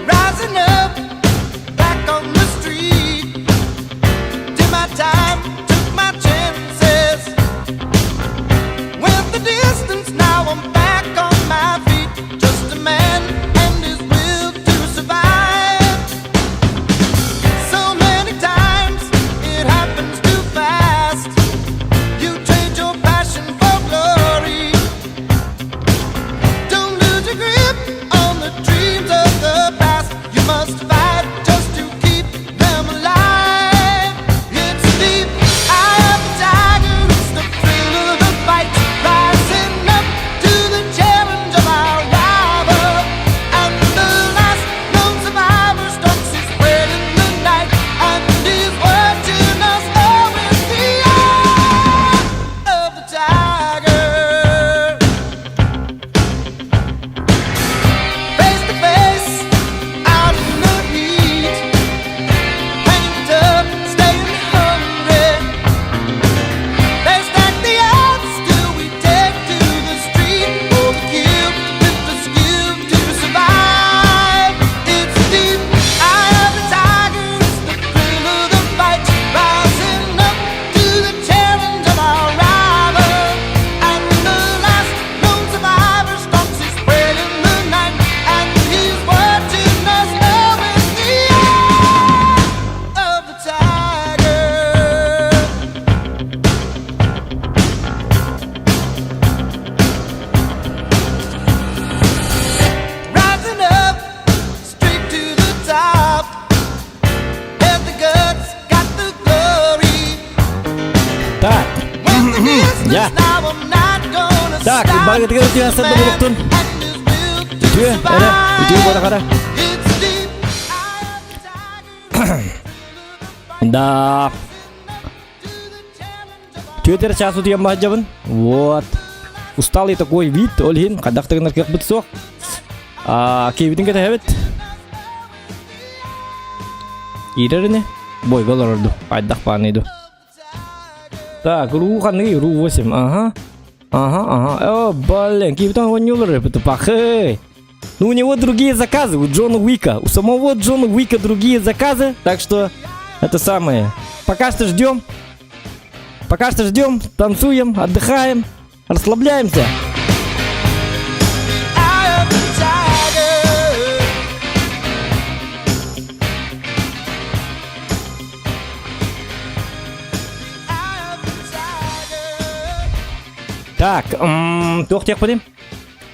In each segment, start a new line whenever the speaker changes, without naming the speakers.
Rising up, back on the street. Did my time, took my chances. Went the distance, now I'm back on my feet. Just a man and his will to survive. So many times it happens too fast. You trade your passion for glory. Don't lose your grip on the dreams of the past. You must fight just to keep them alive. It's the eye of the tiger, it's the thrill of the fight, rising up to the challenge of our rival. And the last known survivor stalks his prey in the night and is watching us all with the eye of the tiger. Face to face, out in the heat, hanging tough, staying hungry. They stack the odds till we take to the street for the kill with the skill to survive. It's the eye of the tiger, it's the thrill of the fight, rising up to the challenge of our rival. And the last known survivor stalks his prey in the night, and he's watching us all with the eye of the tiger. Rising up, straight to the top. Had the guts, got the glory.
Так.
Went the distance,
Я.
now I'm not gonna
Так,
stop.
барыгытыгар үтүө
Just a
сарда
man
буолуохтун.
and his will to
Үтүө, эрэ, үтүө
survive.
буолахара.
It's the eye of the tiger.
Да. Түөтэр час утуйан баһадьабын. Вот. Усталый такой вид, ол иһин хайдах кыахпыт суох. А, киэбитин кэтэһэбит. Киирэр ини. Бойга олорорду. Хайдах бааныйду. Так, ру ханныгый? Ру 8. Ага. Ага, ага. О, блин, киэбитин оонньуулар пахы. Ну, у него другие заказы, у Джона Уика. У самого Джона Уика другие заказы, так что это самое. Пока что ждем. Пока что ждем, танцуем, отдыхаем, расслабляемся.
Eye of the tiger. Eye of the tiger.
Так, туох диэхпиний?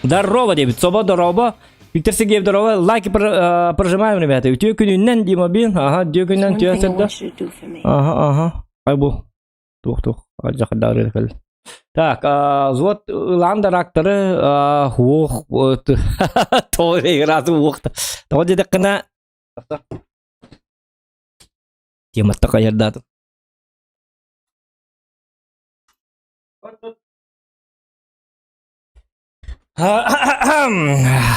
Здорово, диэбит. Собо, здорово. Виктор Сергеев, здорово. Лайки прожимаем, ребята. Үтүө күнүнэн, Дима Бин. Ага, үтүө күнүнэн,
One
үтүө
thing I
сырда.
want you to do for me.
Ага, ага. Ай бу. Туох, туох. Алдьархайдаары кэл. Так, взвод ылан ракторы, уох, вот, тоҕо играты уох. Тоҕо диэтэххинэ, тематта хайардаатым.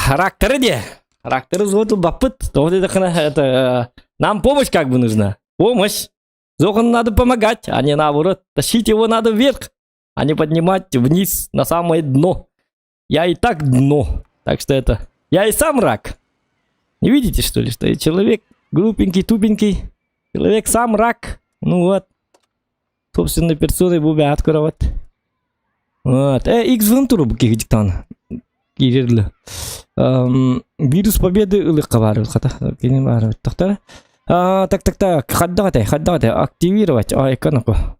Ракторы де. Ракторы взвод ылбаппыт. Тоҕо диэтэххинэ, это, нам помощь как бы нужна. Помощь. Зохану надо помогать, а не наоборот. Тащить его надо вверх, а не поднимать вниз на самое дно. Я и так дно. Так что это... Я и сам рак. Не видите, что ли, что я человек глупенький, тупенький. Человек сам рак. Ну вот. Собственной персоной бубя открывать. Вот. X вынтуру киһи Киирерлі. Вирус победы ылыхха баар хата. Кини баар тохтар. А, так, так, так. Хаддагате, хаддагате. Активировать. Ай, канако.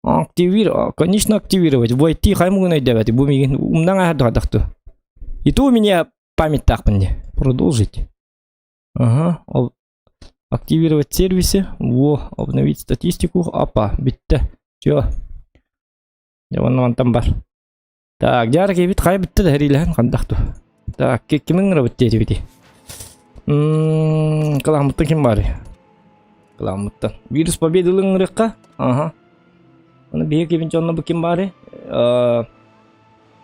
Активир, конечно, активировать. Войти хаймугун өйдөбөт. Бу мигин умнаң аһардахту. И то у меня память таахпын дии. Продолжить. Ага. Активировать сервисы. Во, обновить статистику. Апа, бүттэ. Все. Дьэ, мантан бар. Так, дьаар киһибит хайа бүттэ да хэриилэһэн хандах ту. Так, кимин ыҥырабыт диэтибити? Кылааммыттан ким баарый? Кылааммыттан. Вирус победы ыҥырыахха? Ага. Аны биһиги кимин дьонно бу ким баарый?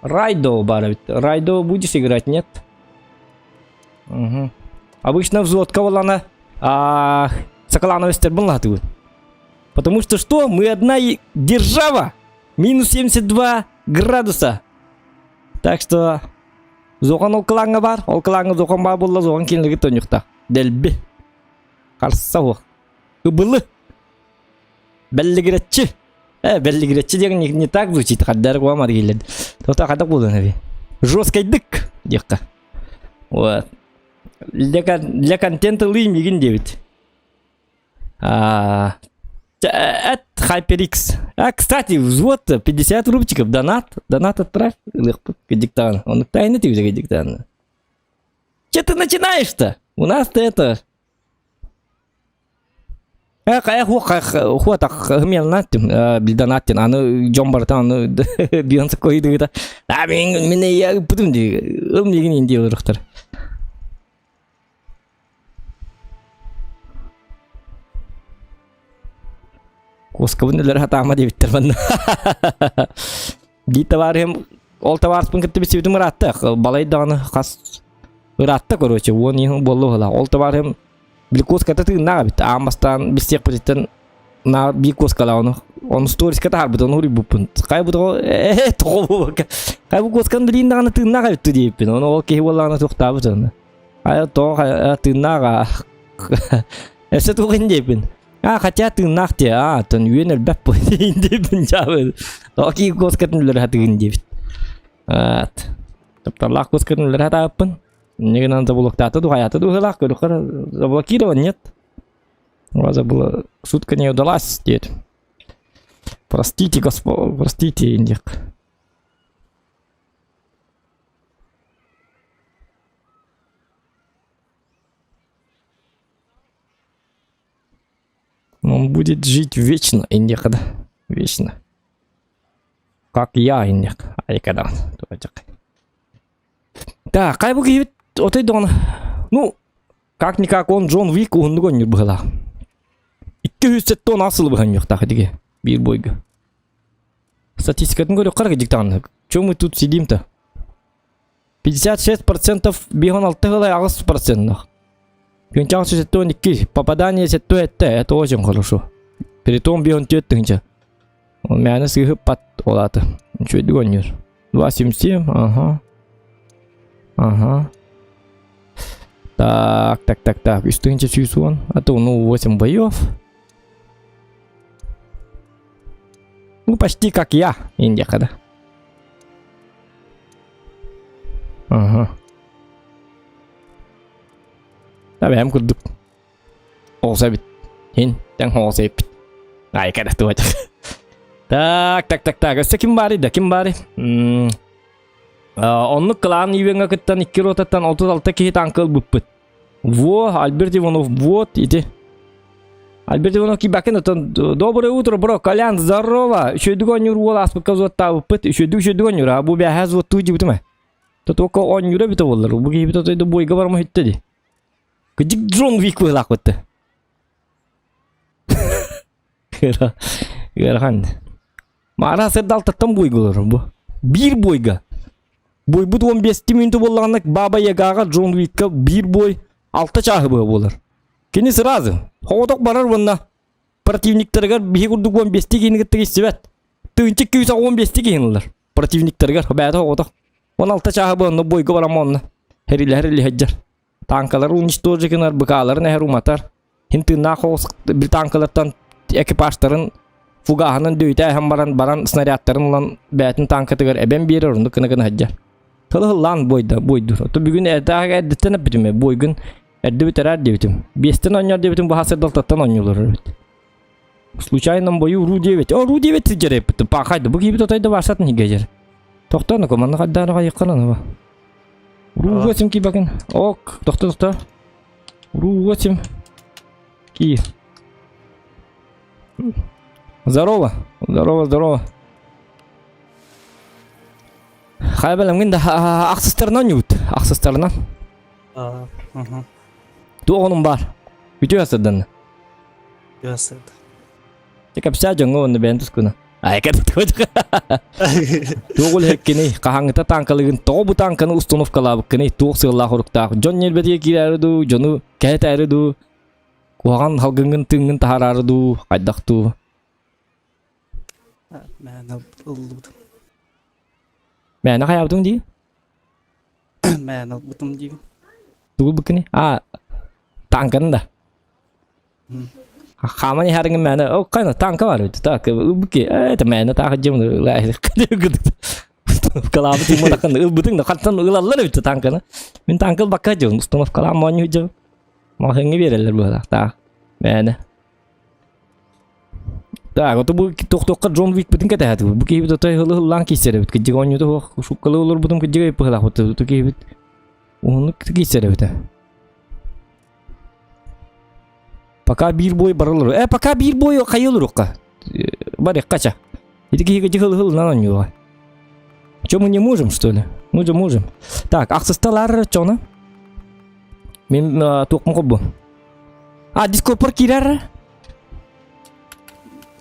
Райдо баар эбит. Райдо будешь играть, нет? Угу. Обычно взводка буоллаҕына Соколановичтарбын лаһатыбын. Потому что что? Мы одна держава! Минус 72 градуса. Так что Зохан ол кылааҥҥа баар, ол кылааҥҥа Зохан баар буолла, Зохан кинилэргэ тонньухта. Дэлби. Харса суох. Ыбылы. Бэллигирэччи. Э, бэллигирэччи диэн не, не так звучит, хаддар куамар келлер. Тота хадак буолан эби. Жесткайдык диэххэ. Вот. Для, для контента ылыы мигин диэбит. А, это HyperX. А, кстати, взвод 50 рубчиков, донат, донат отправь. Диктант. Он тайны ты уже диктант. Че ты начинаешь-то? У нас-то это... Хайа хуатах хмелнаттим, донаттин, аны дьон барыта аны Бейонсе койдугута. А мен мен я ыппытым дии, ым дигин инди олорохтор. Куоскабын өлөр хатаама диэбиттэр манна. Дии табаарыһым ол табаарыспын кытта билсибитим ыраатта. Балай даҕаны хас ыраатта короче, уон иһин буолла быһыылаах. Ол табаарыһым били куоската тыыннаах эбит. Аан бастаан билсиэхпититтэн наар биир куоскалаах ону ону сториска таһаарбыт ону уруйбуппун. Хайа бу тоҕо ээ тоҕо буолбакка хайа бу куосканы билиин даҕаны тыыннаах эбит дуу диэбиппин. Ону ол киһи буоллаҕына туохтаабыт ону. Айа тоҕо хайа тыыннаах Өссө туох диэбин. А, хотя тыыннаах дии, а, тон үөн өлбөт бу диэбин дьаабы. Тоҕо кии куоскатын өлөр хатыгын диэбит. Ат. Тапталлаах куоскатын өлөр хатааппын. Не гынан заблоктаата ду, хайаата ду ыһылаах көрүххэр заблокирован, нет? Забыла, шутка не удалась, диэт. Простите, госпо, простите, индик. Он будет жить вечно, индикада. Вечно. Как я, индик. Айкадан. Так, хай бу киһибит отой доҕоно. Ну, как-никак он Джон Уик уһуннук оонньуур быһыылаах. 270 сылы быһа оонньуохтаах итиги биир бойга. Статистикатын көрүөххэ дьиктаҕына. Чем мы тут сидим-то? 56% 56 сылай 8 процентных. Күнчаҕа 72, попадание 77, это очень хорошо. Притом 54 тысяча. Ол мээнэ сыыһыппат ол аата. Үчүгэйдик оонньуур. 2,77, ага. Ага. Так, так, так, так. 3110. А то, ну, 8 боев. Ну, почти как я, Индия, да. Ага. Да, бэйэм курдук. Оҕус эбит. Һин тэҥ оҕус эбиппит. Ай, кэдэ туочах. Так, так, так, так. Өссө ким баарый да, ким баарый? Оннук кылаан Ивеҥҥа кыттан икки ротаттан 36 киһи таҥка ылбыппыт. Во, Альберт Иванов, вот, ити. Альберт Иванов киирбэккин оттон доброе утро, бро, Колян, здорово. Үчүгэйдик оонньуур уол ааспыкка взводтаабыппыт. Үчүгэйдик үчүгэйдик оонньуур, а бу бээһээ взводтуу дьибитим ээ. Только оонньуура эбитэ буоллар. Бу киһибит отой бойга барма үттэ дии. Кыдьык Джон Вик быһыылаахпытты. Ыарахан. Маара сырдалтаттан бойга бу. Биир бойга. Бойбут 15 минута буоллаҕына Баба Ягаҕа Джон Уикка биир бой алта чааһы быһа буолар. Кини сразу хоҕотох барар уонна противниктарыгар биһи курдук 15 киһини кытта киирсибэт. Тыынчык күүсэ 15 киһини ылар. Противниктарыгар бэйэтэ хоҕотох. 16 чааһы быһа онно бойга баран онно. Хэрилэһэр илиһэддьэр. Танкалары уничтожить гынар, быкааларын эһэр уматар. Хин тыыннаах оҕус бил танкалартан экипажтарын фугаһынан дөйүтэ эһэн баран баран снарядтарын ылан бэйэтин танкатыгар эбэн биэрэр оннук гына гына сылдьар. Тылы ыллаан бойда бойдур. Ото бүгүн эрдээҕи эрдэттэн эппитим ээ бойгун эрдэ бүтэрээр диэбитим. Биэстэн оонньоор диэбитим бу хас эрдалтаттан оонньуулар эбит. В случайном бою Ру-9. О, Ру-9 сидер эппит. Пахайды. Бу киһибит отой да баасатын игэжер. Тохтоо, команда хайдаары хайыкканан аба. Ру-8 кибакын. Ок, тохто, тохто. Ру-8. Ки. Здорово. Здорово, здорово. Хайа бэлэмҥин да ахсыстарынан ньуут. Ахсыстарынан. Туох онун баар? Үтүө сырданна.
Үтүө сырда.
Дьэ кэпсээ дьоҥҥо уонна бэйэн тускуна. Айка Туох үлэһиккиний, хаһааҥҥыта тааҥкалыгын, тоҕо бу тааҥканы установкалаабыккыный, туох сыаллаах уруктаах, дьон ньиэрбэтигэр киирээри дуу, дьону кэһэтээри дуу, куһаҕан халгыҥҥын тыыҥҥын таһаараары дуу, хайдах дуу?
Мээнэ ыллыбытым.
Мээнэ хайаабытым дии?
Мээнэ ылбытым диигин.
Тугу ылбыккыный? А, тааҥканы да. Хааман иһэриҥин мээнэ, о, хайна, тааҥка бар эбит. Так, ылбыки, это мээнэ таах дьим установкалаабыт имматакын ылбытыҥ да хантан ылаллар эбит тааҥканы. Мин тааҥка ылбакка дьон установкалаан моонньуу дьон. Маҕаһыыҥҥа биэрэллэр быһалаах таах. Мээнэ. Так, ото бу тохтуохха Джон Уикпытын кэтэһэтибит. Бу киһибит отой ылы-ыллаан киирсэр эбит. Кырдьык оонньуута суох шуккалы олорбутум кырдьык быһалаах бу киһибит уһуннук киирсэр эбит. Пока биир бой барылар. Э, пока биир бой хайы олоруохха. Барыахха ча. Ити киһигэ дьыһыл-ыһылынан оонньууга. Че мы не можем, что ли? Мы же можем. Так, ахсысталар чону. Мин туохпун холбу. А, дискорпор киирэр.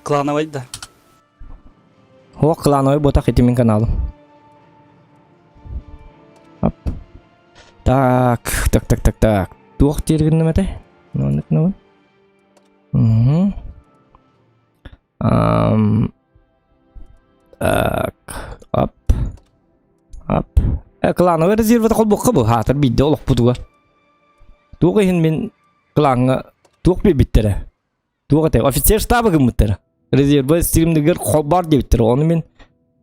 Клановай да.
О, клановай ботах ити мин каналым. Оп. Так, так, так, так, так. Туох диир гынным этэ? Маннык набын. Угу. Ам... Так, ап. Ап. Э, клановай резервата холбуохха бу, хаатар биирдэ олохпутугар. Туох иһин мин клаҥҥа туох биэрбиттэрэ? Туох этэ? Офицер штаба гыммыттара. Резервэ стримнигэр холбоор диэбиттэрэ. Ону мин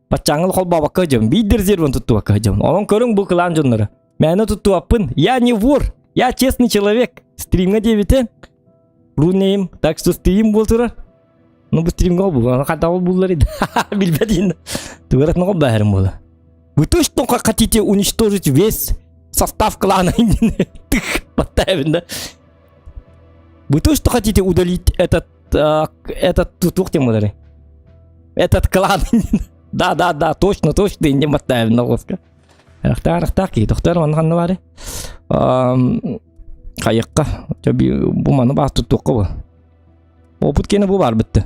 баччааҥҥы холбообокко дьон биир резервын туттубакка дьон. Онон көрүҥ бу клан дьонноро. Мээнэ туттубаппын. Я не вор. Я честный человек. Стримҥа диэбитэ. Рунейм. Так что стрим буолтура. Ну бу стримҥа ол бу. Хата ол буллар Билбэт иһин. Тугарат ноҕо баһарым буола. Вы точно хотите уничтожить весь состав клана? Тых, поставим, да? Вы точно хотите удалить этот, этот туох темалары? Этот клан. Да, да, да, точно, точно, не мотаем на лоска. Рахтар, рахтар, ки, тохтар, манна ханна бары. Хайыққа, бу маны баар туттуохха бу. Опыт кene бу бар бітті.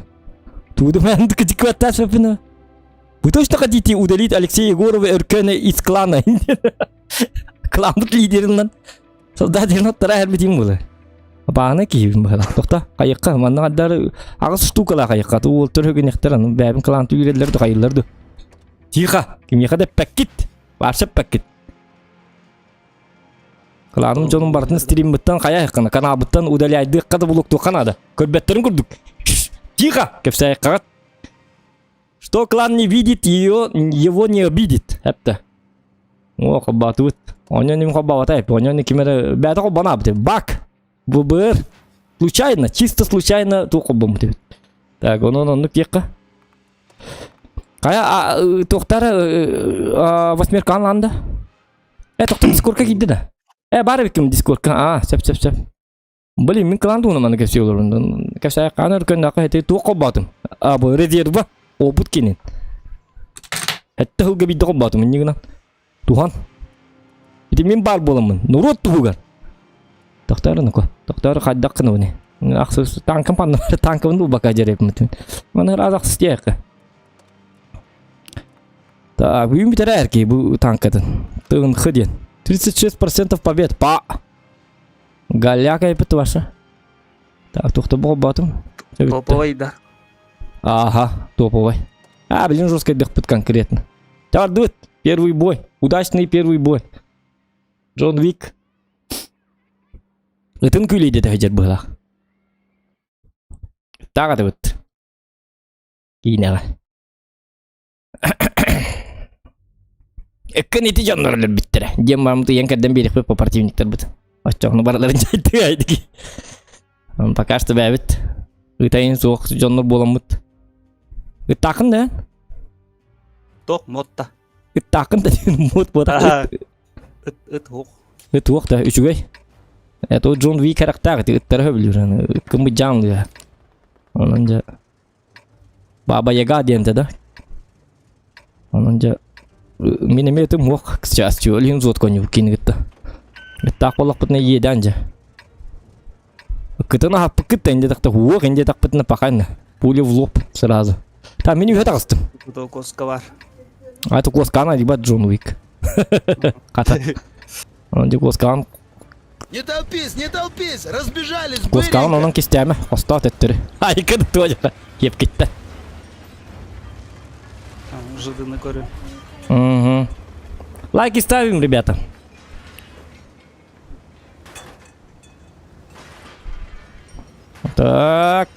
Туды мен кытыкваттас өпіні. Вы точно хотите удалить Алексея Егорова Өркена из клана? Кланбыт лидеринен. Создатель оттара эрбитим була. Баана киһибин быһалах. Тохта, хайыкка, манна хаддар аҕыс штукалаах хайыкка. Ту уолтар хөгүнэхтэр, аны бэйэбин клан түүрэллэр ду хайыллар ду. Тихо, кимиэхэ да эппэккит. Вообще эппэккит. Кланым дьонун барытын стриммыттан хайа айыккана, каналбыттан удаляйдыахха да булуктуохха наада. Көрбөттөрүн курдук. Тихо, кэпсээйэххэ. Что клан не видит, ее, его не обидит. Эпте. О, холбоотубут. Онон им холбообата Онон ким эрэ бэйэтэ холбонаабыт. Бак! ББР. Случайно, чисто случайно туох холбоммут эбит. Так, онон оннук диэххэ. Хайа, туохтара восьмерка анланды. Э, тохто дискордка киирдэ да. Э, баар эбиккин дискордка. А, сөп, сөп, сөп. Блин, мин кылаан туһунан манна кэпсии олорбун. Кэпсээ хаан өркөннөөххө эти туох холбоотум? А, бу резерва опыт кинин. Этте сылга биирдэ холбоотум инньэ гынан. Туһан. Ити мин баар буоламмын. Норуот туһугар. Тохтоор нуко. Тохтоор хайдах гынабын. Ахсыс танкам панна танкабын булбакка дьэрепмитин. Маны раз ахсыс диэххэ. Так, бүгүн бүтэрээр ки бу танкатын. Тыгын диэн. 36% побед. Па. Галяка эпит ваша. Так, тухта болбатым.
Топовый, да.
Ага, топовый. А, блин, жестко дыхпыт конкретно. Тардыт, первый бой. Удачный первый бой. Джон Вик. Ытын күлейді дәхежер бұлақ. Тағы да бұт. Киинэҕэ. Ыккын ити дьоннор өлөрбүттэрэ. Диэн бараммыт ыйан кэрдэн биэриэхпит по противниктарбыт. Оччоҕуна барыларын дьайдык. Пока что бэйэбит. Ытайын суох дьоннор буоламмыт. Ыттаахын да?
Тох мотта.
Ыттаахын да мут буота.
Ыт ыт хуох.
Ыт уох да үчүгэй. Это Джон Уик харахтаах ити ыттара хөбүлүүр. Ыккыммыт жаанлыа. Онон дьэ Баба Яга диэнтэ да. Онон дьэ мин эмиэ ытым уох сейчас чуолин зот коню кинигитта. Ыттаах буоллахпытына иэдээн дьэ. Кытын аһаппыккыт да инде тахта уох инде тахпытына пахайна. Пуля в лоб сразу. Та мин үһэ таҕыстым.
Куто коска бар.
А это коскана либо Джон Уик. Хата. Онон дьэ куоскаҕын
Не толпись, не толпись, разбежались
куоскаҕын
быренько.
онон кистээмэ, хостоот өттөрү. Айка да туодьара киэпкиттэ.
Жыдыны көрү.
Угу. Лайки ставим, ребята. Так.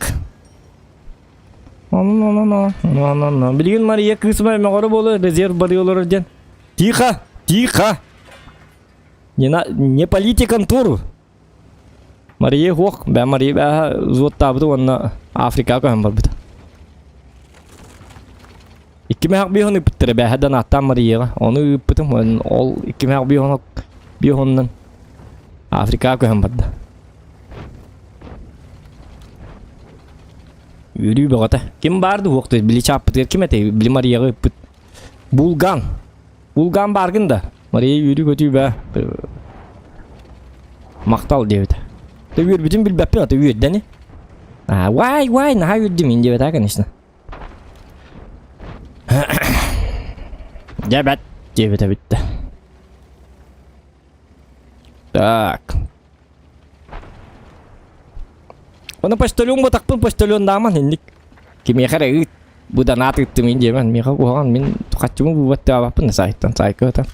Ну-ну-ну. Билигин Мария кыыс мөҕөрө буолар, резерв барыы олорор диэн. Тихо! Тихо! Не, на, не полите контору! Мария хуох, бэ Мария бээһэ взводтаабыта уонна Африкаҕа көһөн барбыта. Икки мэһэх биэһон ыыппыттара бээһэ да нааттаан Марияҕа. Ону ыыппытым, ол икки мэһэх биэһон биэһонунан Африкаҕа көһөн барда. Үөрүү бөҕөтө. Ким баар да уох били чааппытыгар ким этэй? Били Марияҕа ыыппыт. Булган. Булган бааргын да. Мария үөрүү-көтүү бээ. Махтал диэбитэ. Ты үөрбүтүн билбэппин, а ты үөрдэни. А, вай, вай, наһаа үөрдүм мин диэбэтэ, конечно. Дьэ бэт диэбитэ бүттэ. Так. Оны почтальон ботакпын почтальон дааман инник. Кимиэхэ эрэ ыыт. Бу донат ыыттым мин диэмэн. Миэхэ куһаҕан мин хаччыбын бубат таабаппын да сайтан сайка ытан.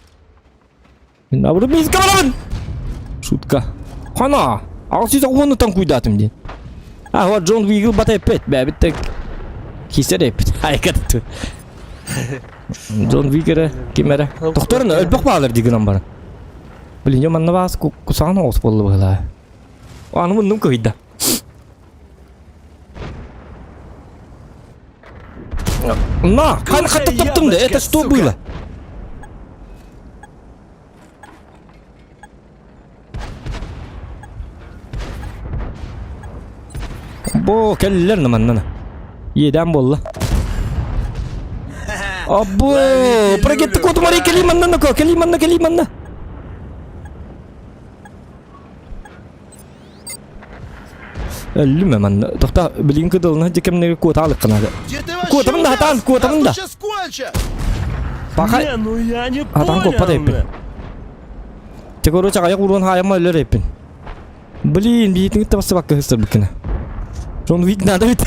Мин абыры миска барабын. Шутка. Хана. Алсыз оҕуну тан куйдаатым диэн. А вот Джон Уигл бата эппет. Бэбит так кисер эппит. Айка туту. Джон Уик эрэ ким эрэ. Тохторун өлбөх баалар дии гынан баран. Блин, я манна баас кусаҕан оҕус буолла быһылаа. Аны муннум кыһыйда. На, хан хатып таптым да, это что было? Бо кэллилэр маннана. Иэдээн буолла. Або, прагетти кот Мария кэлии манна кэлии манна кэлии манна. Өллүм манна. Тохта билигин кыдылына дикемнеге куотаалыккына. Куотабын да хатаан, куотабын да. Паха.
Не, ну я не
Хатаан куоппат
понял.
эппин. Те короче аяк уруон хаайама өлөр эппин. Блин, биитин табасыбакка хыстырбыккына. Джон Уик надо ведь.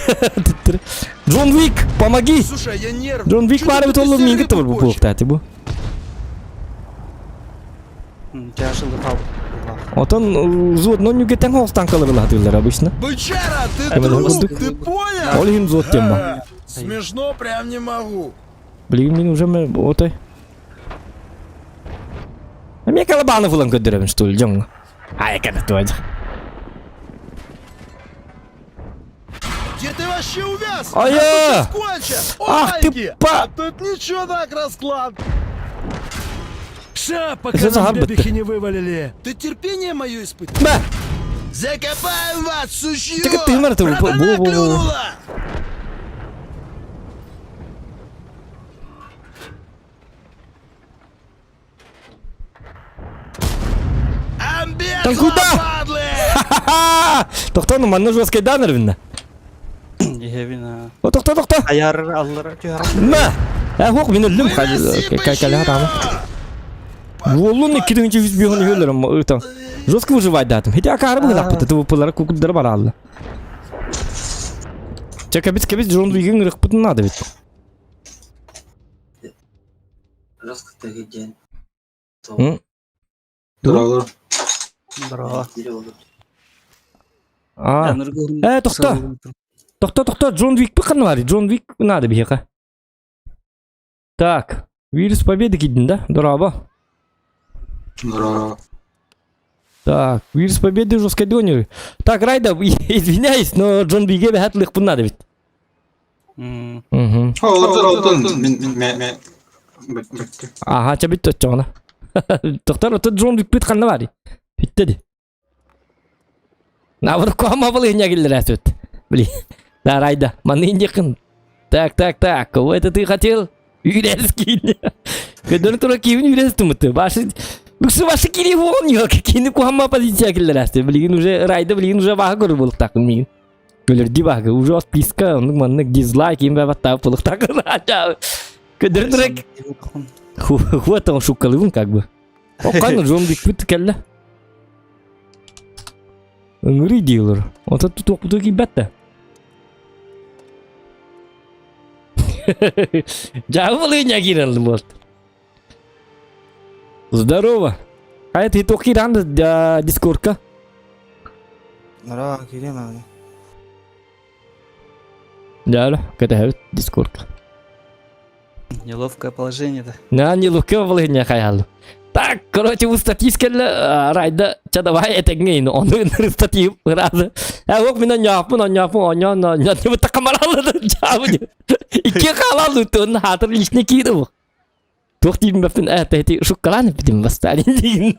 Джон Уик, помоги!
Слушай, я нервный.
Джон Уик
Чё
баар
ты
эбит оллум
серый
миигин табыр бу
купочек?
буолуохтаати бу.
Тяжелый пал.
Отон взвод нүгэтэн хостанкалар ылаатыыллар обычно.
Бычара, ты
Эм,
труп,
курдук.
ты понял?
Ол иһин взвод диэн баар.
Смешно прям не могу.
Билигин мин уже отой. Эмиэ Колобанов ылан көрдөрөбүн что ли дьоҥҥо. Айка да туойда.
Где ты вообще увяз?
А я!
Скотча!
Ах ты
Опаньки!
па-
А тут ничего так расклад.
Ша, пока
Это
нам
загар
бебехи не вывалили.
Ты терпение мое испытай.
Мэ!
Закопаем вас, сучье!
Так ты мертвый,
Братана
во-во-во.
клюнула!
Там куда?
Падлы!
Ха-ха! Тохтону манна жесткий данер винна.
Иһэбин
Тохто, тохто!
айар аллара түһэр.
Мэ! Э, хуох мин өллүм
Выноси
калаха таама. Уоллун икки жүз биһон үһөлөрөм ыытан. Жестко выживать датым. Хотя акары быгылаппыт, это выпылара кукуддара баралла. Чэ, кэбис кэбис Джон Уигин ырыхпытын надо ведь.
Жестко ты день.
М?
Здорово.
Здорово.
А. Э, тохто. Тохто, тохто, Джон Уик пыкан бар. Джон Уик надо биһиэхэ. Так, вирус победы кидин да? Дорообо.
Здорово.
Так, вирус победы жесткой донер. Так, Райда, извиняюсь, но Джон Биге бэһэт лыхпын надо ведь. Угу.
Олордор мин мэ
Ага, ча бүттө оччоҕуна. Тохтор, ото Джон бүппүт ханна барый? Бүттэ ди. Наоборот, куһама балыһыня киллэрэ сүт. Блин. Да, Райда, маны индикин. Так, так, так, кого это ты хотел? Үүрээс киин. Көдөрүн тура киин үүрээс тумуту. Башы Буксы башы кири буолан yok. Кини куһама позиция киллэрээсти. Билигин уже Райда билигин уже баха көрөр буолуктаакын миигин. Өлөрдүү баһыгы уже отписка, оннук маннык дизлайк им баттаап буолуктаакын. Көдөрүн тура Хуа шуккалыбын как бы. Оккан жон бүкпүт кэллэ. Ыҥырый диилэр. Ото тутуохпуту киирбэт да. Дьаабылыня киирэлли буолт. Здорово. А это итог кииран дискордка?
Здорово, киириэм аны.
Дьаары, кэтэһэбит дискордка.
Неловкое положение-то.
На, неловкое положение хайаллы. Так, короче, у статьи кэллэ райда ча давай этэҥҥэ ону статьи ыраазы. Э, ок мин онньооппун, онньооппун, онньоон, онньоон, такамараллы жаабы. Икки хаалаллы тон хаатыр личный кииру. Туох диибин э, эти шуккалаан эппитим бастаан диин.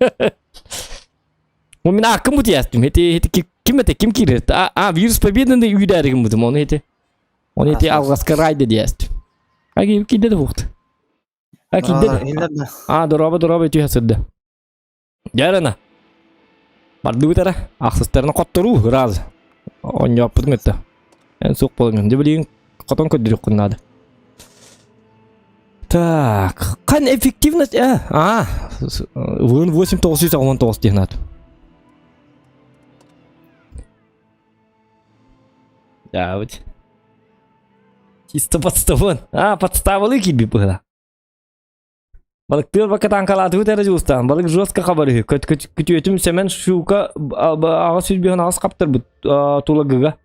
Мин аккым бутиястым. Эти эти ким это ким киирер? А, а вирус победный үйдәригим бутум. Оны эти Оны эти алғаска райды диэст. Аги кидде де бухт. А кидде де. А, дороба дороба түһэ сырды. Жарана. Бардыбытара. Ахсыстарына коттору раз. Онньооппутун өттө. Эн суох болуҥ. Дьэ билигин хотон көрдөрүөххүн наада. Так, қан эффективность, э, а, вын 8 919 диэн аат. Да, вот. Чисто подставын. А, подставалы киби быһыла. Балыктыыр бакатаанкалаатыбыт эрэ дьулустаан. Балык жестко хабар үһү. Күтүөтүм Сэмэн Шука аҕыс сүүс биһэн аҕыс хаптарбыт тулагыга.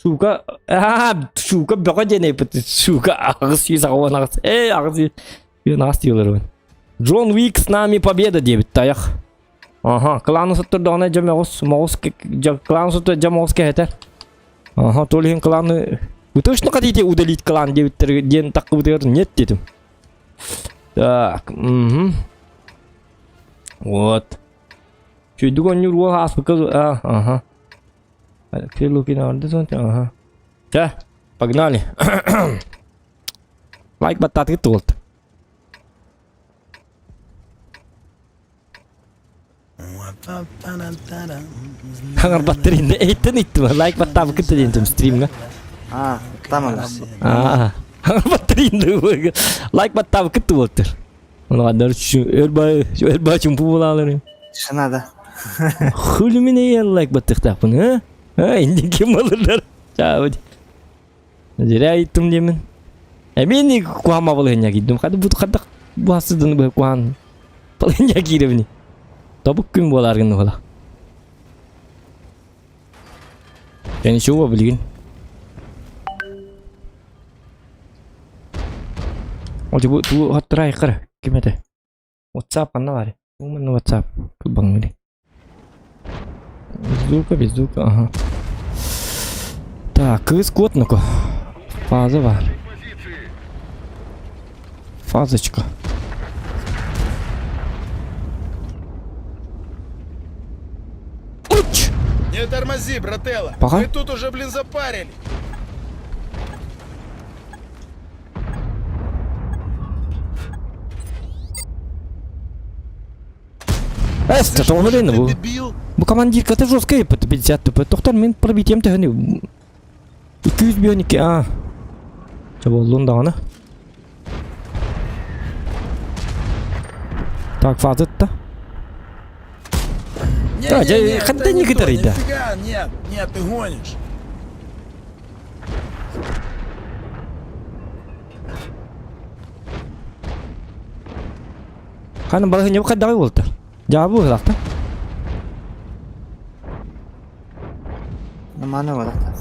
Шука, аа, Шука бөҕө диэн эппит. Шука 898. Эй, 898 дииллэрбин. Джон Уик с нами победа диэбит тайах. Аха, кланы соттордоҕуна дьэ моҕус, моҕус, клан сотто дьэ моҕус кэһэтэр. Аха, то иһин кланы... Вы точно хотите удалить клан диэбиттэр диэн таххыбытыгар нет дедим. Так, угу. Вот. Чүйдүк оонньуур уол ааспыкка... А, ага. Алексей Лукин ага. Чэ, погнали. Лайк баттаатыгыт туолт. Хаҥарбаттар инде эйттен иттим. Лайк баттаабыккыт диэн стримҥа.
А, там
Аа. Хаҥарбаттар инде лайк баттаабыккыт буолтар. Ону өр бай чумпу булалар.
Тишина да.
Хулимин лайк баттыктааппын, а? А, инде ким алырлар? Чаабыт. Зря иттим диэмин. Эмиэ куһаама балыһынньа киирдим. Хады бу хаддах бу хасыдыны бу куһаан балыһынньа киирэбини. Тобук күн буолар гынны буола. Я ничего билигин. Ол бу ту хаттарай кара. Ким это? WhatsApp ханна баар? Уманна WhatsApp. Кылбаҥҥыны. Звука, без звука, ага. Так, кыыс куотнако. Фаза бар. Фазочка. Уч!
Не тормози, брателло.
Пока.
Мы тут уже, блин, запарили.
Эс, тоҕо
Ты
бу?
дебил?
Бу командирката жесткая, 50 тп. Тохтор мин пробитием төһөнү. 252, а. Чэ боллун даҕаны. Так, фазытта.
Не,
Да,
не,
я-
не,
когда
это не
некоторые,
то,
да.
Нифига, нет, нет, ты гонишь.
Ханы балыһынньа хайдаҕай буолта. Дьаабы быһылаахта.
Нормально вот это.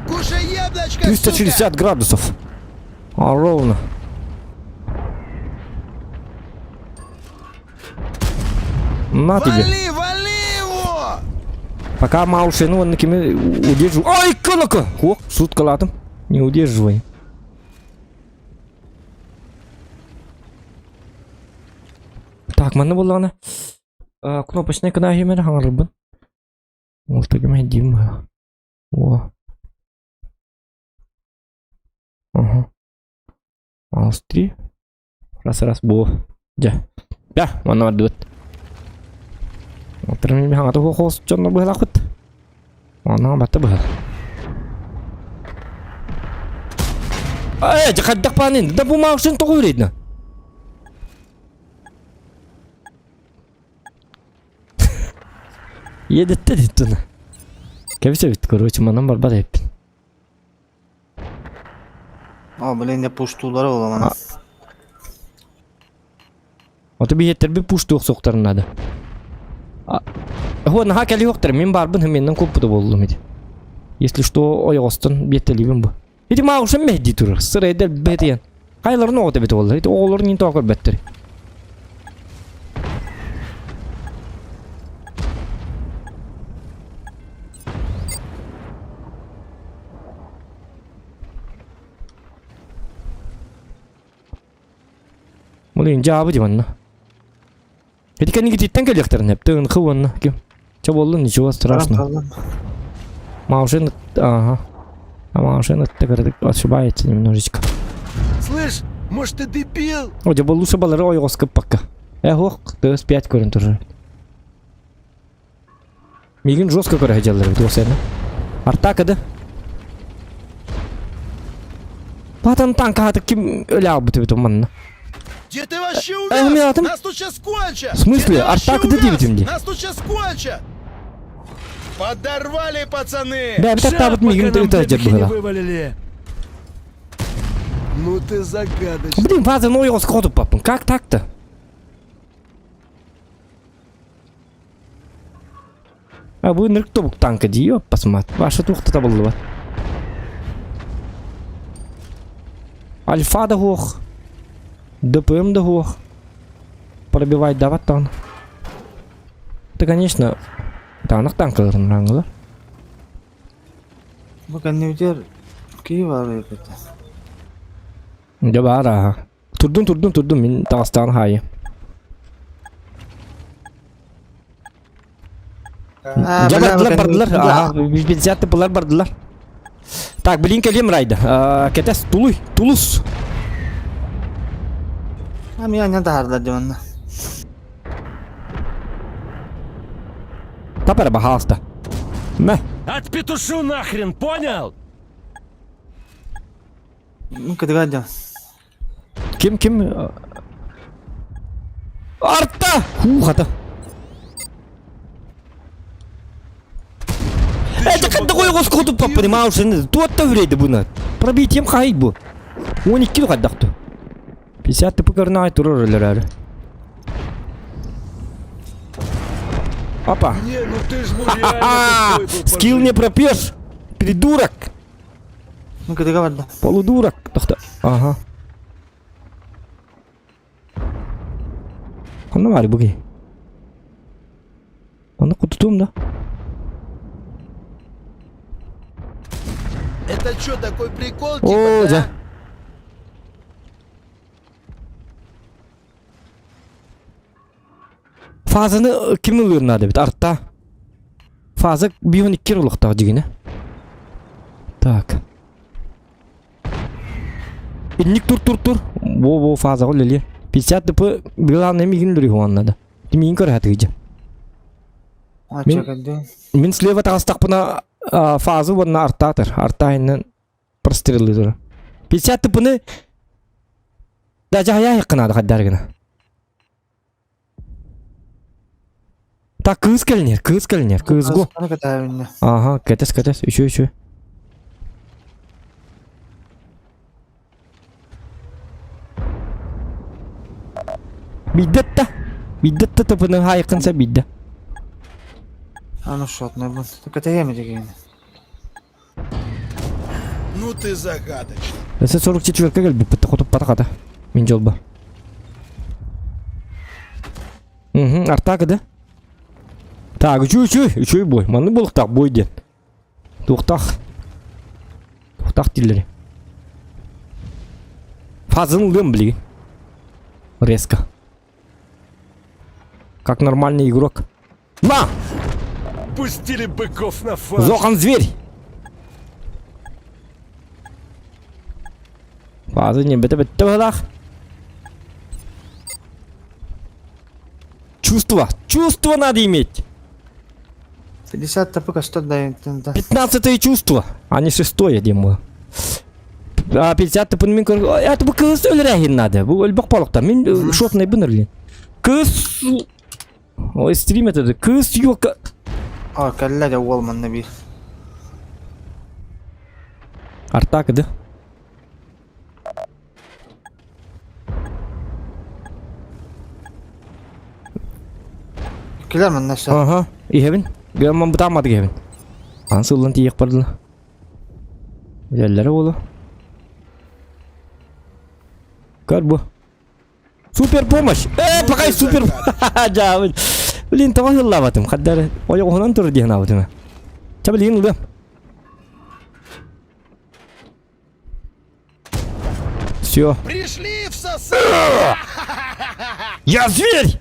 Кушай яблочко,
360 градусов. А, ровно. На тебе.
Вали, вали его!
Пока Маушину он кими удерживаю. Ай, кылыка! Ох, суткалатым. Не удерживай. Так, манна буоллаҕына кнопочнай кына иһимэр хаҥарбын. Ол тагым дим. О. Ага. Раз, три. Раз, раз, бу. Дьэ. Дьэ, манна бардыбыт. Оттон мин хаҥата хос дьонно быһалаахпыт. Онно батта быһал. Эй, хайдах паанын? Да бу маушын тоҕу үрейдин. Едетте диттин. Кэбисэбит, короче, манан барбат эппин.
О, блин, я пуштуулара буоламана.
Ото биһиэттэрбит пуштуох суохтарын наада. Хо, наһаа кэлиһиэхтэр, мин баарбын хэмиэннэн куоппута буоллум ити. Если что, ойоҕостон биэттэлиибин бу. Ити маҕушам мэһдии турар, сырайдар бэтийэн. Хайларын оҕото эбит буолла, ити оҕолорун иин тоҕо көрбөттөр. Блин, дьаабы дии манна. Ити кэннигититтэн кэлиэхтэрин эп, тыынхы уонна ким. Чэ буоллун, ничего страшного. Маушин, ага. А Маушин это кырдык ошибается немножечко.
Слышь, может ты дебил?
О, дьэ боллуша балары ойоҕос кыппакка. Э, ох, ТС-5 көрөн турар. Мигин жестко көрө сылдьаллар эбит уосайна. Артака да? Патан танкаһаты ким өлө албыт эбит манна?
Где ты вообще
Э,
увяз?
атым.
Нас тут сейчас кончат!
В смысле?
Где ты вообще
Артака да
увяз?
диэбитим дии.
Нас тут сейчас кончат! Подорвали, пацаны!
Бэбит артаабыт мигин
Пока нам
ыта сылдьар
дебихи не
быһыылаах.
вывалили.
Ну ты загадочный.
Блин, фаза ойоҕос хотуппаппын. Как так-то? А бу ынырык тобук танка дии посмат. Ваша туохта табыллыбат. Альфа да хуох. ДПМ да хуох. Пробивать дават таҕын. Это, конечно, таанах танкаларын рангылар.
Бу кэннибитигэр киһи баар эбит.
Дьэ баар ааһа. Турдун турдун турдун мин таҕыстаҕын хаайы. Дьэ бардылар бардылар. Аха, 50 тыпылар бардылар. Так, билин кэлиэм райда. Кэтэс, тулуй, тулус.
А меня не таһаардар дьонно.
Тап эрэ, баһаалыста. Мэ.
Отпетушу нахрен, понял?
Ну, кытыга дьон.
Ким ким? Арта! Хуу хата. Это когда ойоҕос кутуппаппын маушын туотта үрейді бұны. Пробитием хайт бу. 12 хайдахту. 50 тыпы көрүнэ турар өлөр Опа.
Не, ну ты ж ну реально тупой был по
Скилл не
жизни.
пропьешь. Придурок.
Ну, кытыга барда.
Полудурок. Тохто. Ага. Ханна баар буги. Онно кутутуум да.
Это что, такой прикол, типа,
Оо,
да?
дьэ. Фазаны ким ылыыр наада эбит? Арта. Фаза бион икки олохтоох дьигинэ. Так. Инник тур тур тур. Во во фаза үлэлиэ. 50 тп главное мигин үлүрү надо. Миин көрө сатыыдьа.
Мин
Мин слева таҕыстахпына фаза уонна артаатар. Арта иһинэн прострелы турар. 50 тпны да дьаһайа наада хайдар гына. Так, кыыс кэлинэр, кыыс кэлинэр, кыыс го. Ага, кэтэс, кэтэс, еще, еще. Биддетта. Биддетта топыны хайыкынса бидде.
Аны шотный бу. Кэтэйэми деген.
Ну ты загадочный.
Өссө 44 кэлбиппит хотуппата хата. Мин дьолбор. Угу, артака да? Так, үчүй үчүй, үчүй бой. Манны булуктаах бой диэн. Туохтаах. Туохтаах дииллэри. Фазын ылыам билигин. Резко. Как нормальный игрок. На!
Пустили быков на фарш.
Зохан зверь! Фазы не бete бетте быһылаах. Чувство! Чувство надо иметь!
50 тапыка 100 дает. Да.
15 чувство, а не шестое, дима. А 50 тыпын мин көр... Это бу кыз өлөрәһин надо. Бу өлбөх балыкта. Мин шотный быныр. Кыз... Ой, стрим это кыз юка.
А, кэллэ дьэ уол манна биир.
Артак, да?
Кэлэр манна өссө.
Ага, иһэбин. Гэмман бытаамматык иһэбин. Ан сыллан тиийэх бардылар. Билэллэрэ буолуо. Көр бу. Супер помощь! Э, пока супер... Дьаабын. Блин, тоҕо ыллаабатым. Хаддар ойоҕоһунан турар диэн аабытым. Ча билигин ылыам. Все.
Пришли всосали!
Я зверь!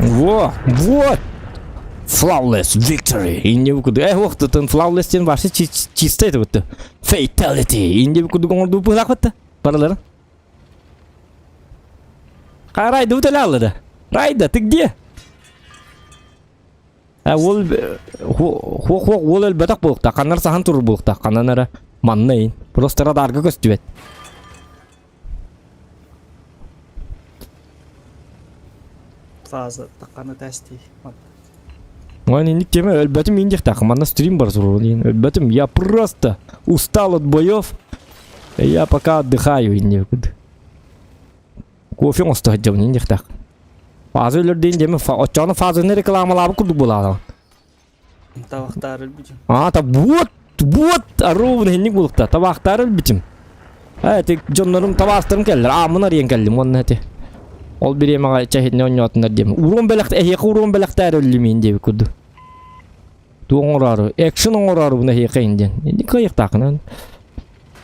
Во, вот! Flawless victory! Инде бу куду. Э, ох, тутун flawless диэн вообще чисто это вот. Fatality! Инде бу куду оҥорду быһылаах бытта. Барыларын. А Райда уталяла да. Райда, ты где? А ол хо хо ол өлбөтөх буолуохтаах. Ханнар саһан турар буолуохтаах. Ханан эрэ манна ин. Просто радарга көстүбэт.
Фаза таққаны тәсти.
Ой, инник теме өлбөтүм мин диэхтээх. Манна стрим бар сурур. Өлбөтүм. Я просто устал от боев. Я пока отдыхаю. Инник. Кофе оҥосто сылдьабын инниэхтээх. Фаза өлөр диэн дьэ оччоҕуна фазаны рекламалаабыт курдук буолаҕын.
Табахтаары өлбүтүм.
А, та вот, вот, ровно инник буолукта. Табахтаары өлбүтүм. Э, ти дьоннорум табаастарым кэллэр. Ааммын арыйан кэллим уонна эти. Ол бириэмэҕэ чэһитинэ оонньоотуннар диэм. Уруон бэлэх эһиэхэ уруон бэлэхтээр өллүм иин диэбит курдук. Туох оҥороору, экшен оҥороору эһиэхэ иин диэн. Инник кыайыахтааххын.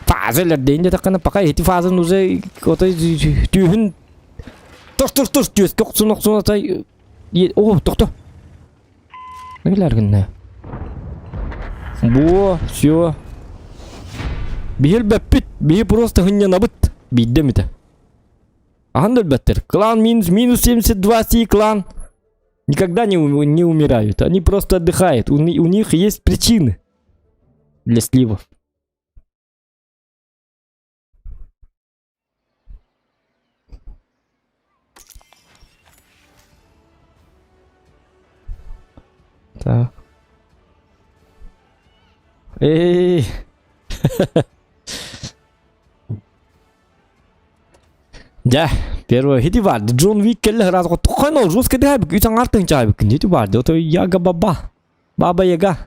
Фаза өлөрдөйүн диэтэххинэ, пока ити фазан уже отой түүһүн тос тос тос түөскэ охсун охсун отой о тохто Нелер гынна Бу все Биһи өлбөппүт, биһи просто хынньанабыт биирдэ эмитэ. Ахан да өлбөттөр. Клан минус минус 72 си клан никогда не, не умирают. Они просто отдыхают. У, у них есть причины для сливов. Так. Эй! Дьэ, первое ити баар Джон Вик кэллэ ыраас хотуххан ол жестко дэһэбик үс аҥаар тыһыынчаабыккын ити баар ото Яга Баба Баба Яга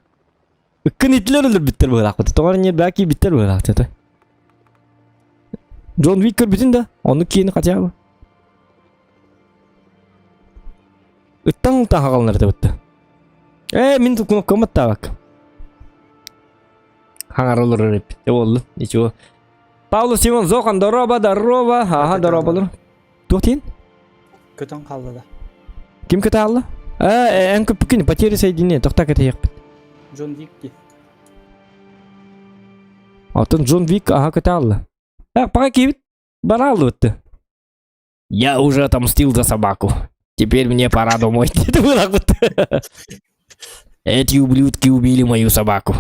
ыккын итилэр өлөрбүттэр быһыылаахпыт тоҕо эрэ ньиэрбэҕэ киирбиттэр быһыылаах это Джон Вик көрбүтүн да ону киэни хотя бы ыттан таһаҕаланар этэ бытта ээ мин кнопкам баттаабак хаҥара олорор эппит буоллун ничего Павлов Симон Зохан здорово здорово аха здороволор туох диин
Көтөн хаалла да.
Ким кытаалла? Ээ, эн көппүккүн потеря соединения, тохтоо кэтэһиэхпит.
Джон Вик дии.
Оттон Джон Вик аха кытаалла. Э, пока киһибит барааллыбытты. Я уже отомстил за собаку. Теперь мне пора домой. Эти ублюдки убили мою собаку.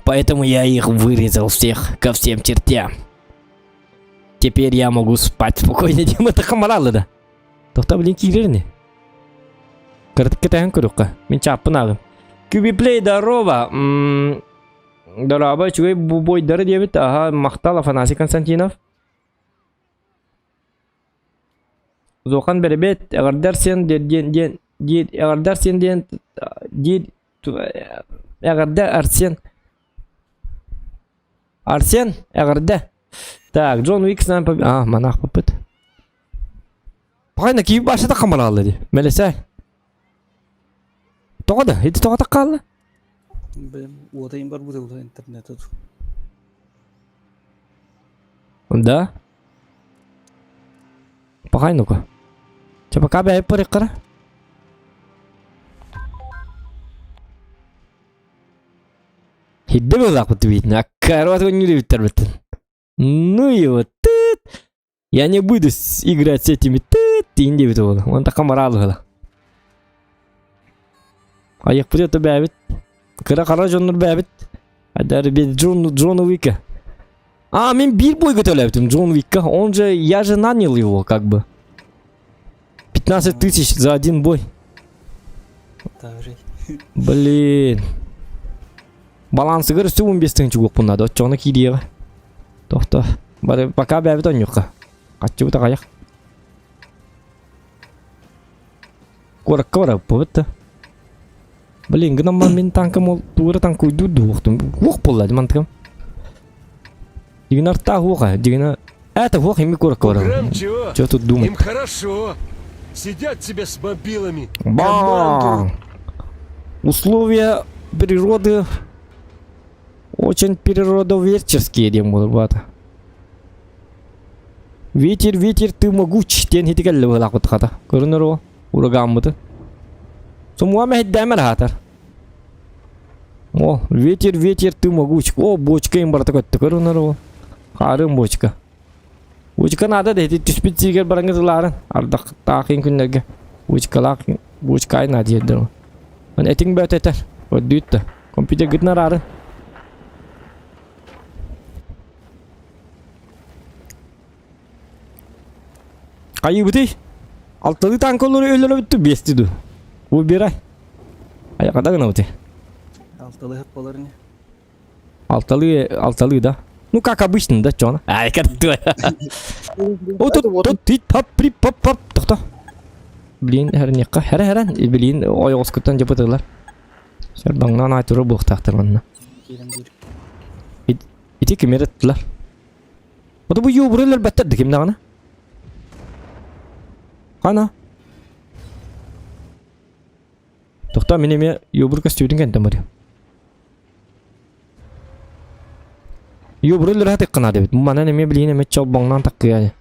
Поэтому я их вырезал всех ко всем чертям. Теперь я могу спать спокойно. Дима тахамаралы да. Тохта блин киирерни. Кыратык кэтэһэн көрүөххэ. Мин чааппын ааҕым. Кюбиплей здорово. Здорово, үчүгэй бойдары диэбит. Аха, махтал Афанасий Константинов. Зохан бэрэбиэт, эҕэрдэр сен диэн диэн диэн диир эҕэрдэр сен диэн диир эҕэрдэ Арсен. Арсен, эҕэрдэ. Так, Джон Уик с нами поб... А, монах попыт. Пахайна киһи баша тахамараалла ди. Мелесе. Тоҕо да? Ити тоҕо таххаалла?
Блин, уотайын бар бутылда интернет тут.
Да? Пахай ну-ка. Че, пока бэйп париккара? Хидде быылаахпыт видно. Аккарват өнүлүбүттэр Ну и вот тыт. Я не буду играть с этими тыт тиин диэбит уолу. Уон такка мараалыһыла. Айықпыт это бэбит. Кыра қара дьоннор бэбит. Айдар бит Джон, Джона Уика. А, мен биир бойга төлөөбүтүм Джон Уикка. Он же, я же нанял его, как бы. 15 тысяч за один бой. Блин. Балансыгар өссө 15 тыһыынча уоппун наада. Оччоҕуна киириэҕэ. Тохто. Бары пока бэйэбит оонньуохха. Хаччыбыт аҕайах. Куоракка бараппыбыт да. Блин, гынан мин танкам ол туора танкуйдуур дуохтум. Уох буолла мантыкам. Дигин артаах уоха, дигина Это уох ими куоракка барабын. Чего тут думать?
Им хорошо. Сидят себе с мобилами.
Бам! Условия природы очень природоверческие, диэн буолар Ветер, ветер, ты могуч диэн хитикэллэ быһылаахпыт хата. Көрүнэр о, урагааммыты. Сумуа мэһэйдээмэр аһаатар. О, ветер, ветер, ты могуч. О, бочка им барыта көттө көрүнэр о. Хаарыын бочка. Бочка наада да ити түспүт сиигэр бараҥҥыт ылаарын. Ардахтаах күннэргэ бочкалаах бочка ай наада диэрдэр. Аны этиҥ бөөтө этэр. Көрдүүт да. Компьютергытын араарын. Хайыбытый? Алтылыы танка олору өлөрөбүттү биэсти ду. Выбирай. Айакада гынабыты.
Алтылыы хап болар не?
Алтылыы, алтылыы да. Ну, как обычно, да, чё она? Ай, как ты. О, тут, тут, тут, пап, при, пап, пап, тохто. Блин, хәрнекка, хәрә, хәрә, блин, ойоҕоскуттан дьапытылар. Сарбаҥнаан аайтура буохтаахтар манна.
Киирэн биир.
Ити кимер ыттылар. Ото бу юбрылар баттар да ким даҕаны. Хана. Тохтоо мин эмиэ юбур көстүүтүн кэнтэн барыам. Юбрылар хатыккына дебит. Манан эмиэ билигин эмиэ чолбоҥнаан таккыа.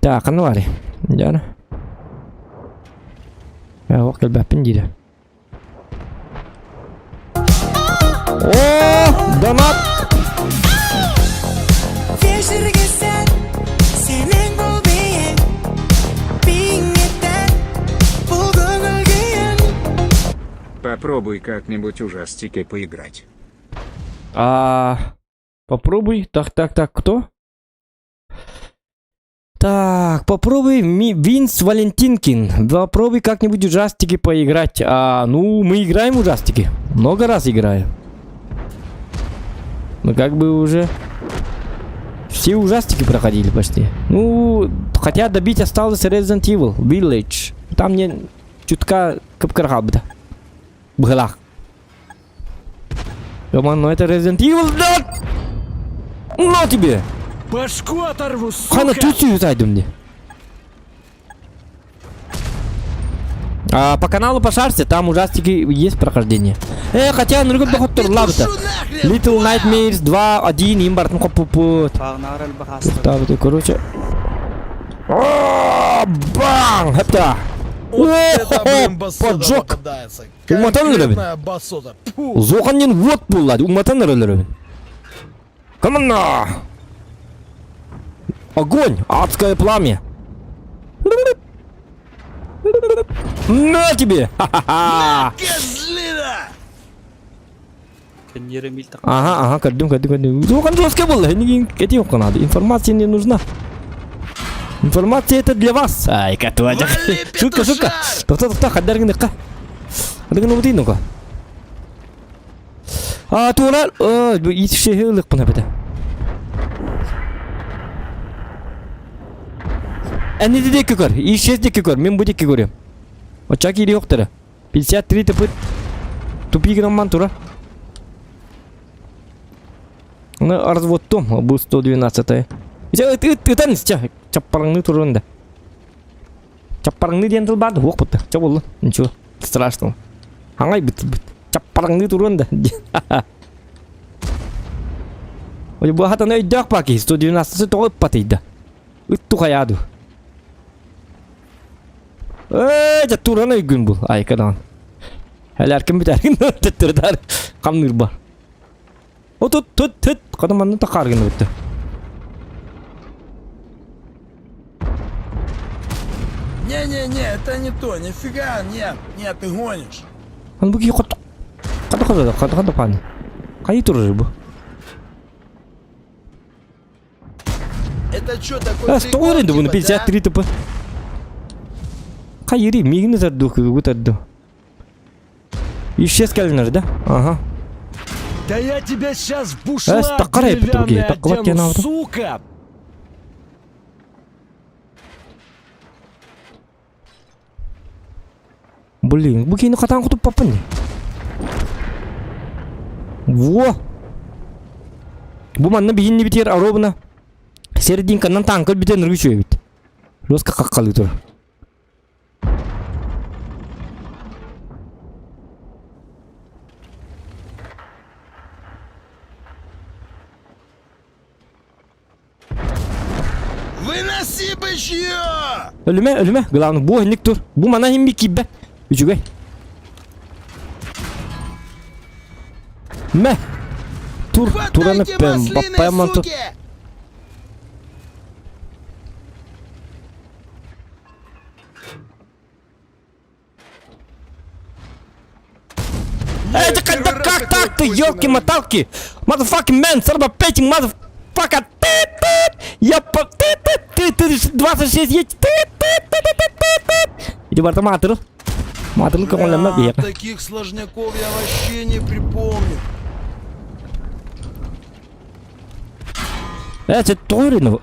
Так, ханна баарый? Дьэ. Э, кэлбэппин диирэ. О, донат!
Попробуй как-нибудь ужастики поиграть.
А, попробуй. Так, так, так, кто? Так, попробуй Ми- Винс Валентинкин. Попробуй как-нибудь ужастики поиграть. А, ну, мы играем ужастики. Много раз играем. Мы как бы уже все ужастики проходили почти. Ну, хотя добить осталось Resident Evil Village. Там мне чутка кып-кыра да. Быһылаах. Роман, ну это Resident Evil, да! На тебе!
Башку оторву,
Хана
сука!
тут зайдем мне. А, по каналу пошарьте, там ужастики есть прохождение. Э, хотя, ну, лабыта. Little Nightmares 2, 1, им бартын коппупут.
Пағынаар элбэх ааста.
Так, короче. О, Бам! Это!
Вот это, блин,
О,
басота
поджог!
попадается.
Уматан өлөбүн.
Конкретная басота. Фу.
Зоханнин вот булла, уматан өлөбүн. Команда! Огонь! Адское пламя! На тебе! Ха-ха-ха!
Козлина!
Кэнниэрэ мил тахха.
Ага, ага, көрдүм, көрдүм, көрдүм. Зохан жестко было, этим надо. Информация не нужна. Информация это для вас. Ай, катуадя.
Вали,
Шутка, шутка.
петуша!
Тохто, тохто, хаддаргын Хаддаргын убутын ну-ка. А, тура, бу итшеһилыкпын эбитэ. Әни диэки көр, ишес диэки көр, мин бу диэки көрүөм. Оччо киириэхтэрэ. 53 тупит. Тупик гынан тура. Ну, разводтум, бу 112 Итэ ыт ытан ча чаппарыңны турун да. Чаппарыңны диэн тыл баар да хуох бутта. Ча боллун. Ничего страшного. Аңай бит бит. Чаппарыңны турун да. Ой, бу хатан өйдөөх баа киһи 112 тоҕо ыппатыйда. Ыт тухайааду. Ээ, дьэ туран өйгүн бул. Айка даҕан. Элэркин бүтэргин төттөрү хамныыр бар. О тут тут тут хата манна тахаар гына бүтті.
Не-не-не, это не то, нифига, нет, нет, ты гонишь.
Аны бу киһи хот хата хата хата хата пааны. Хайы турар бу?
Это что, такой
Э, тоҕо
прикол,
эрэнди буну
типа, да?
53 тп. Хайыри, мигини тарду, кыгы тарду. Исчез кэлинэр да? Ага.
Да я тебя сейчас в
Э,
бушлат
таккара эппит
деревянный
другие, таккалат
одену,
киэн
сука!
Блин, бу киһини хатаан кутуппаппын дии. Во! Бу манна биһинни битиэр оробуна серединканнан таанка бүтэн ыргы үчүгэйбит. Жестко каккалыы тур.
Выноси бычье!
Өлүмэ, өлүмэ, главное, бу инник тур. Бу мана химби киирбэт. Үчүгэй. Мэ! Тур, туран
Хватайте
эппэм,
маслины,
баппайам тур.
суки!
Это когда как так ты, елки-моталки? Motherfucking man, son of a bitch, motherfucker, ты, ты, я по, ты, ты, ты, ты, 26 едь, ты, ты, ты, ты, ты, ты, ты. Иди барта маатырыл. Маатырыл көңүллэммэ
Бля,
биһиэхэ.
таких сложняков я вообще не припомню.
Э, сэ тоҕо эрин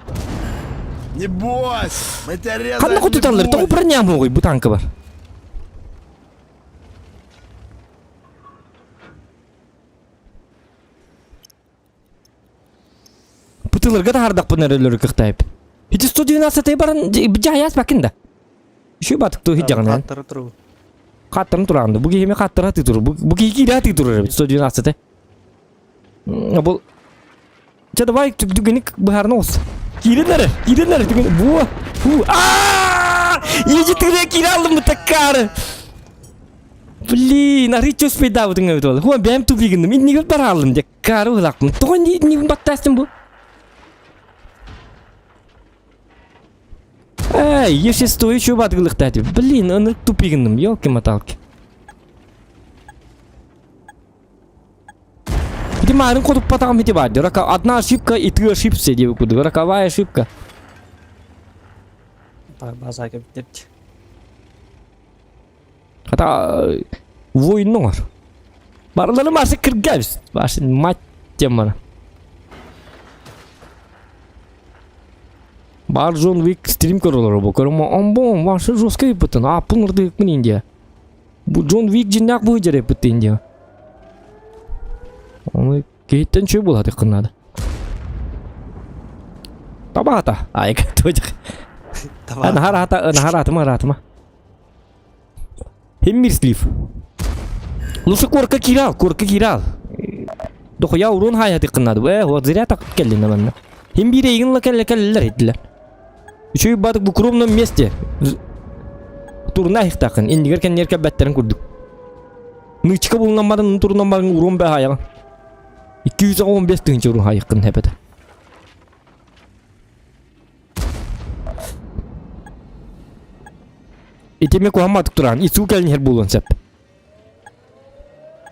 Не бойся, мы тебя резать
Ханна
не
кутуталлар, тоҕо
будем.
броням бу танка бар. Пытылырга таһаардахпын эрэллэр кыхтайып. Ити 112 баран жаяс бакин да. Еще батык ту хиджагынан.
Хаттара туру.
Хаттарын тураанды. Бу киһиме хаттара ты туру. Бу киһи киирэ ты турар 112 Бу Чэ давай түгүнүк быһаарына оҕус. Киирэн эрэ, киирэн эрэ түгүн буо. Фу. Аа! Иди тыгына киирэ алдым таккары. Блин, арыйчы успейдаабытыҥ эбит ол. Хуа бэйэм тупигынным. Иннигэр бараалым дьэ. Каары ылаакпын. Тоҕо иннигин баттаастым бу? Эй, если стою, еще батгылыктаати. Блин, аны тупигынным, елки-моталки. Ити маарын хотуппатаҕым ити баар. Рака одна ошибка и ты ошибся диэбит курдук. Роковая ошибка.
База кэбиттэрчи.
Хата воин оҥор. Барылары маасы кыргабис. Башы мать темана. Бар Джон Уик стрим көрөлөр бу. Көрөм омбон башы жесткий бытын. Апын ырдык Индия. Бу Джон Уик дьиннээх бу дьэрэппит Индия. Оны киһиттэн чүй буолаатыххын наада. Табаата. Айка туодьах.
Таба.
Наһар аата, наһар аатыма, араатыма. Химмир слив. Лучше корка кирал, корка кирал. Дохуя урон хайатыххын наада. Э, вот зря так кэллин манна. Хим биир эйигин ла кэллэ кэллэлэр этилэр. Үчүгэй баатык бу укромном месте. Турна ихтахын, иннигэр кэннигэр кэлбэттэрин курдук. Нычка булунан баран, турунан баран урон бэ хайаҕын. 215 тыһыынча урун хайыккын хэпэтэ. Итиме куһамматык тураан, ису кэлин иһэр буолуон сөп.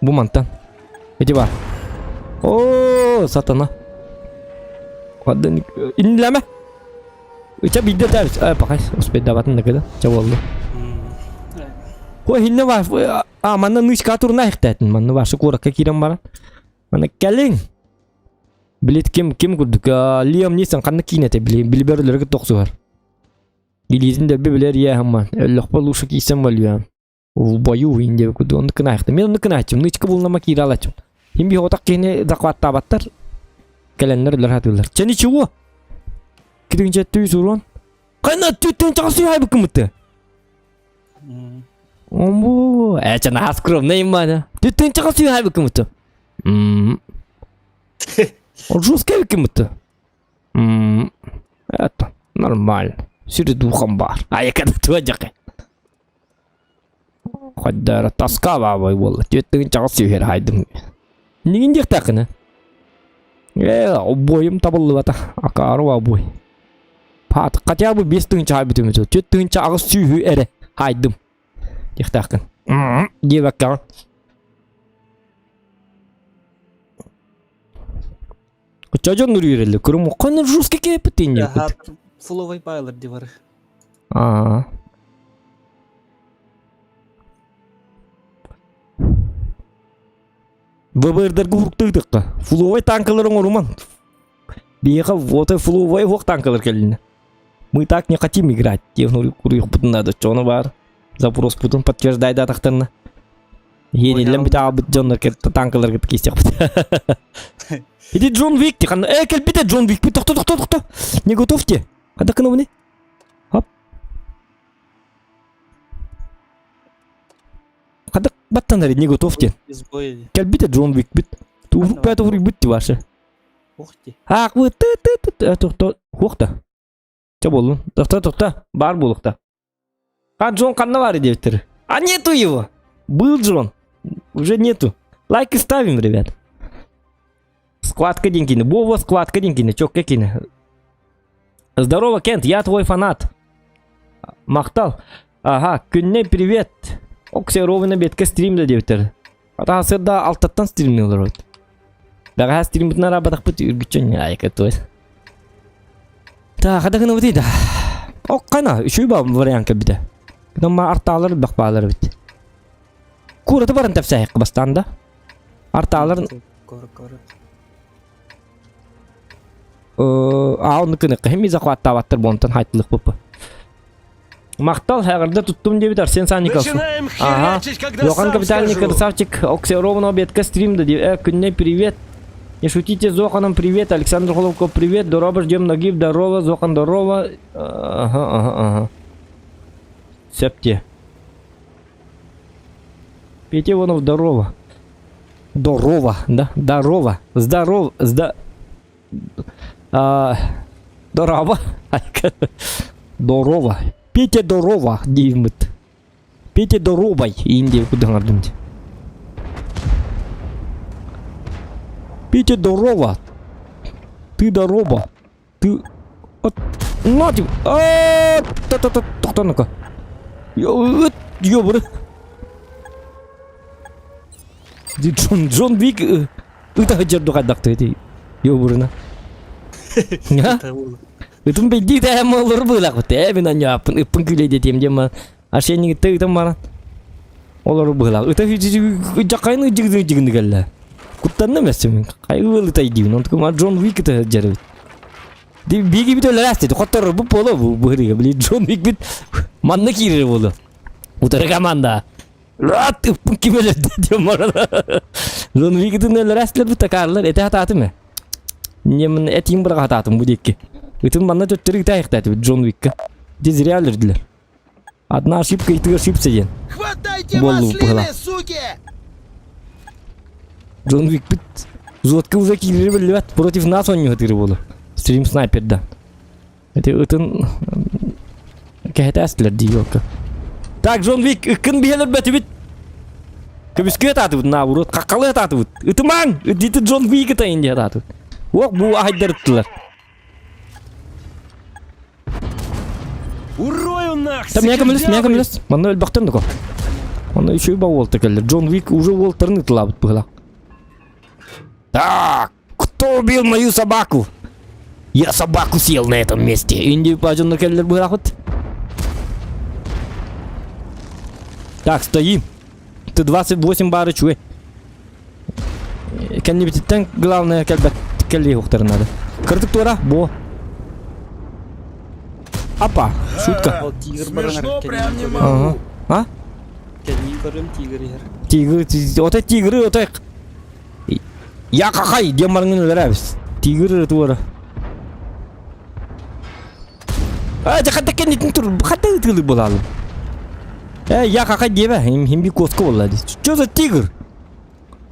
Бу мантан. Ити бар. О, сатана. Иннилэме. Ыча биирдэ тәбис. Э, пахай, успейдабатын да кыда. Ча болду. Ой, хинне бар. А, манна нычка турна ихтәтин. Манна башы куоракка киирэн баран. Манна кэлиҥ. Билет ким ким курдук. Лиам Нисон ханна киинэтэ били билибер тохсуһар. Илиитин дөлбү билэр иэһэмман. Өллөхпө лучше киисен болуя. В бою индия куду онну кынаахтым. Мен онну кынааччым. Нычка булнама киирэ алачым. Хим би отак киһини захваттаабаттар. Кэлэннэр үлэр хатыыллар. Чэ ничего. Киринчэ түй сурон. Кайна түттэн чаҕасы хайбыккымыты. Омбу, э, чэ наһаа скромный мана. Түттэн чаҕасы хайбыккымыты. М. Жестко эбиккимыты. М. Это нормально. Сүрү духом бар. Айка да туожакы. Хайдара тоска баабай буолла. Түөттүгүн чаҕыс сүүһэр хайдым. Нигин диэхтээххинэ. Ээ, обойум табыллыбата. Акаары обой. Паат, хотя бы 5 тыһыынча хаайбытым үтү. 4 тыһыынча 8 сүүһү эрэ хаайдым. Диэхтээххин. Диэбэккэҕин. Оччо дьон үрүүрэллэр. Көрүм, ханна жестко кээппит инньэппит.
Фуловый байлар ди бары.
Аа. ВБРдарга уһуктыытыкка. Фуловай танкалар оҥоруман. Биһиэхэ вот фуловай уһук танкалар кэллинэ. Мы так не хотим играть. Диэн куруйукпутун надо. Чону бар. Запроспутун подтверждайдаатахтарына. Иэниллэн бүтэ дьоннор танкаларга киистэхпит. Иди Джон Вик ти ханна э кэлбитэ Джон Вик тохто тохто тохто не готов те хада кынабыны хоп хада баттанар не готов те кэлбитэ Джон Вик бит туурuk пэт уруйбут ти ваше Ах вы ты ты ты тохто хуохта Чэ буоллун. Тохто, тохто. Баар буолуохта. А Джон ханна баар диэбиттэр. А нету его. Был Джон. Уже нету. Лайки ставим, ребят. Складка денькини. Бова складка денькини. Чокка кини. Здорово, Кент, я твой фанат. Махтал. Ага, күнне привет. Оксе ровно бетке стримде диэбиттэр. Ата сырда алтаттан стримнилер вот. Бэҕэһээ стриммитин араабатахпыт үргүччүн айка то есть. Та хада гынабыт да. Оккана үчүй ба вариант кэлбитэ. Гынан артаалар бах баалар эбит. Кураты баран тэпсээххэ бастаан да. Артаалар аал ныкыныкка хими захваттаабаттар бонтон хайтылык буппа. Махтал, эҕэрдэ туттум диэбит Арсен Санников.
Начинаем
Ага.
херачить, когда
Йохан
сам
капитальный
скажу.
красавчик Оксеровна обедка стрим да күнне привет. Не шутите, Зоханом привет, Александр Головко привет, здорово, ждем ноги, здорово, Зохан, здорово. Ага, ага, ага. Септе. Петя Иванов, здорово. Здорово, да, здорово, здорово, зда... А, здорово. Здорово. Петя здорово, дииммит. Петя здоровай, Индия куда Петя здорово. Ты здорово. Ты... От... На тебе. А, та-та-та, тохтоо ну-ка. Ёбры. Джон, Джон Вик ыта жерду хайдахты эти ёбурына. Ытым бейди тәм олор быйлак бит. Э мин аняпын ыппын күле детем дем. Ашениг тыгытым баран. Олор быйлак. Ыта жакайны жигди жигди келле. Куттанным эсем. Кайгы ытай дибин. Онтукум Джон Вик ыта жербит. Биги бит өлөр асты. Хоттор бу боло бу быһырыга. Били Джон Вик бит манна киирер болду. Утары команда. Рат ыппын ким өлөрдө диэн баран. Джон Вик ытын өлөр астылар бу такаарлар. Эте хатаатым э. Немын этиим быраҕа хатаатым бу диэкки. Ытын манна төттөрү ытаайыктааты Джон Уикка. Дьэ зря өлөрдүлэр. Одна ошибка и ты ошибся диэн.
Хватайте
Боллу
маслины,
быһыла.
суки!
Джон Уик бит взводка уже киирэр биллибэт. Против нас он не буолу. Стрим снайпер да. Эти ытын кэһэтээстилэр дии окка. Так, Джон Вик, ыккын биһэлэр бэтибит. Көмүскүө таатыбыт, наоборот, хаххалыы таатыбыт. Ытымаҥ! Дити Джон Вик ытайын диэ таатыбыт. Уох, бу ахайдар ыттылар.
Урою нах,
Там меня көмөлөс, меня көмөлөс. Манна өлбөхтөн дуко. Манна үчүгэй ба уолта кэллэр. Джон Вик уже уолтарын ытылаабыт быһыла. Так, кто убил мою собаку? Я собаку съел на этом месте. Инди пажонно кэллэр быһылаахыт. Так, стоим. Ты 28 бары чуй. Кэннибититтэн главное кэлбэт кэллии ухтарын надо. Кырдык туора, бо. Апа, шутка.
Ол тигр баран
Смешно прям не
Ага.
могу.
А?
Кэннин көрүм тигр иһэр.
Тигр, ота тигры, ота... Я какай, диэн барыңын өлөрөбүз. Тигр туора. А, дьэ хата кэннитин тур, хата ытыылы буолаалым. Э, я кака диэбэ, хим би коска буолла дии. Что за тигр?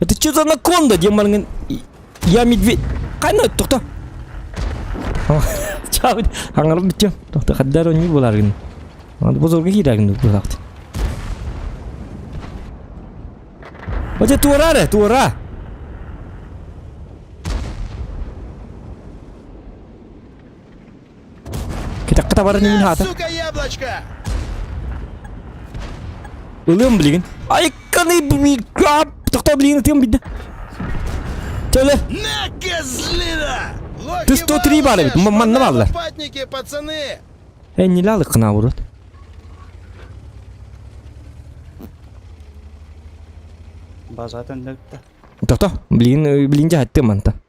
Это что за анаконда диэн баран я медведь. Хайна тохто. Чаабыт, аңарып бүттүм. Тохто хаддар онньу буоларгын. Бозорга киирэргин буолаахт. Оте туора эрэ, туора. Кэтэххэ табарын иһин хаата.
Сука, яблочко!
Ылыам билигин. Айканы Тохтоо билигин ытыам бидде. Төлө.
На, козлина!
Ты 103 баар эбит. Манна бааллар.
Лопатники, пацаны!
Э, не лалыккына урут.
База төннөттө.
Тохто, билигин билигин дьаһаттым мантан.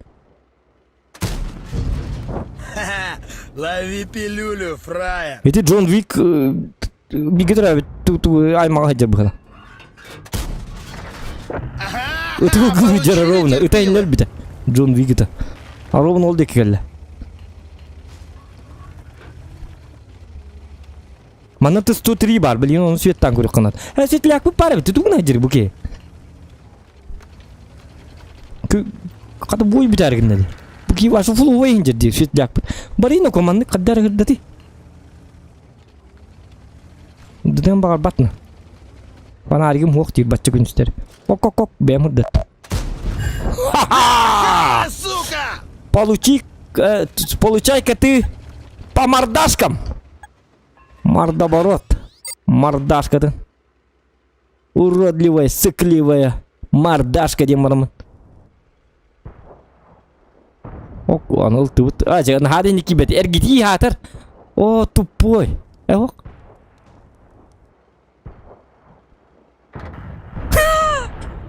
Лови пилюлю, фраер!
Ити Джон Вик бигэ төрөөбүт аймаҕа сылдьар быһыла. Ытыы гылдьара ровно, ыта иннэ өлбүтэ. Джон Вик ыта. А ровно ол диэки кэллэ. Манна ты 103 бар, блин, он светтан көрүк қанат. Ә, светляк бар эбит, тугун айдыр буке. Хата бой бүтээр гиннэди. Бу ки вашу фулу бой инжер ди светляк. Барина команды каддар гырдати. Дыдын бағар батна. Фонаригым хуох диир бачча күнүстэр. Ок-ок-ок бэйэм ырдат. Ха-ха!
Сука!
Получи, э, получай-ка ты по мордашкам! Мордоборот. Мордашка ты. Уродливая, сыкливая мордашка диэн бараммын. Ок, аны ылтыбыт. А, дьэ, наһаа да инники бэт. Эргитии хаатар. О, тупой. Э, ок.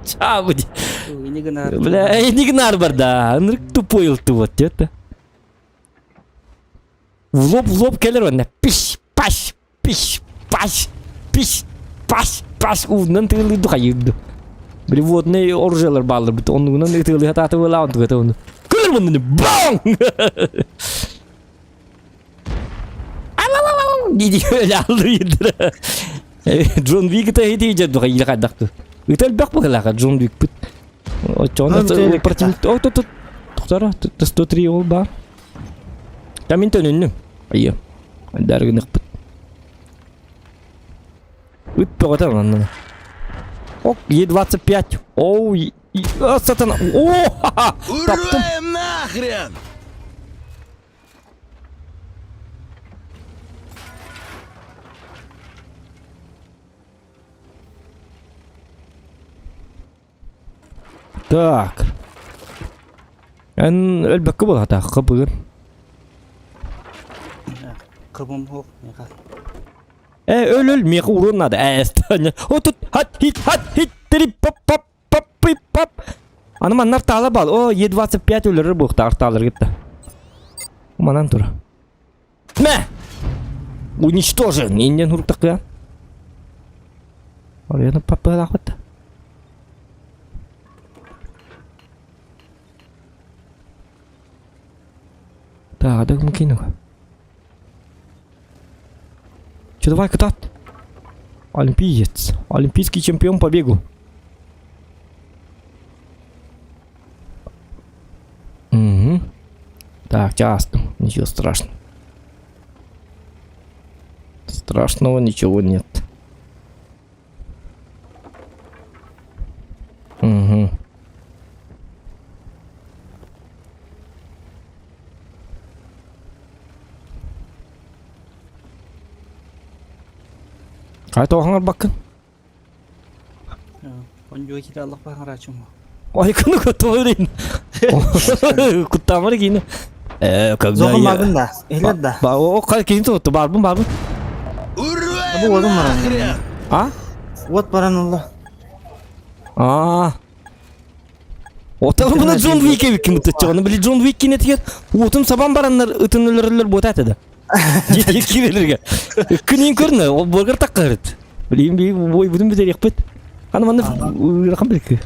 Чаабы ди.
Ини гынаар.
Бля, ини гынаар барда. Ынырык тупой ылтыбыт, деді. В лоб в лоб кэлэр уонна пиш паш пиш паш пиш паш паш уунан тыылыйду хайыырду. Били водный оружиелар бааллар бит оннугунан ытыалыы хатааты буолаа онтугата ону. Көр муннуну баң! Дии өлө Джон Вик та ити дьэ хайыла хайдахты. Ыта элбэх быһылаха Джон Викпит. Оччоҕуна противник о тут тохтора 103 ол баар. Та мин төнүннүм. Айы. Даргыныхпыт. Ыт бөҕөтө манна. Ок, Е25. Оу, сатана. О, ха-ха! Таптым.
Урваем нахрен!
Так. Эн өлбөккө буолатаахха бүгүн.
Кыбым суох миэхэ.
Э, өл өл миэхэ уруон наада. Э, О, тут хат хит хат хит три поп поп поп пип поп. Аны маннар таала бал. О, Е25 өлөрөр буохтаар таалар кытта. Манан тура. Мэ! Уничтожен! Иннен хуруктакка. Арыйаны паппалаахпыт. Так, да ким Че, давай катат. Олимпиец. Олимпийский чемпион по бегу. Угу. Так, часто. Ничего страшного. Страшного ничего нет. Угу. Хайа тоҕо баккын?
Онжуа киирэ аллахпа хараачым.
Айкыны көтөөрин. Куттаамар киини. Э, когда
Зоҕун
я...
бабын да, иһилэр да.
Ба, о, кай киин тутту, барбын, барбын.
Бу уотун баран.
А?
Уот баран ылла.
А. Отан буна Джон Уик эбиккин бутаччы. Били Джон Уик кинетигер уотун сабан бараннар ытын өлөрөллөр буота этэ да. Кибелерге. Күнүн көрнө, ол бургер таккарыт. Билим би бой бүтүн бүтериэхпит. Аны манна ыарахан билки.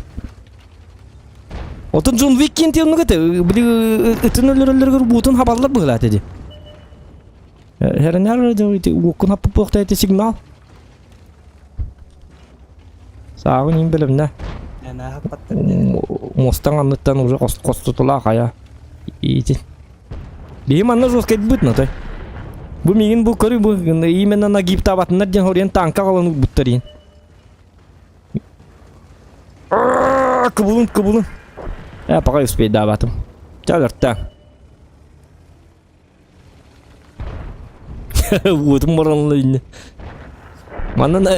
Отон Джон Вик киэн тиэннук этэ, били ытын өлөрөллөрүгэр буутун хабаллар быһылаат эди. Хэрэнэр уоккун хаппыт эти сигнал. Сааҕын иин бэлэмнэ. Мостан анныттан уже хостутулаах хайа. Ити. Биһи манна жесткайбыт натой. Бу миигин бу көрү бу именно нагибтаабатыннар диэн хоруйан танка аҕалан уурбуттар иин. Кыбылын кыбылын. Э, пока успейдаабатым. Чалырта. Уотум баранла инне. Манна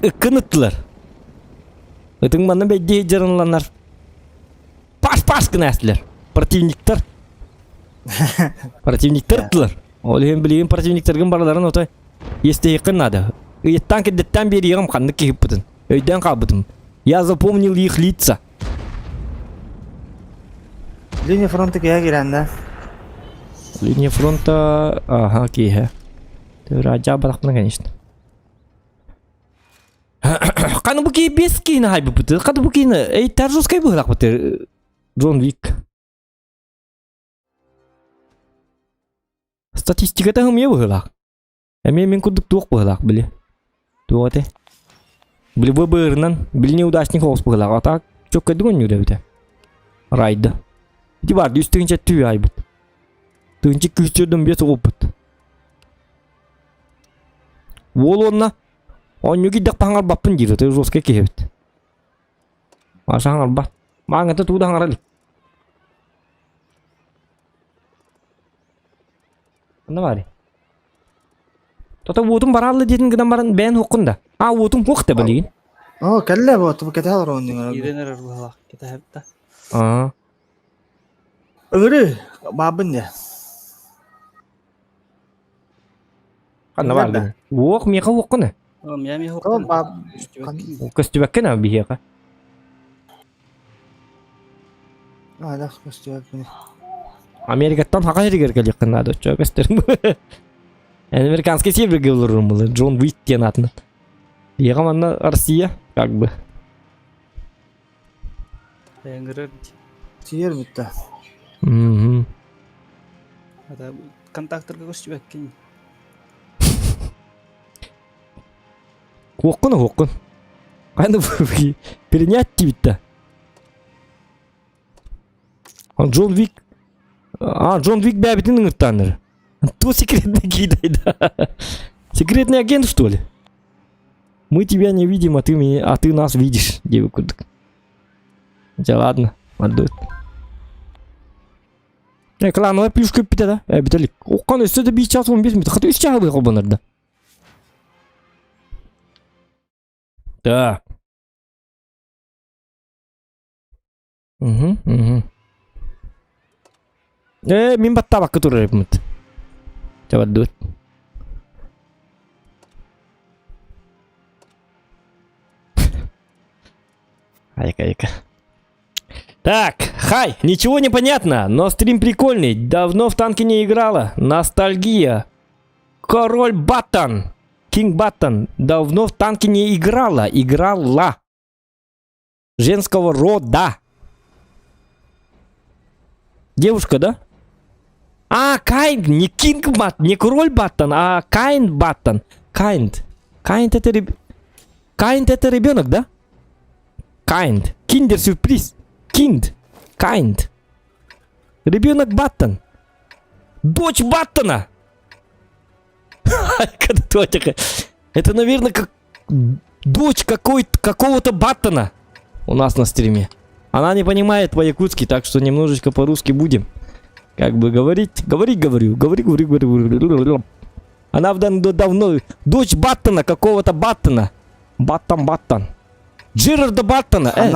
ыккын ыттылар. Ытың манна бэйдии дьарынланар. Паш-паш гына Противниктар. Противниктар ыттылар. Ол иһин билигин противниктаргын барыларын отой естиһиэххин наада. Ыйыттан кирдиттэн биэриэҕим ханнык киһиппытын. Өйдөөн хаалбытым. Я запомнил их лица.
Линия фронта киһэ киирэн да.
Линия фронта... Ага, киһэ. Раджа барахпына, конечно. Қаны бу киһи бес киһини хайбыппыты. Қаны бу киһини эй таржускай быһылаахпыты. Джон Вик. Статистиката хымыйа быһыылаах. Эмиэ мин курдук туох быһыылаах били. Туох этэй? Били быырынан били неудачник соҕус быһыылаах. А так чөккөйдүк оонньуур эбитэ. Райда. Ити баар үс тыһыынча түү айбыт. Тыһыынча күүстүөрдүн биэс оҕуппут. Уол уонна оонньуу киирдэхпэ хаҥарбаппын диир, это жесткий киһи эбит. Маша хаҥарбат. Мааҥҥата тугу да хаҥара илик. Онно баары. Тото уотум бараалла диэтин гынан баран бэйэн хуоххун да. А уотум хуох да билигин.
Оо, кэллэ бу, тубу кэтэһэ олорон
Киирэн эрэр быһалаах кэтэһэбит да.
Аа.
Ыҥырыы, баабын дьэ.
Ханна баар
Да.
Уох миэхэ уоххун э.
Мия миэхэ
Оо, бааб.
Көстүбэккин а биһиэхэ.
Аадах көстүбэппин.
Америкаттан хака сиригэр кэлиэххин наада оччо көстөр. Американский серверге олорорум было Джон Уик диэн аатынан. Биһиэхэ манна Россия как бы.
Ыҥырыр
Тиийэр бүтэ.
Мгм.
Ата контакторга көстүбэккин.
Хуоххун хуоххун. Аны перенять тибитте. Джон Вик А, Джон Вик бэбитин ыҥыртааннар. Ту секретный кидай, да. Секретный агент, что ли? Мы тебя не видим, а ты, меня, а ты нас видишь, диэбит курдук. Дьэ, ладно, отдует. Э, клановая плюшка бүттэ да? Э, бүтэ илик. Оккон өссө да биир час 15 минут. Хата үс чааһы холбонор да. Так. Угу, угу. Э, мин баттаабакка турар эбиппит. Чабардыбыт. Айка, айка. Так, хай, ничего не понятно, но стрим прикольный. Давно в танки не играла. Ностальгия. Король Баттон. Кинг Баттон. Давно в танки не играла. Играла. Женского рода. Девушка, да? А, Кайн, не Кинг Баттон, не Король Баттон, а Кайн Баттон. Kind. Kind это реб... Kind это ребенок, да? Kind. Киндер-сюрприз. Kind. Kind. Ребенок Баттон. Дочь Баттона. Это, наверное, как дочь какой какого-то Баттона у нас на стриме. Она не понимает по-якутски, так что немножечко по-русски будем. Как бы говорить, говорить говорю, говори, говори, говори, говори. Она давно дочь Баттона, какого-то Баттона. Баттон, Баттон. Джерарда Баттона. Э.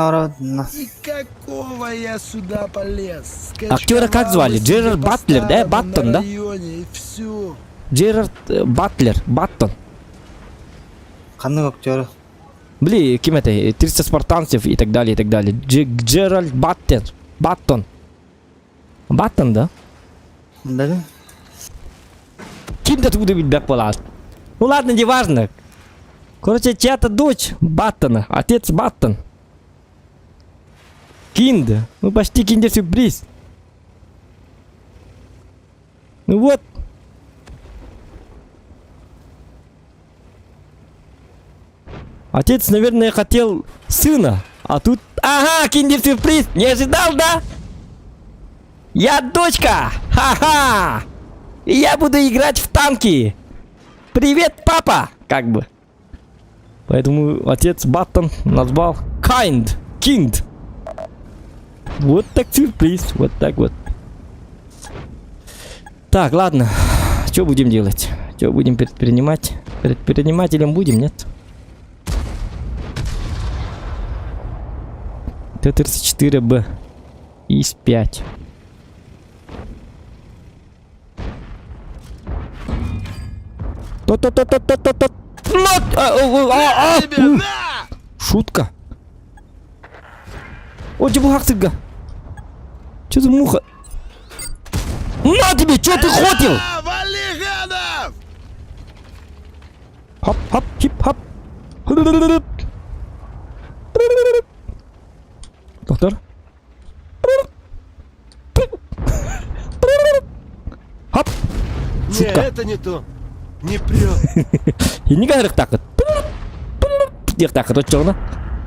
И какого я сюда полез?
Актера как звали? Джерард Батлер, да? Баттон, да?
Районе, и все.
Джерард Батлер, Баттон.
Ханнык актер?
Бли, ким это? 300 спартанцев и так далее, и так далее. Джеральд Баттер. Баттон. Баттон, да?
Да.
Ким да туда билбэт буолаат. Ну ладно, неважно. Короче, чья-то дочь Баттона, отец Баттон. Кинд. Ну почти киндер-сюрприз. Ну вот. Отец, наверное, хотел сына, а тут... Ага, киндер-сюрприз! Не ожидал, да? Я дочка! Ха-ха! Я буду играть в танки! Привет, папа! Как бы. Поэтому отец Баттон назвал Kind. Kind. Вот так сюрприз. Вот так вот. Так, ладно. Что будем делать? Что будем предпринимать? Предпринимателем будем, нет? Т-34Б. ИС-5. То-то-то-то-то-то-то. А, а, а, Шутка. О, тебе Че за муха? На тебе, что ты хотел?
Вали, гадов!
Хоп, хоп, хип, хоп. Доктор? Хоп.
Не, это не то. Не прет.
Инник арыктакыт. Диэхтааххыт оччоҕуна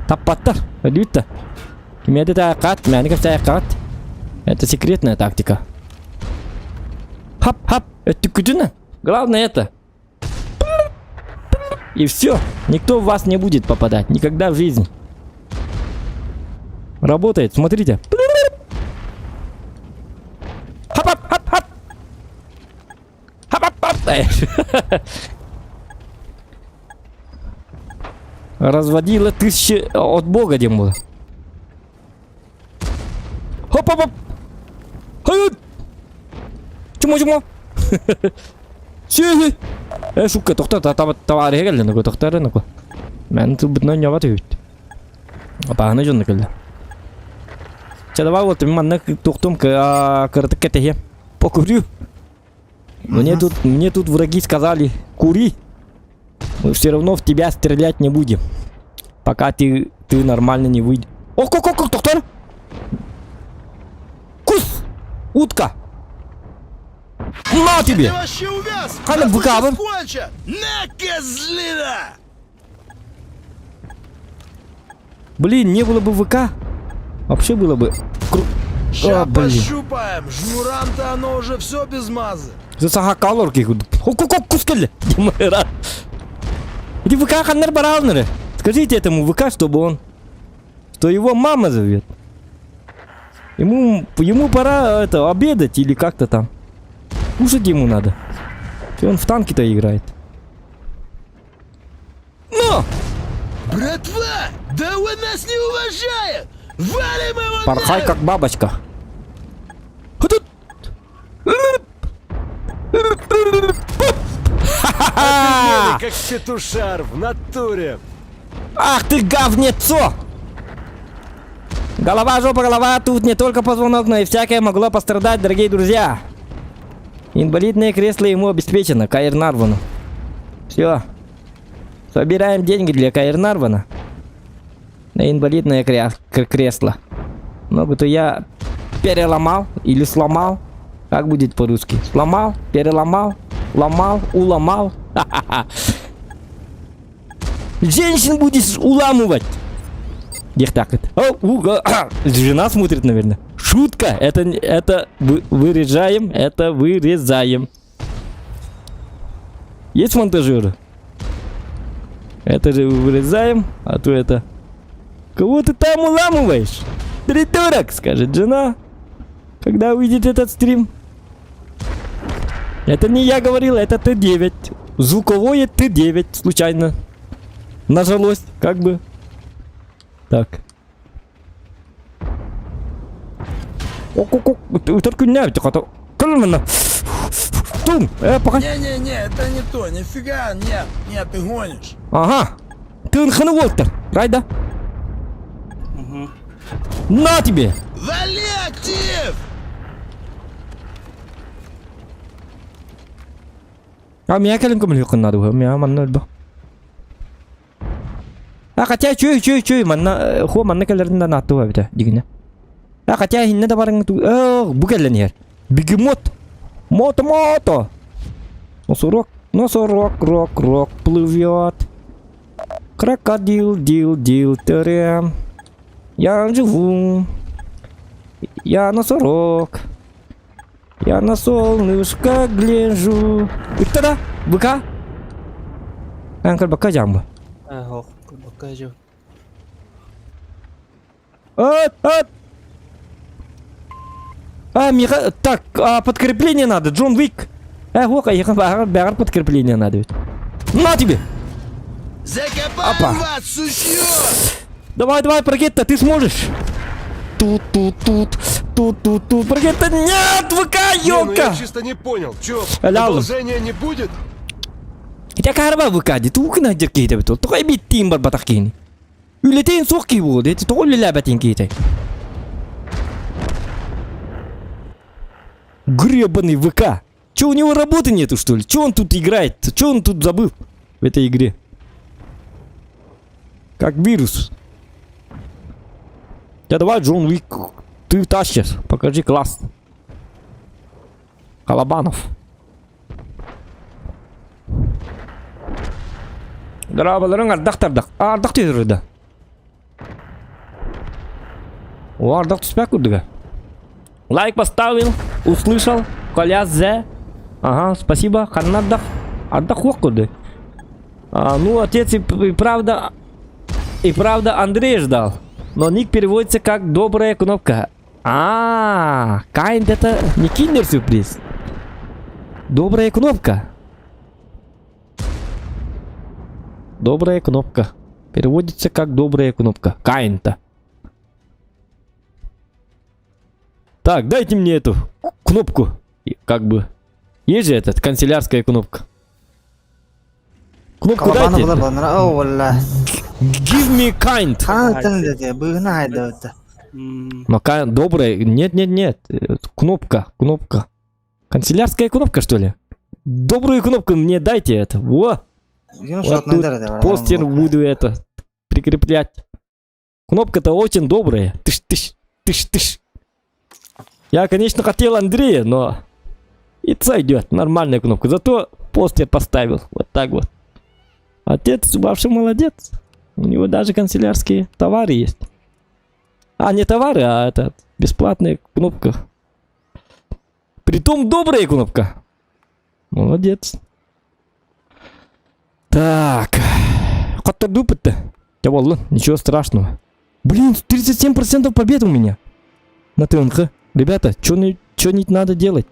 таппаттар, өлүүт да. Кимиэдэ таайаххаат, мээнэ кэпсээйэххаат. Это секретная тактика. Хап-хап, өттүккүтүнэ. Главное это. И все. Никто в вас не будет попадать. Никогда в жизни. Работает, смотрите. Хап-хап-хап-хап. Хап-хап-хап. Разводила тысячи от бога дем Хоп-хоп-хоп. Чумо-чумо. Сүһү. Э, шутка, тохта, товарищ кэллэ, ну тохтар, ну Мен тылбытынан ньобат үһүт. Апаһына дьонно кэллэ. Чэ, давай вот манна тухтум кырытык кэтэһиэм. Покурю. Мне тут, мне тут враги сказали, кури. Мы все равно в тебя стрелять не будем. Пока ты, ты нормально не выйдешь. Ох, ох, ох, доктор! Кус! Утка! На тебе!
Ты вообще увяз!
Хана
Нас
быкабын.
сейчас кончат! На, козлина!
Блин, не было бы ВК. Вообще было бы... Кру...
Ща
А, блин.
пощупаем! Жмурам-то оно уже все без мазы.
Саха калор ки кускелли. Иди ВК ханнар баралныры. Скажите этому ВК, чтобы он... Что его мама зовет. Ему, ему пора это, обедать или как-то там. Кушать ему надо. И он в танки-то играет. Но!
Братва! Да он нас не уважает! Валим его
Порхай
нафиг!
как бабочка.
Офигели, как петушар в натуре.
Ах ты говнецо! Голова, жопа, голова, тут не только позвонок, но и всякое могло пострадать, дорогие друзья. Инвалидное кресло ему обеспечено, Каир Нарвану. Все. Собираем деньги для Каир Нарвана. На инвалидное кресло. Ногу-то я переломал или сломал. Как будет по-русски? Сломал, переломал, ломал, уломал. Женщин будешь уламывать. Диэхтааххыт. Жена смотрит, наверное. Шутка. Это, это вырезаем, это вырезаем. Есть монтажеры? Это же вырезаем, а то это... Кого ты там уламываешь? Придурок, скажет жена, когда увидит этот стрим. Это не я говорил, это Т9. Звуковое Т9 случайно. Нажалось, как бы. Так. Ок-ок-ок, только не Тум, пока.
Не-не-не, это не то, нифига, нет, нет, ты гонишь.
Ага. Ты Уолтер, райда?
Угу.
На тебе!
Вали актив!
А меня кэлин көмөлүөххүн наада бу. Миа манна өлбө. А хотя чүй чүй чүй манна хо манна кэлэрин да нааттыга эбитэ дигинэ. А хотя инне да барың бу кэллэн иһэр. Бегемот. Мото-мото. Носорог, носорог, рок, рок плывет. Крокодил, дил, дил, терем. Я живу. Я носорог. Я на солнышко гляжу. Ыттара, быка. Эн бака жамбы.
Ох, бака жо.
От, от! А, Миха... Так, а, подкрепление надо, Джон Уик. Э, вот, а бәгәр подкрепление надо ведь. На тебе!
Закопаем
Опа.
вас, сучьё!
Давай, давай, Прогетта, ты сможешь! Тут, тут, тут, тут, тут, тут, Прогетта, нет, ВК,
Не, ну
ёлка!
я чисто не понял. Чё,
Аля,
продолжения не будет?
Ити акаарба ВК дии, тугу гына дьэр киһитэ эбит ол. Тоҕо эбиттиин барбатах киһини. Үлэтин суох киһи буолуо дии, тоҕо үлэлээбэтин киһитэй. Гребаный ВК. Че, у него работы нету, что ли? Че он тут играет? Че он тут забыл в этой игре? Как вирус. Я давай, Джон Уик, ты тащишь. Покажи класс. Колобанов. Дорооболоруҥ ардах тардах. Ардах түһүрү да. О, ардах түспэт курдуга. Лайк поставил, услышал, Коля З. Ага, спасибо, ханна ардах. Ардах хуох курдук. А, ну, отец и, и правда, и правда Андрей ждал. Но ник переводится как «добрая кнопка». А, kind это не киндер-сюрприз. Добрая кнопка. Добрая кнопка. Переводится как добрая кнопка. Kind-то. Так, дайте мне эту кнопку. Как бы. Есть же этот, канцелярская кнопка. Кнопку дайте. Give me kind. Но kind, добрая. Нет, нет, нет. Кнопка, кнопка. Канцелярская кнопка, что ли? Добрую кнопку мне дайте это. Во! Вот тут постер буду это прикреплять. Кнопка-то очень добрая. Тыш, тыш, тыш, тыш. Я, конечно, хотел Андрея, но и сойдет. Нормальная кнопка. Зато постер поставил. Вот так вот. Отец вообще молодец. У него даже канцелярские товары есть. А, не товары, а это бесплатная кнопка. Притом добрая кнопка. Молодец. Так. Хоттордубут-то. Ничего страшного. Блин, 37% побед у меня. На ТНХ. Ребята, что не, не надо делать?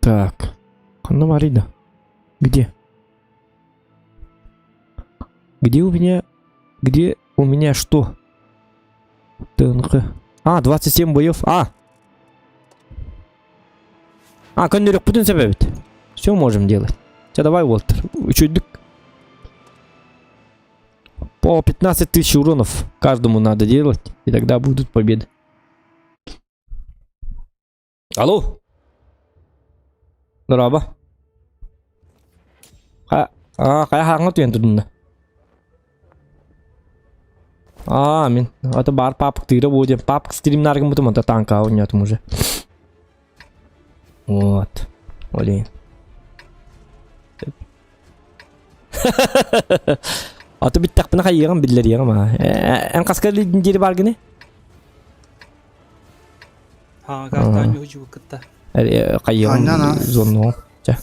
Так. Анна Марина. Где? Где у меня... Где у меня что? ТНХ. А, 27 боев. А! А, көннөрүкпүтүн сөп эбит. Все можем делать. Все, давай, Уолтер. Үчүгдүк. По 15 тысяч уронов каждому надо делать, и тогда будут победы. Алло? Дорообо. А, хайа хаҥҥа түһэн турдунна. А, мин. Это бар папк тыыра буо диэн. Папк стримнаргын бутум, онто танка оонньоотум уже. Вот. Олейин. Аты бүттэхпинэ хайыаҕым биллэриэҕим аа. Эн хаска диэри бааргыный?
Ха, картаан үһү кытта.
Хайыаҕым зоннуоҕум. Чэ.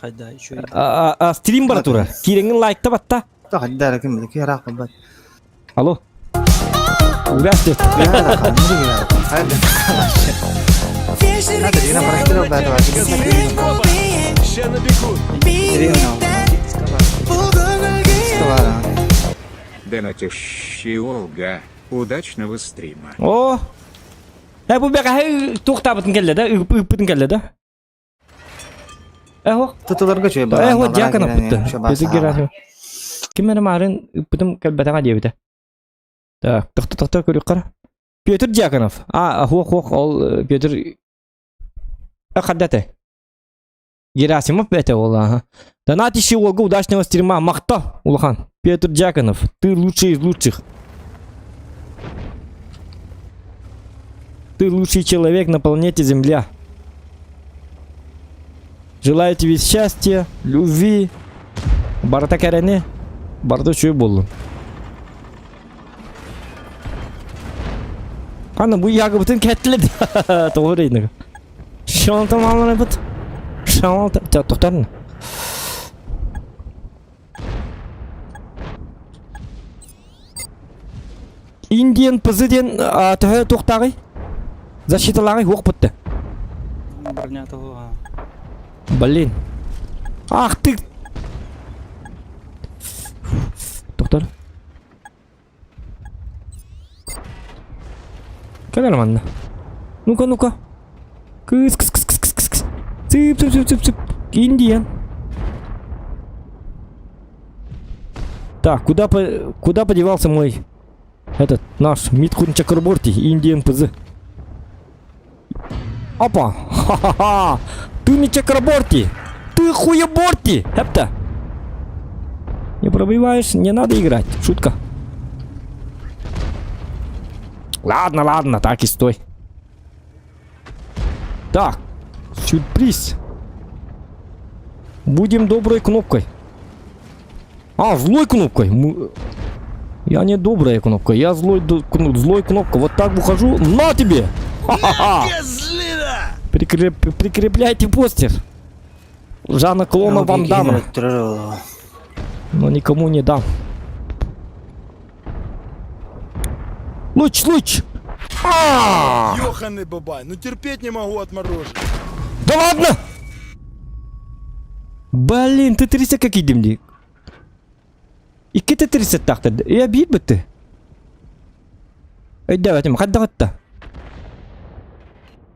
Хайда үчүгэй.
Стрим бара турар. Киирэҥҥин лайкта батта.
Хайда ким киһи ыраах барбат.
Алло. Здравствуйте.
Ща набегут.
Донатищи Олга. Удачного стрима.
О! Э, бу бэҕэһээ туохтаабытын кэллэ да, ыыппытын кэллэ да? Э, ох.
Тутуларга үчүгэй
Э, вот Дьяконов бутта. Петр Герасимов. Ким эрэ маарын ыыппытым кэлбэтэҕэ диэбитэ. Так, тохто-тохто көрүөххэ. Петр Дьяконов. А, хуох-хуох, ол Петр... Хаддате. Герасимов бэйэтэ буолла. Донатище уолга удачного стрима. Махта улахан. Петр Дьяконов, ты лучший из лучших. Ты лучший человек на планете Земля. Желаю тебе счастья, любви. Барыта кэрэни, барыта үчүгэй буоллун. Аны бу ягыбытын кэттилер. Тоҕо рейнага. Шалта малларыбыт. Шалта. Тоқтарын. Индиан ПЗ диэн төһө туохтааҕый? Защиталааҕый уох бутта.
Бронята
Блин. Ах ты! Доктор. Кэлэр манна. Ну-ка, ну-ка. Кыс, кыс, кыс, кыс, кыс, кыс, кыс. Цып, цып, цып, цып, цып. Индиан. Так, куда, по, куда подевался мой этот наш Митхун Чакраборти, Индиан ПЗ? Опа! Ха-ха-ха! Ты не Чакраборти! Ты хуеборти! Эпта! Не пробиваешь, не надо играть. Шутка. Ладно, ладно, так и стой. Так, сюрприз. Будем доброй кнопкой. А, злой кнопкой. Мы... Я не добрая кнопка, я злой, злой кнопка. Вот так выхожу. На тебе! Ха-ха-ха! Прикреп... Прикрепляйте постер. Жана Клона Ван Дамма. Но никому не дам. Луч, луч! А!
Ёханый бабай, ну терпеть не могу отмороженное.
Да ладно! Блин, ты 30 как идем, дии. Иккитэ 30-таахтар. Ээ биир бытты. Өйдөөбөтүм хайдах ытта?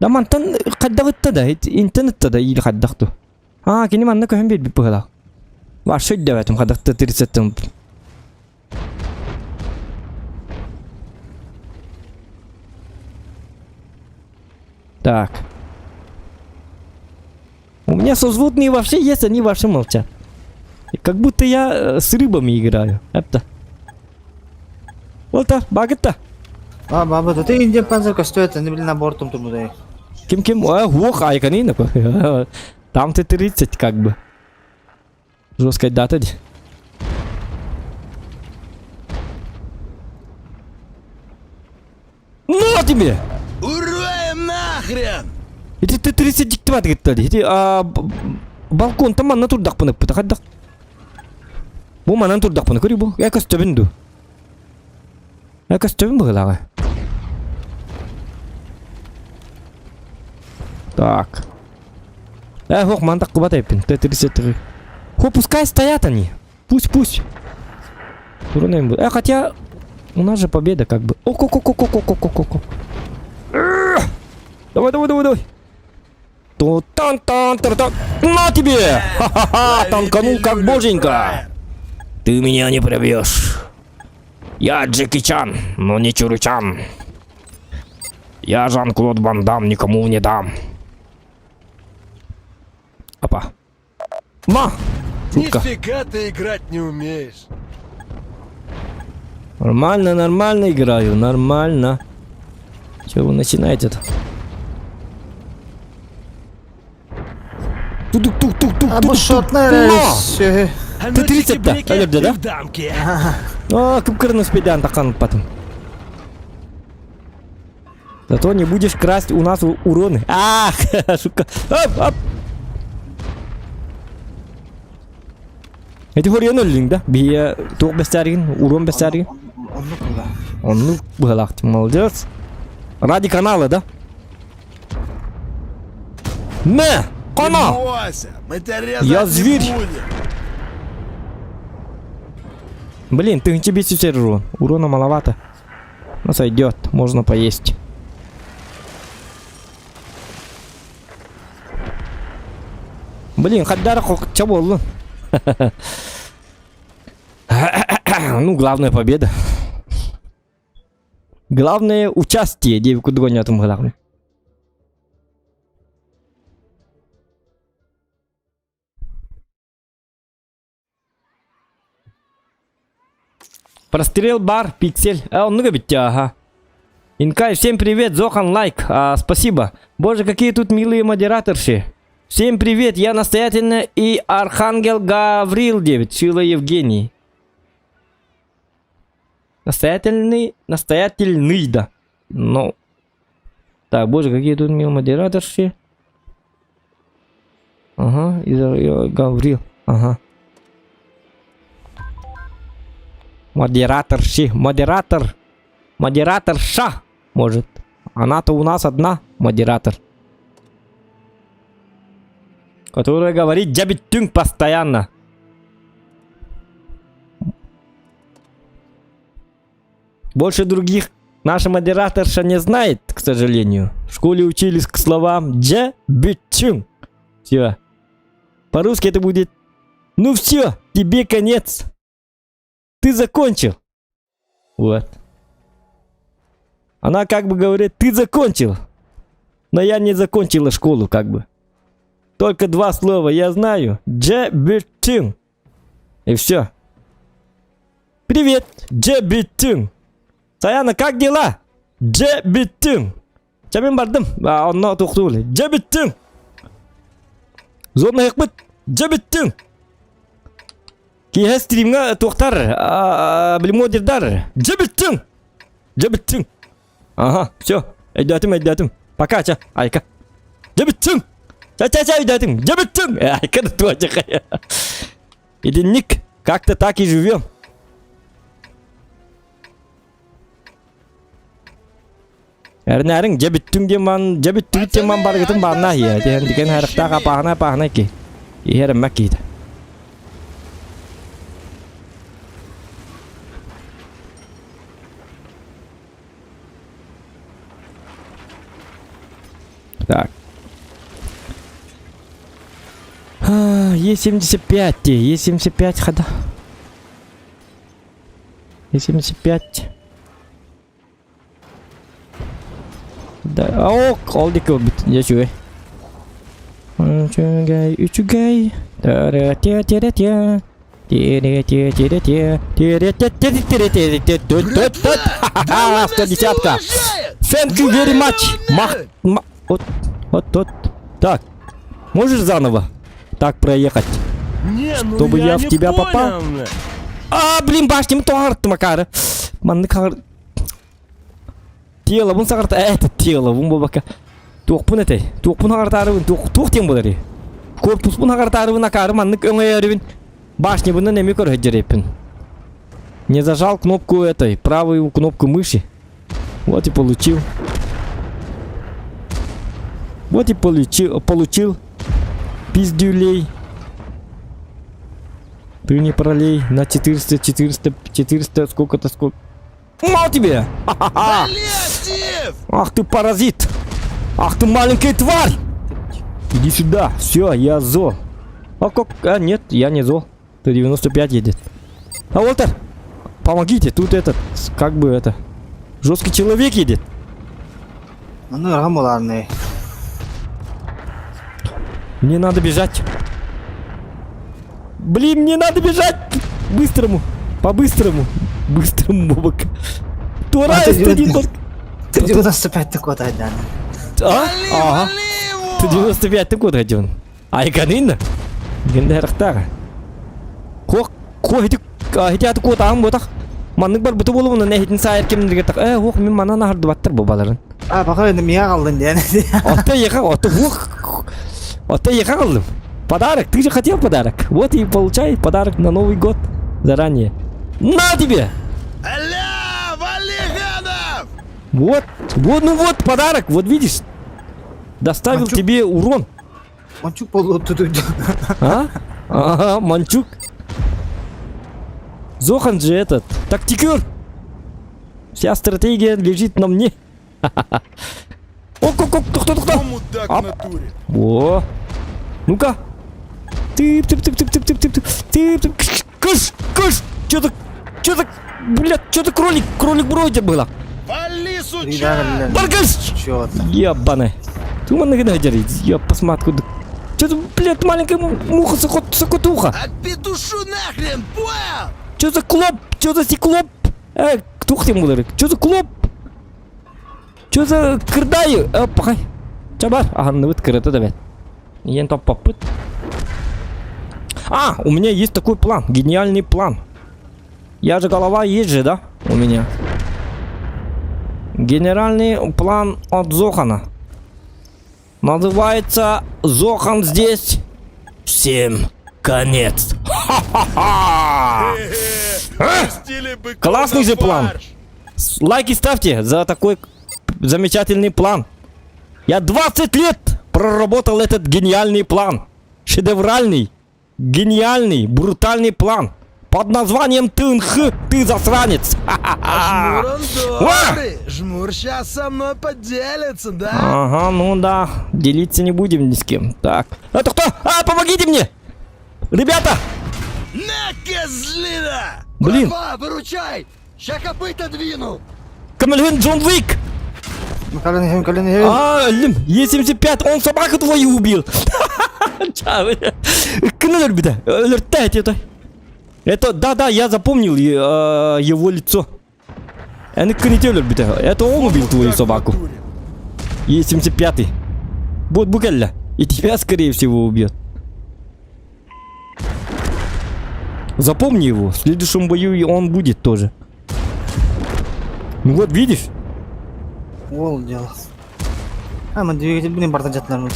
Да мантан хайдах ытта да, интен ытта да или хайдах ту. Аа кини манна көһөн биэрбит быһыылаах. Вообще өйдөөбөтүм хайдах 30 Так. У меня созводные вообще есть, они вообще молчат. Как будто я э, с рыбами играю. Это. Вот так, багетта.
А, баба, да ты Индия Панзер стоит, они были на бортом турбудай.
Ким ким? А, ох, айканина. Там ты 30 как бы. Жесткая дата. На тебе!
Ура нахрен!
Ити ты 30 диктиват гиттер. Ити а, балкон там манна турдахпын ыппыта хайдах. Бу манан турдахпын көрүй бу. Я көстөбүн ду. Я көстөбүн быһылааҕа. Так. Э, ох, мантак кубат эппин. Т-33. Хо, пускай стоят они. Пусть, пусть. Урон Э, хотя у нас же победа как бы. Ок, ок, ок, ок, ок, ок, ок, ок, ок. Давай, давай, давай, давай. Ту тан тан тан тан На тебе! Ха-ха-ха! Танканул как боженька! Ты меня не пробьешь. Я Джеки Чан, но не Чуручан. Я Жан-Клод Ван Дам, никому не дам. Опа. Ма! Шутка.
Нифига ты играть не умеешь.
Нормально, нормально играю, нормально. Чего вы начинаете-то? Тук-тук-тук-тук.
А бу шотная все.
Ты 30-то, өлөрдө да? А, кып-кырын успедан таққан потом. Зато не будешь красть у нас уроны. Ах, шутка. Оп, оп. Эти хорион өллүҥ да? Биһиэ туох бэстээригин, урон бэстээригин?
Оннук була.
Оннук быһалаах, молодец. Ради канала, да? Мэ! Канал!
Бойся, мы тебя резать
Я
не
зверь.
будем.
Блин, ты тебе теперь урон. Урона маловато. Но сойдет, можно поесть. Блин, хаддара ча буоллун. Ну, главная победа. Главное участие, девку догонятым главное. Прострел бар, пиксель. А, оннук эбит ага. Инкай, всем привет, Зохан лайк. А, спасибо. Боже, какие тут милые модераторши. Всем привет, я настоятельно и Архангел Гаврил 9, Шила Евгений. Настоятельный, настоятельный, да. Ну. Так, боже, какие тут милые модераторши. Ага, и Гаврил. Ага. Модераторши, модератор. Модераторша, может. Она-то у нас одна, модератор. Которая говорит дябитюнг постоянно. Больше других наша модераторша не знает, к сожалению. В школе учились к словам дябитюнг. Все. По-русски это будет «Ну все, тебе конец. Ты закончил». Вот. Она как бы говорит, ты закончил. Но я не закончила школу как бы. Только два слова я знаю. Джебитин. И все. Привет, Джебитин. Саяна, как дела? Джебитин. Чэ мин бардым. Онно туохтуур. Дьэ бүттүҥ. Зоннаһыкпыт. Дьэ бүттүҥ. Киэһэ стримҥа туохтар, блимодердар. Дьэ бүттүҥ. Дьэ бүттүҥ. Ага, все. Өйдөөтүм, өйдөөтүм. Пока, чэ, айка. Дьэ бүттүҥ. Чэ, чэ, чэ, өйдөөтүм. Дьэ бүттүҥ. Айка да туочахай. Итинник, как-то так и живем. Эрнээриҥ дьэ бүттүҥ диэн баан дьэ бүттүгүт диэн баан барыгытын бааннаа иһэ диэн диэн харахтаах апааһына апааһына ки иһэр эммэк киһитэ. Так. Е75, Е75 хода. Е75. Да, ок, ол диэки ылбыт. Дьэ үчүгэй. Үчүгэй, үчүгэй. Тэ-рэ-тэ-тэ-рэ-тэ. Тире-те-тире-те. Тире-те-те-те-те-те-те-те-те-те.
Да
Ха-ха, десятка. Thank you very much. Мах, вот, вот, вот. Так, можешь заново так проехать?
Не, ну
Чтобы я
я
в
не
тебя
понял,
попал?
бля.
А, блин, башням тоҕо Макара. Маннык Тело, бун саҕарта, это тело, бун бабака. Туохпун этэй, туохпун хаҕартаарыбын, туох туох диэн буоларый? Корпуспун хаҕартаарыбын акаары маннык өҥөйөрүбүн башнябынан эми көрө сылдьар Не зажал кнопку этой, правую кнопку мыши. Вот и получил. Вот и получил, получил пиздюлей. Ты не пролей на 400, 400, 400, сколько-то, сколько. Мал тебе! Ха-ха-ха! Ах ты паразит! Ах ты маленькая тварь! Иди сюда! Все, я зол. А как? А, нет, я не зол. Ты 95 едет. А, Уолтер! Помогите, тут этот, как бы это, жесткий человек едет.
Ону ырахан буолаарный.
Мне надо бежать. Блин, мне надо бежать! Быстрому! По-быстрому! Быстрому, Бобок. Тура,
А ты
С1 только...
Ты 95 ты куда айдан.
А? Ага. Ты 95 ты куда идён? Айганын? Гендерахтар. Кох, кох ити ити аты куотаҕым буотах. Маннык барбыты буолугуна нэһитин саайар кэмнэргэ так э уох мин манан аһардыбаттар бу баларын.
А, пока мига қалдың диэн.
Отто еха, отто уох. Отто еха қалдым. Подарок, ты же хотел подарок. Вот и получай подарок на Новый год заранее. На тебе!
Аля, вали гадов!
Вот, вот, ну вот подарок, вот видишь. Доставил
Манчук.
тебе урон.
Мончук болу тутуйду.
А? Ага, Манчук. Зохан же этот, тактикер. Вся стратегия лежит на мне. Ок, ок, ок, кто, кто,
Ну, мудак в натуре.
О, ну-ка. Тып, тып, тып, тып, тып, тып, тып, тып, тып, тып, кыш, кыш, что-то, что-то, блядь, что-то кролик, кролик вроде было.
Вали, суча!
Баргаш!
Чё
Ебаный. Ты манна гына Я посмотрю, откуда. Что-то, блядь, маленькая муха сокотуха.
От петушу нахрен, понял?
Что за клоп? Что за циклоп? Э, туох диэн буолар? Что за клоп? Что за кырдайы? Э, пахай. Чабар, аһанныбыт кырата да бэт. Иен топпоппут. А, у меня есть такой план, гениальный план. Я же голова есть же, да, у меня? Генеральный план от Зохана. Называется Зохан здесь. Всем конец. Ха-ха-ха! Классный же план. Лайки ставьте за такой замечательный план. Я 20 лет проработал этот гениальный план. Шедевральный, гениальный, брутальный план. Под названием Тынх, ты засранец.
Жмур он добрый. Жмур сейчас со мной поделится, да?
Ага, ну да. Делиться не будем ни с кем. Так. Это кто? А, помогите мне! Ребята!
На, козлина!
Блин.
Братва, выручай! Ща копыта двину!
Камильвин Джон Уик!
Калин калин
А, Е75, он собаку твою убил! Кынылыр бит, это. Это, да-да, я запомнил э, его лицо. Это он убил твою собаку. Е75. Вот букелля. И тебя, скорее всего, убьет. Запомни его. В следующем бою он будет тоже. Ну вот, видишь?
Ол дело. А, мы двигатель блин барда жатылар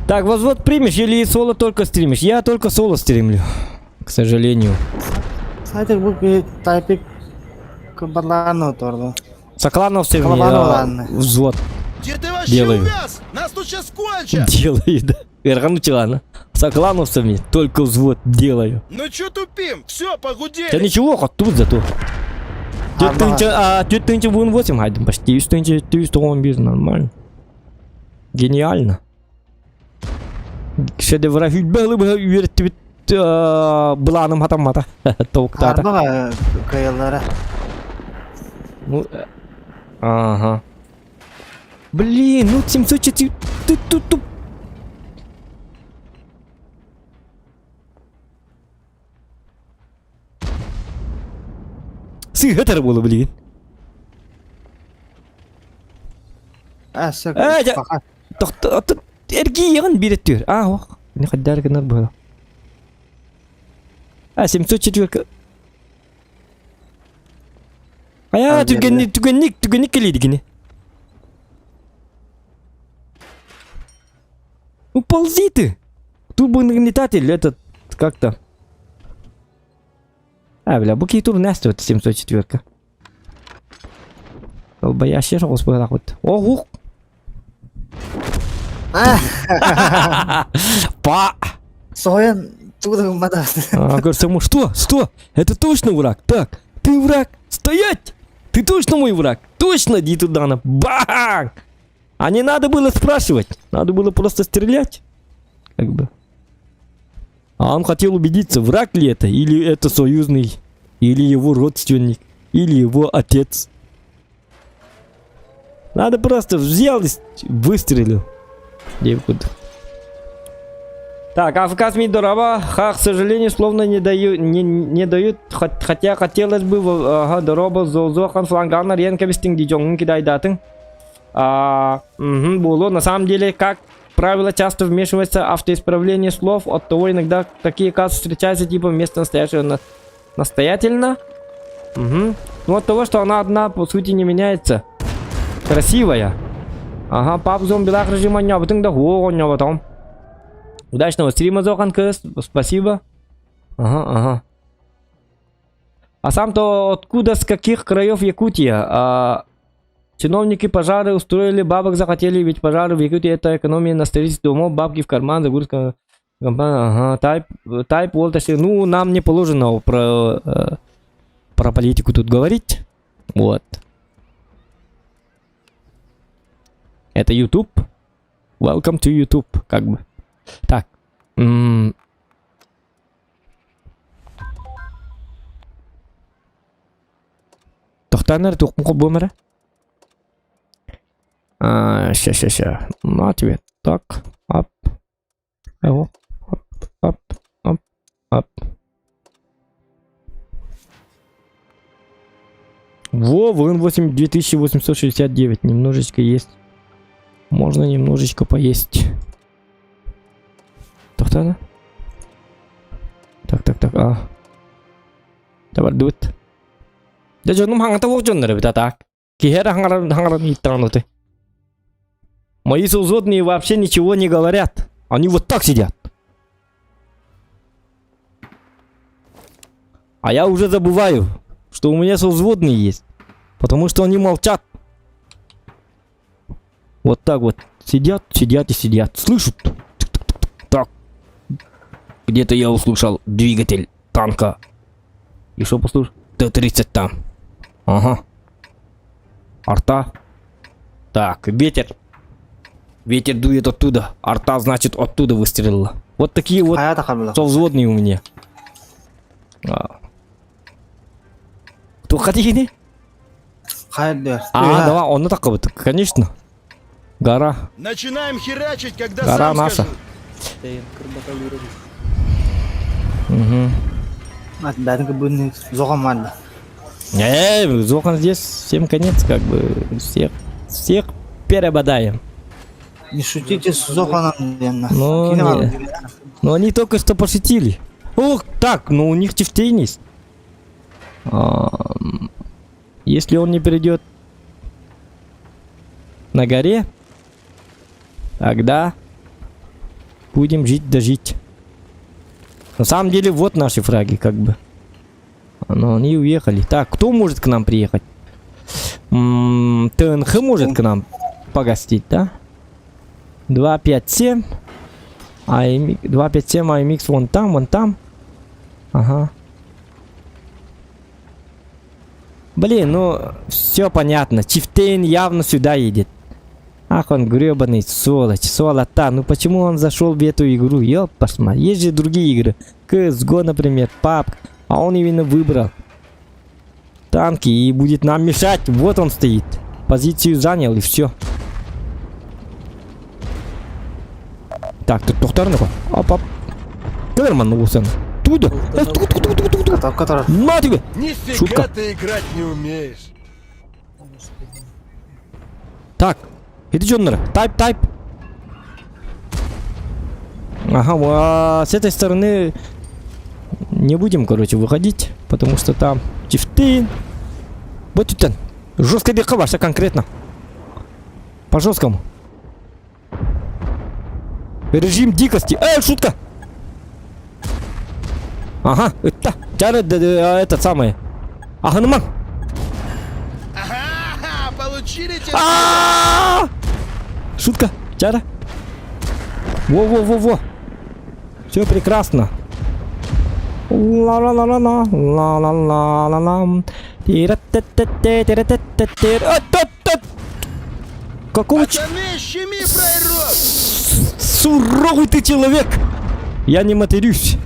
Так, возвод примешь или соло только стримишь? Я только соло стримлю, к сожалению.
Сайтик бу тайпик барланы торду.
Соклановцы мне
Колобанова,
взвод
Где ты вообще
Делаю.
увяз? Нас тут сейчас кончат!
делаю, да. Верхануть ладно. Соклановцами только взвод делаю.
Ну чё тупим? Все, погудели!
Да ничего, хоть тут зато.
Арбаға.
А, тетя вон 8, хайдым, почти 391, нормально. Гениально. Шедевра үертибит быланым хатаммата. Толктата.
Арбаға каялары.
Ну, ага. Блин, ну 704... Ты тут туп. Сыгатар было, блин.
А, все.
Э, Тохто, эргиен биреттür. А, ох. Не хаддар гынар было. А, 704. Ая,
А,
түгенник, түгенник, түгенник келейді гене. Ну, ползи ты. Турбонагнетатель, этот, как-то. А, бля, буки тур нэстэ вот 704. Долбоящий господа вот. Ох, Па!
Соян туда мада.
А, говорит, что? Что? Это точно враг? Так, ты враг? Стоять! Ты точно мой враг? Точно, иди туда, на. Бах! А не надо было спрашивать. Надо было просто стрелять. Как бы. А он хотел убедиться, враг ли это, или это союзный, или его родственник, или его отец. Надо просто взял и выстрелил. Девку. Так, АФК Дорова, ха, к сожалению, словно не даю, не, не дают, хотя хотелось бы, ага, Дороба, Золзохан, Флангана, Ренковистинг, Дижонгун кидайдатын. А, угу, было. На самом деле, как правило, часто вмешивается автоисправление слов, от того иногда такие казусы встречаются, типа вместо настоящего на, настоятельно. Угу. Ну, от того, что она одна, по сути, не меняется. Красивая. Ага, пап зомби лах режима да потом. Удачного стрима, Зохан Кс. Спасибо. Ага, ага. А сам-то откуда, с каких краев Якутия? А, чиновники пожары устроили, бабок захотели, ведь пожары в Якутии это экономия на строительстве домов, бабки в карман, загрузка компания. Ага, тайп, тайп, ну, нам не положено про, э, про политику тут говорить. Вот. Это YouTube. Welcome to YouTube, как бы. Так. Тохтанар туқму бомара. А, ща, ща, ща. На тебе. Так, ап. Оп, оп, оп, оп, оп. Во, ВН 8 2869. Немножечко есть. Можно немножечко поесть. Так, так, так, так, так, а. Давай, дует. Дьэ дьонум хаҥата суох дьоннор эбит а так. Киһи эрэ хаҥаран хаҥаран ииттэҕин отой. Мои созводные вообще ничего не говорят. Они вот так сидят. А я уже забываю, что у меня созводные есть. Потому что они молчат. Вот так вот сидят, сидят и сидят. Слышат. Так. Где-то я услышал двигатель танка. И что послушал? Т-30 там. Ага. Арта. Так, ветер. Ветер дует оттуда. Арта, значит, оттуда выстрелила. Вот такие вот
Хайа тахарбыла.
совзводные у меня. А. Кто хотите?
Хайа дör.
А, давай, он так вот, конечно. Гора.
Начинаем херачить, когда
Гора
сам
наша.
скажу.
Тэйэн кырбаталыыр
Угу.
Бәтин кыбын зоған манды.
Не, Зохан здесь всем конец, как бы всех, всех перебодаем.
Не шутите с Зоханом диэн.
Ну, не. Но они только что пошутили. Ох, так, ну у них чифтейн есть. Если он не перейдет на горе, тогда будем жить да жить. На самом деле вот наши фраги, как бы. Но они уехали. Так, кто может к нам приехать? ТНХ может к нам погостить, да? 2, 5, 7. AMX, 2, 5, 7 AMX вон там, вон там. Ага. Блин, ну, все понятно. Чифтейн явно сюда едет. Ах, он гребаный сволочь, сволота. Ну почему он зашел в эту игру? Ёпашма, есть же другие игры. CSGO, например, PUBG. А он именно выбрал танки и будет нам мешать. Вот он стоит. Позицию занял и все. Так, тут тохторнуха. Оп, оп. Кэлэрман усан. Туда.
Который.
На тебе!
Нифига
Шутка.
ты играть не умеешь.
Так, иди дьоннор. Тайп, тайп. Ага, а с этой стороны не будем, короче, выходить, потому что там чифты. Вот тут жестко ваша конкретно. По жесткому. Режим дикости. Эй, шутка! Ага, это, этот самый. Ага, ну
Ага, получили те...
А! Шутка, чара. Во-во-во-во. Все прекрасно. Ла-ла-ла-ла-ла, ла-ла-ла-ла-ла. Тира-та-та-та, тира-та-та-та. А, та-та. Какого ч...
Пацаны, щеми, фраерок!
Суровый ты человек! Я не матерюсь.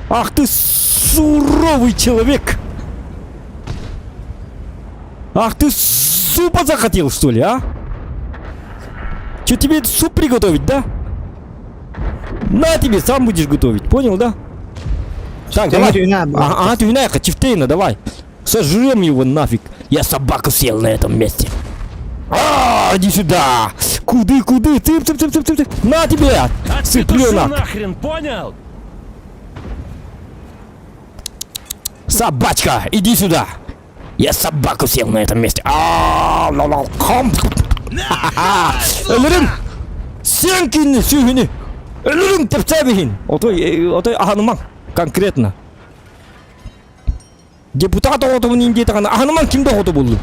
Ах ты суровый человек! Ах ты супа захотел, что ли, а? Че тебе суп приготовить, да? На тебе, сам будешь готовить, понял, да? Так, давай. Ага, ага, тювинаха, чифтейна, давай. Сожрем его нафиг. Я собаку съел на этом месте. А, иди сюда! Куды, куды? Цып, цып, цып, цып, цып, цып. На тебе! Цыпленок!
нахрен, понял?
Собачка, иди сюда! Я собаку съел на этом месте. А, ла, ла, хом. Өлөрүм! Сен кинни сүүһүнү! Өлөрүм тэпсэбиһин! Отой, отой аһанымаҥ конкретно. Депутат оҕотубун индиэтаҕына аһанымаҥ ким да оҕото буоллун.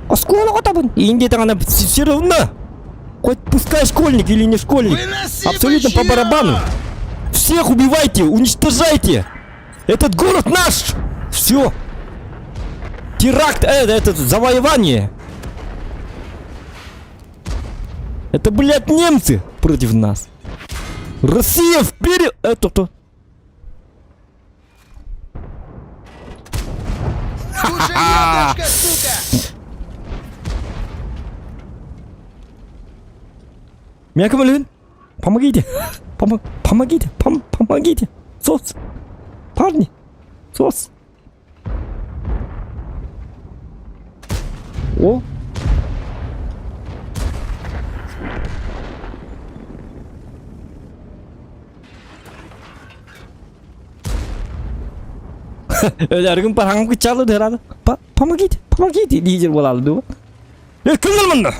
Оскуола оҕотобун индиэтаҕына все равно. Хоть пускай школьник или не школьник.
Выноси
Абсолютно по
бычье!
барабану. Всех убивайте, уничтожайте. Этот город наш. Все. Теракт, это завоевание. Это, блядь, немцы против нас. Россия вперед! Это кто?
яблочко, сука!
Меня көмөлөһүн. Помогите. Помо помогите. Пом помогите. Сос. Парни. Сос. О. Өлөргүн параҥым кыччаалы дыһырады. Помогите, помогите лидер буолаалы дуо. Э, ким манна?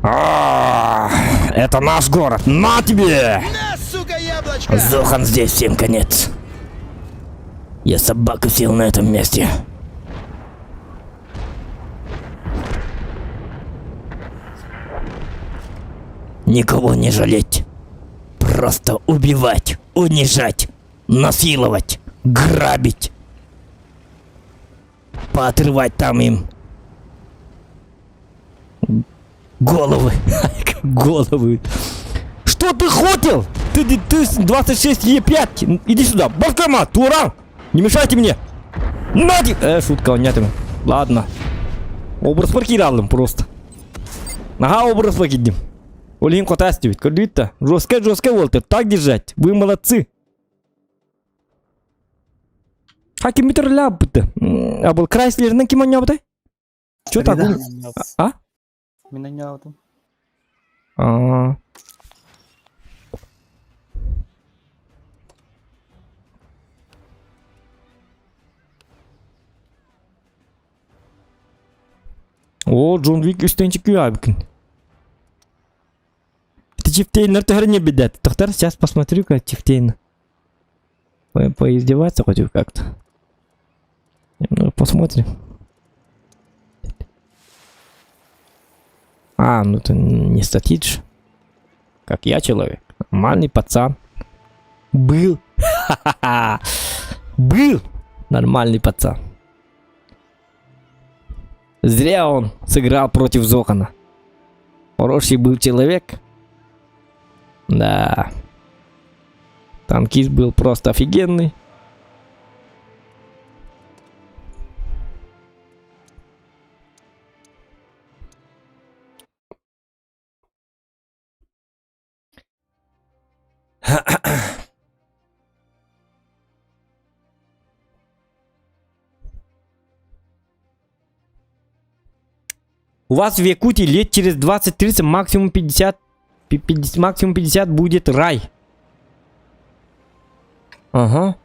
Это наш город. На тебе!
На, сука, яблочко!
Зохан здесь всем конец. Я собаку съел на этом месте. Никого не жалеть. Просто убивать, унижать, насиловать, грабить. Поотрывать там им головы. Головы. Что ты хотел? Ты, ты 26 Е5. Иди сюда. Банкомат, Туран. Не мешайте мне. На Э, шутка, нет. Ладно. Образ паркировал просто. Ага, образ покидим. Олин котастивит. Көрдүт Жестко, жестко, Уолтер. Так держать. Вы молодцы. Хаким битер А был Крайслерның ким ойнабытай? Чё так? А?
Мин ойнабытым.
А. О, Джон Вик үстен чекүй абыкын. Ты Чифтейн тоже не беда. Доктор, сейчас посмотрю-ка Чифтейн. По поиздеваться хочу как-то. Немного посмотрим. А, ну это не статич. Как я человек. Нормальный пацан. Был. Был. Нормальный пацан. Зря он сыграл против Зохана. Хороший был человек. Да. Танкист был просто офигенный. У вас в Якутии лет через 20-30, максимум 50, 50, максимум 50 будет рай. Ага.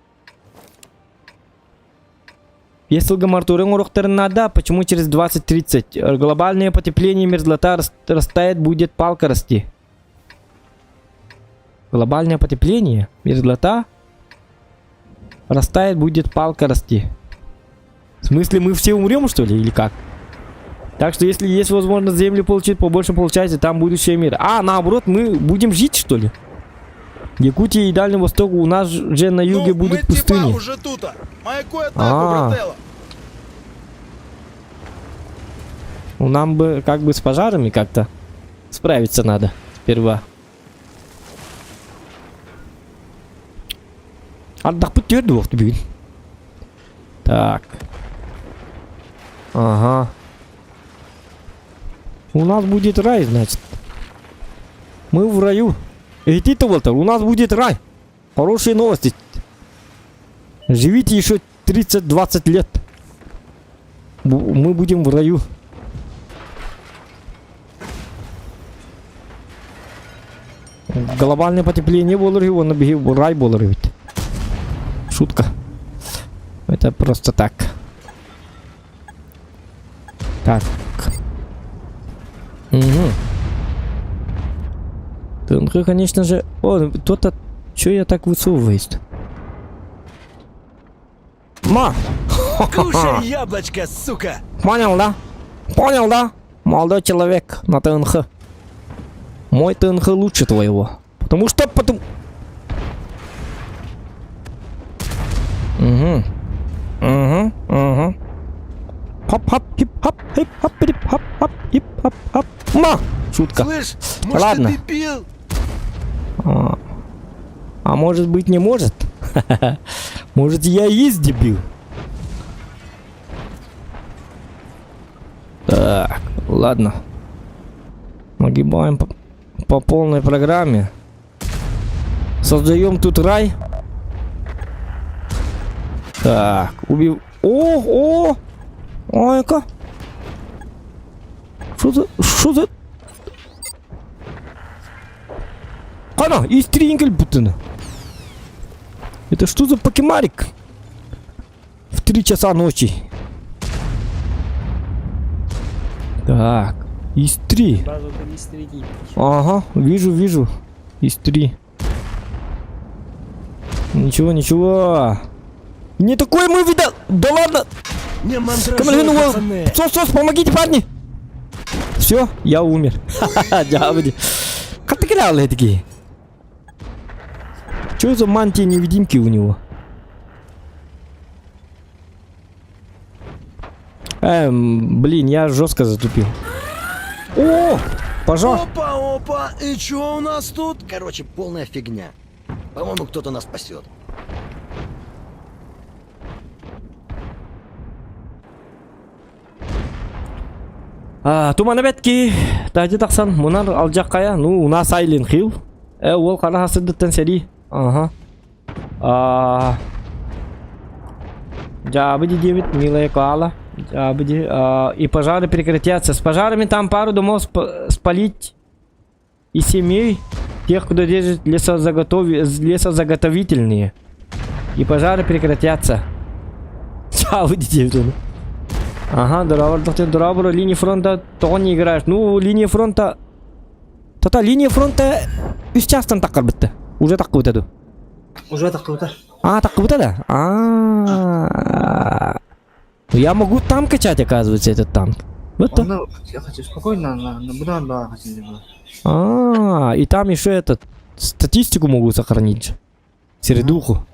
Если гамартурын надо, почему через 20-30? Глобальное потепление, мерзлота растает, будет палка расти. Глобальное потепление, мерзлота растает, будет палка расти. В смысле, мы все умрем, что ли, или как? Так что, если есть возможность землю получить, побольше получайте, там будущее мир. А, наоборот, мы будем жить, что ли? Якутия и Дальний Восток у нас же на юге
ну,
будут
мы
пустыни.
Типа уже тут. Маякуй атаку, а. брателло.
Ну, нам бы как бы с пожарами как-то справиться надо сперва. Ардахпыт твердо бүгүн. Так. Ага. У нас будет рай, значит. Мы в раю. Эй, ты Уолтер, у нас будет рай. Хорошие новости. Живите еще 30-20 лет. Мы будем в раю. Глобальное потепление болар, он рай болар ведь. Шутка. Это просто так. Так. Угу. ТНХ, конечно же... О, кто-то... Чё я так высовываюсь -то? Ма!
Кушай яблочко, сука!
Понял, да? Понял, да? Молодой человек на ТНХ. Мой ТНХ лучше твоего. Потому что потом... Угу. Угу, угу. Хоп-хоп, хип-хоп, хип-хоп, хип-хоп, хип-хоп, хоп. Ма! Шутка.
Слышь, может,
Ладно.
ты дебил?
А, а может быть не может? Может я и есть дебил? Ладно. Нагибаем по, по полной программе. Создаем тут рай. Так, убив... О, о! Ой-ка! Что за... Что за... Кана, истринкель будто. Это что за покемарик? В три часа ночи. Так, из три. Ага, вижу, вижу. Из три. Ничего, ничего. Не такое мы видал. Да ладно.
Не мандражуй, пацаны.
Сос, сос, помогите, парни. Все, я умер. Ха-ха, Как ты такие? Что за мантия невидимки у него? Эм, блин, я жестко затупил. О, пожар.
Опа, опа, и чё у нас тут?
Короче, полная фигня. По-моему, кто-то нас спасет.
А, туман опять-таки, таһырдьа тахсан, мунар алдьархайа, ну, у нас Silent Hill. Э, ол хара сырдыттан сэрии. Ага. А, Дьаабы диэбит, милая коала. Дьаабы а, и пожары прекратятся. С пожарами там пару домов спалить и семей, тех, кто держит лесозаготовительные. И пожары прекратятся. Дьаабы диэбит. Ага, дорообо, дорообо, линии фронта, то не играешь. Ну, линия фронта... Тата, линия фронта үс чаастан тахсыбыта. Уже тахсыбыта дуу.
Уже тахсыбыта.
А, тахсыбыта да? А. Я могу там качать, оказывается, этот танк. Вот так.
Ну, я хочу спокойно, на буду на хочу.
А, и там еще этот статистику могу сохранить. Середуху.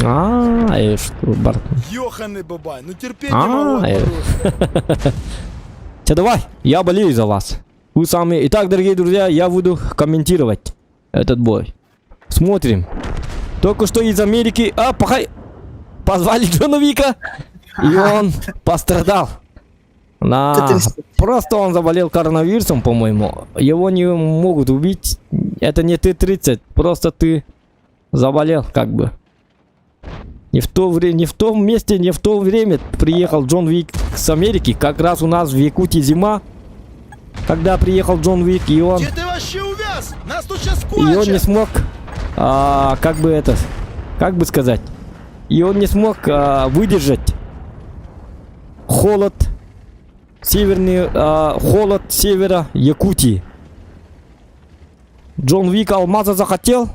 А, и что, бар.
Ёханый бабай, ну терпеть
А,
не могу.
Че, давай, я болею за вас. Вы сами. Итак, дорогие друзья, я буду комментировать этот бой. Смотрим. Только что из Америки... А, пока... Позвали Джона Вика, и он пострадал. На... Просто он заболел коронавирусом, по-моему. Его не могут убить. Это не Т-30, просто ты заболел, как бы. Не в то время, не в том месте, не в то время приехал Джон Вик с Америки. Как раз у нас в Якутии зима. Когда приехал Джон Вик, и он...
Где ты вообще увяз? Нас тут сейчас
И он не смог, а, как бы это, как бы сказать, и он не смог выдержать холод, северный, холод севера Якутии. Джон Вик алмаза захотел,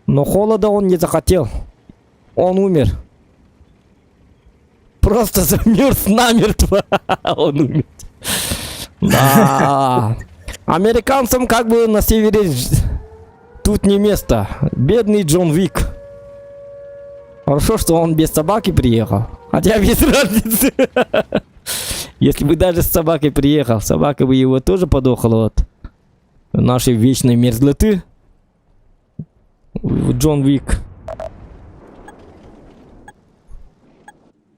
но холода он не захотел. Он умер. Просто замерз намертво. Он умер. Да. Американцам как бы на севере тут не место. Бедный Джон Вик. Хорошо, что он без собаки приехал. Хотя без разницы. Если бы даже с собакой приехал, собака бы его тоже подохла от нашей вечной мерзлоты. Джон Вик.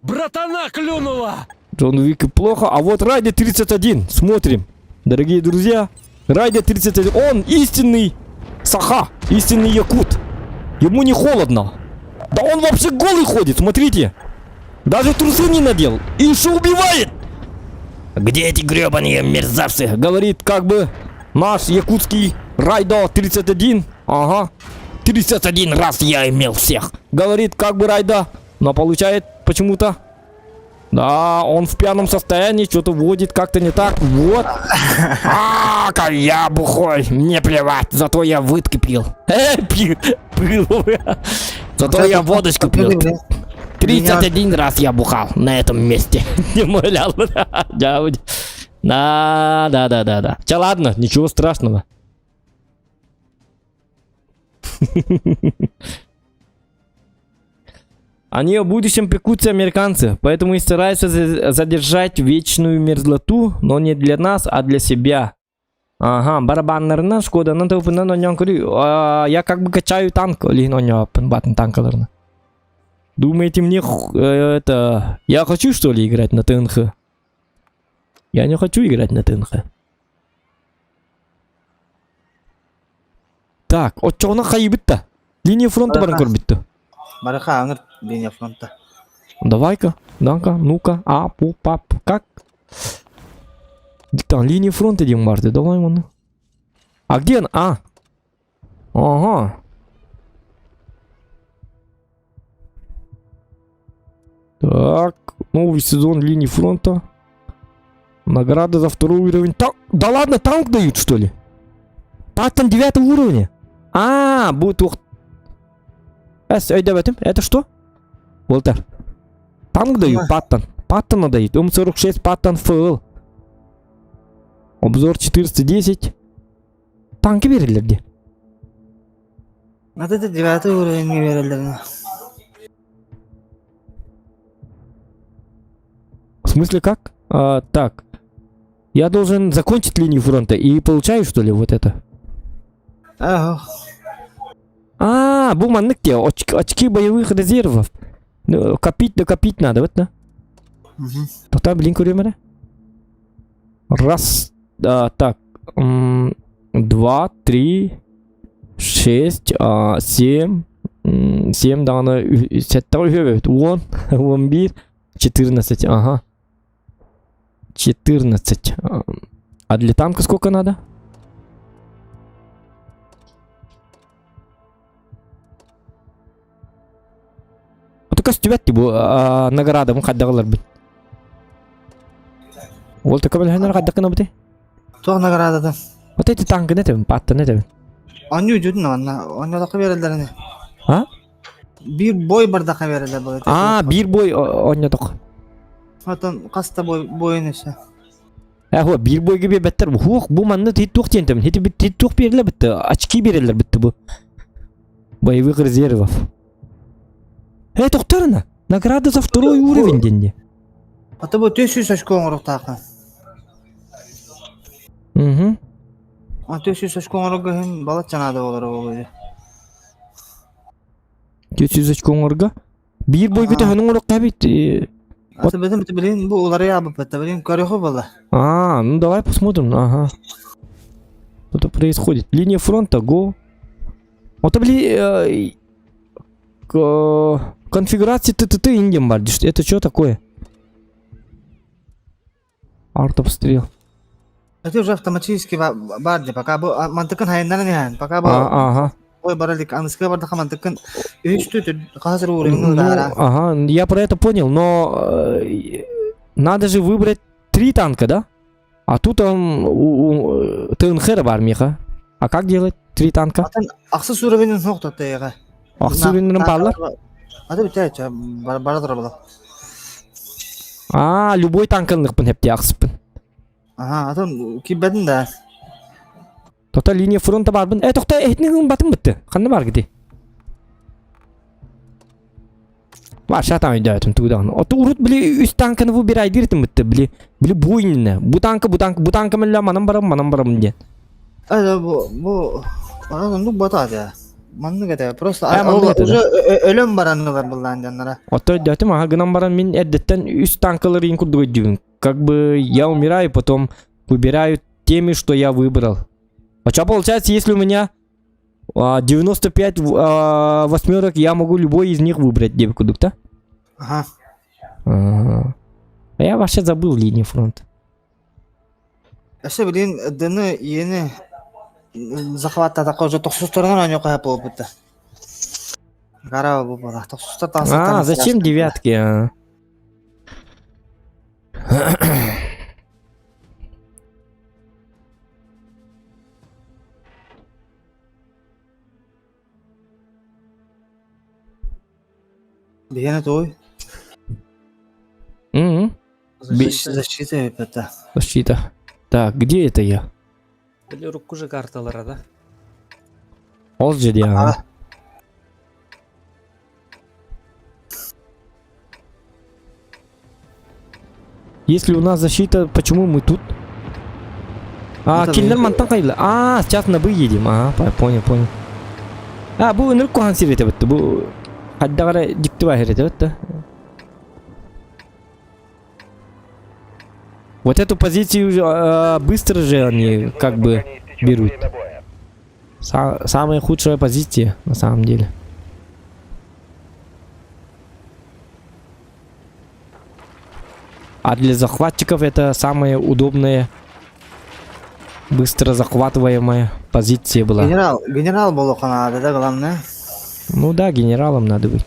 Братана клюнула!
Джон Вик плохо. А вот Райдер 31. Смотрим. Дорогие друзья. Райдер 31. Он истинный саха. Истинный якут. Ему не холодно. Да он вообще голый ходит, смотрите. Даже трусы не надел. И еще убивает. Где эти гребаные мерзавцы? Говорит, как бы наш якутский Райдо 31. Ага. 31 раз я имел всех. Говорит, как бы Райдо. Но получает почему-то. Да, он в пьяном состоянии, что-то водит как-то не так. Вот. А, как я бухой, мне плевать, зато я водки пил. Пил. Пил. Зато я водочку пил. 31 раз я бухал на этом месте. Не молял. Да, да, да, да, да. Ча, ладно, ничего страшного. Они о будущем пекутся, американцы, поэтому и стараются задержать вечную мерзлоту, но не для нас, а для себя. Ага, барабаннарына Шкода, на я как бы качаю танк, или но не танкаларына. Думаете, мне это... Я хочу, что ли, играть на ТНХ? Я не хочу играть на ТНХ. Так, оччоҕуна хайыбыт Линия фронта баран көрбүттэ.
Барыха аңыр линия фронта.
Давай-ка, да-ка, ну-ка, а, пу, пап, как? Там линия фронта диэн барды, давай оны. А где она? А. Ага. Так, новый сезон линии фронта. Награда за второй уровень. Та да ладно, танк дают, что ли? Паттон девятого уровня. А, будет ух. Эс, это что? Волтер. Танк дают, Паттон. Паттона дают. М46, Паттон ФЛ. Обзор 410. Танки берилер де.
Вот это девятый уровень не берилер.
В смысле как? А, так. Я должен закончить линию фронта и получаю, что ли, вот это?
Ага.
А, бу маннык те, очки, очки боевых резервов. Ну, копить да копить надо, вот, да?
Угу.
Тота, блин, көрөмөрө. Раз, да, так, два, три, шесть, а, семь, семь даҕаны сэттэ үһү уон, уон биир, четырнадцать, ага. Четырнадцать. А для танка сколько надо? Ото көстүбэт бу наградабын хайдах бит. Ол только билһэнэр хайдах гынабыты?
Туох наградатын?
Вот эти танкыны этэбин, паттаны этэбин.
Онньуу дьүдүн онна, онньолоххо биэрэллэрини.
А?
Биир бой бардаха биэрэллэр буолуо.
А, биир бой онньотох.
Отон хас да бой бойун өссө.
Э, хуа, биир бойга биэрбэттэр. Хуох, бу манна тит туох диэн Хити бит тит туох биэрэллэр битте. Очки биэрэллэр битте бу. Боевых резервов. Э, тохторына. Награда за второй уровень деньги.
А то бу 400 очко оҥоруохтааххын.
Угу.
А 400 очко оҥорорго иһин балачча наада буолар буолуо.
400 очко оҥорго. Биир бойга төһөнү оҥоруохха эбит?
А бэтим билин бу уларыйаабыппыт билин көрүөхү буолла.
А, ну давай посмотрим. Ага. Что-то происходит. Линия фронта, го. Вот, бли, конфигурация ТТТ индем бар. Это что такое? Артобстрел.
Это уже автоматически бар пока бу мантыкын хайыннан иһэн пока бу
Ага.
ой баралик аныска бардаха мантыкын үч түт хазыр уровень
Ну, ага, я про это понял, но надо же выбрать три танка, да? А тут он у, у ТНХ бар миха. А как делать три танка?
Ахсыс уровенин суох таттайга.
Ахсыс уровенин барлар?
Аты бүтэ бара турар
А, любой танкынлыкпын хепте ахсыппын.
Ага, атын киббэтин да.
Тота линия фронта барбын. Э, тохта, этнигин батын битти. Ханна бар гити. Бар, шатан өйдөтүм тугдан. Ото урут били үс танканы выбирай диртим битти. Били, били буйнина. Бу танка, бу танка, бу танка милля манам барам, манам барам диэн.
Э, бу бу анан бата да. Маннык этэ просто
уже
өлөм бараннылар буллаан дьоннора.
Ото өйдөтүм, аха гынан баран мин эрдеттен үс танкалар ин курдук өйдүүбүн. Как бы я умираю, потом выбираю теми, что я выбрал. А что получается, если у меня 95 восьмерок, я могу любой из них выбрать, девку, да?
Ага.
А я вообще забыл линию фронта.
Өссө билин дыны иени захваттатакка уже тохсустарынан оньока буолбута. Гара бу була. Тохсустар
А, зачем девятки? А?
Биһиэнэ той.
Мгм.
Защита это.
Защита. Так, где это я?
Били урукку же карталара да?
Ол жерде, ага. Если у нас защита, почему мы тут? А,
Это
кинилэр
мы-
мантан кайла. А, сейчас на Б едем. Ага, понял, понял. А, бу ынырык куһаҕан сир этэ бу. Хайдах эрэ дьикти баһыр этэ да. Вот эту позицию уже быстро же они как бы берут. Самая худшая позиция на самом деле. А для захватчиков это самая удобная, быстро захватываемая позиция была.
Генерал, генерал буолуохха наада да главное.
Ну да, генералом надо быть.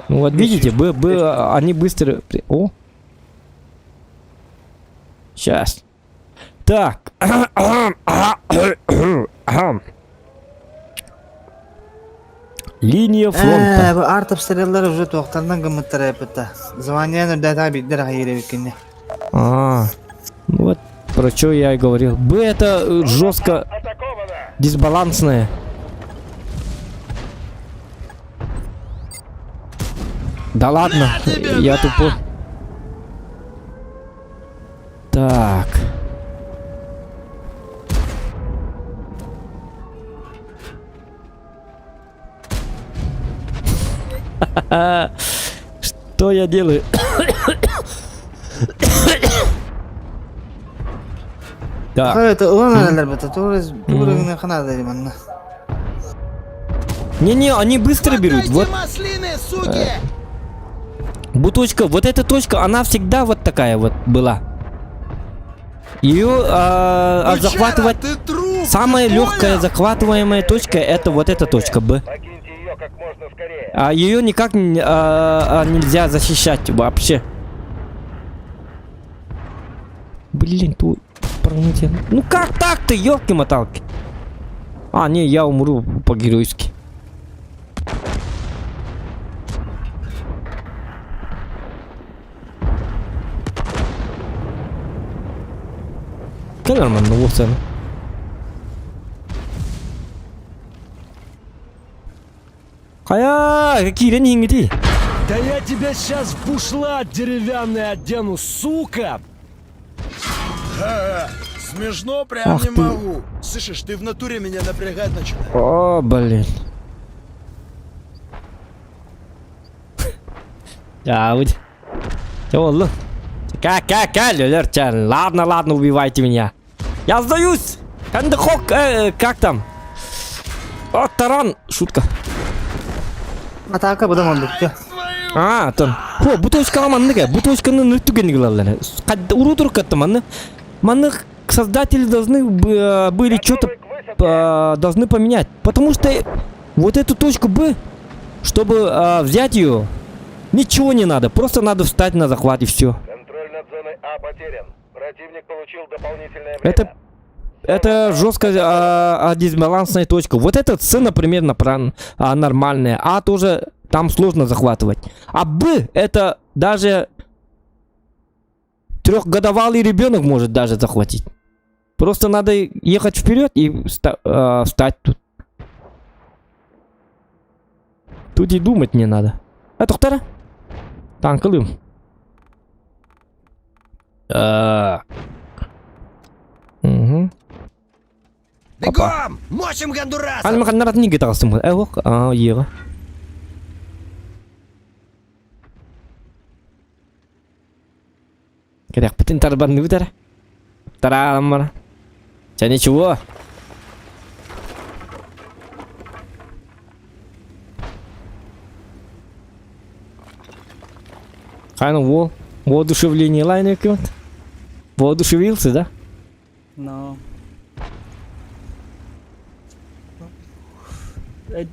Ну вот видите, Б, Б, они быстро... О! Сейчас. Так. Линия фронта.
Ээ, бу арт-обстреллар уже туохтарынан гыммыттара эппитэ. Звание үрдээтэ биирдэр аҕай эбиккинне.
А, ну вот про что я и говорил. Б это жестко дисбалансное. Да ладно, я тупой. Так. Что я делаю? Так.
Это ылан эрэллэр бата тугу ханада манна.
Не-не, они быстро берут. Вот.
маслины, суки!
Буточка, вот эта точка, она всегда вот такая вот была. Ее а, захватывать...
Ты труп,
Самая
ты
легкая
понял?
захватываемая точка это вот эта точка Б. А ее никак нельзя защищать вообще. Блин, тут пронутие. Ну как так-то, елки-моталки? А, не, я умру по-геройски. Да нормально, вот она. Хайа, какие иһиҥҥитий?
Да я тебя сейчас в бушлат деревянный одену, сука!
Ха-ха, Смешно прям
Ах
не
ты.
могу. Слышишь, ты в натуре меня напрягать начинаешь.
О, блин. Я вот. Чего, Как, как, как, Ладно, ладно, убивайте меня. Я сдаюсь! Кандахок, как там? О, таран! Шутка.
Атака быдан олдукча.
А, там. Хо, бу точкаҕа маннык бу точканы нүттүгэн гылаллар. Урутур катта манны. Манны создатели должны были что-то должны поменять. Потому что вот эту точку Б, чтобы взять ее, ничего не надо. Просто надо встать на захват и все.
Контроль над зоной А потерян. Противник получил дополнительное
Это жестко дисбалансная точка. Вот этот С, например, нормальная. А тоже там сложно захватывать. А Б это даже трехгодовалый ребенок может даже захватить. Просто надо ехать вперед и встать тут. Тут и думать не надо. А доктора? Танкалым. Угу.
Бегом! Мочим гондурасов!
Аны маханнарат неге тағыстым ғой? Ох, а, еға. Керек бүтін тарбанны бүтәр. Тарам бар. Ча ничего. Қайны ол, воодушевление лайны екен. Воодушевился, да?
Но.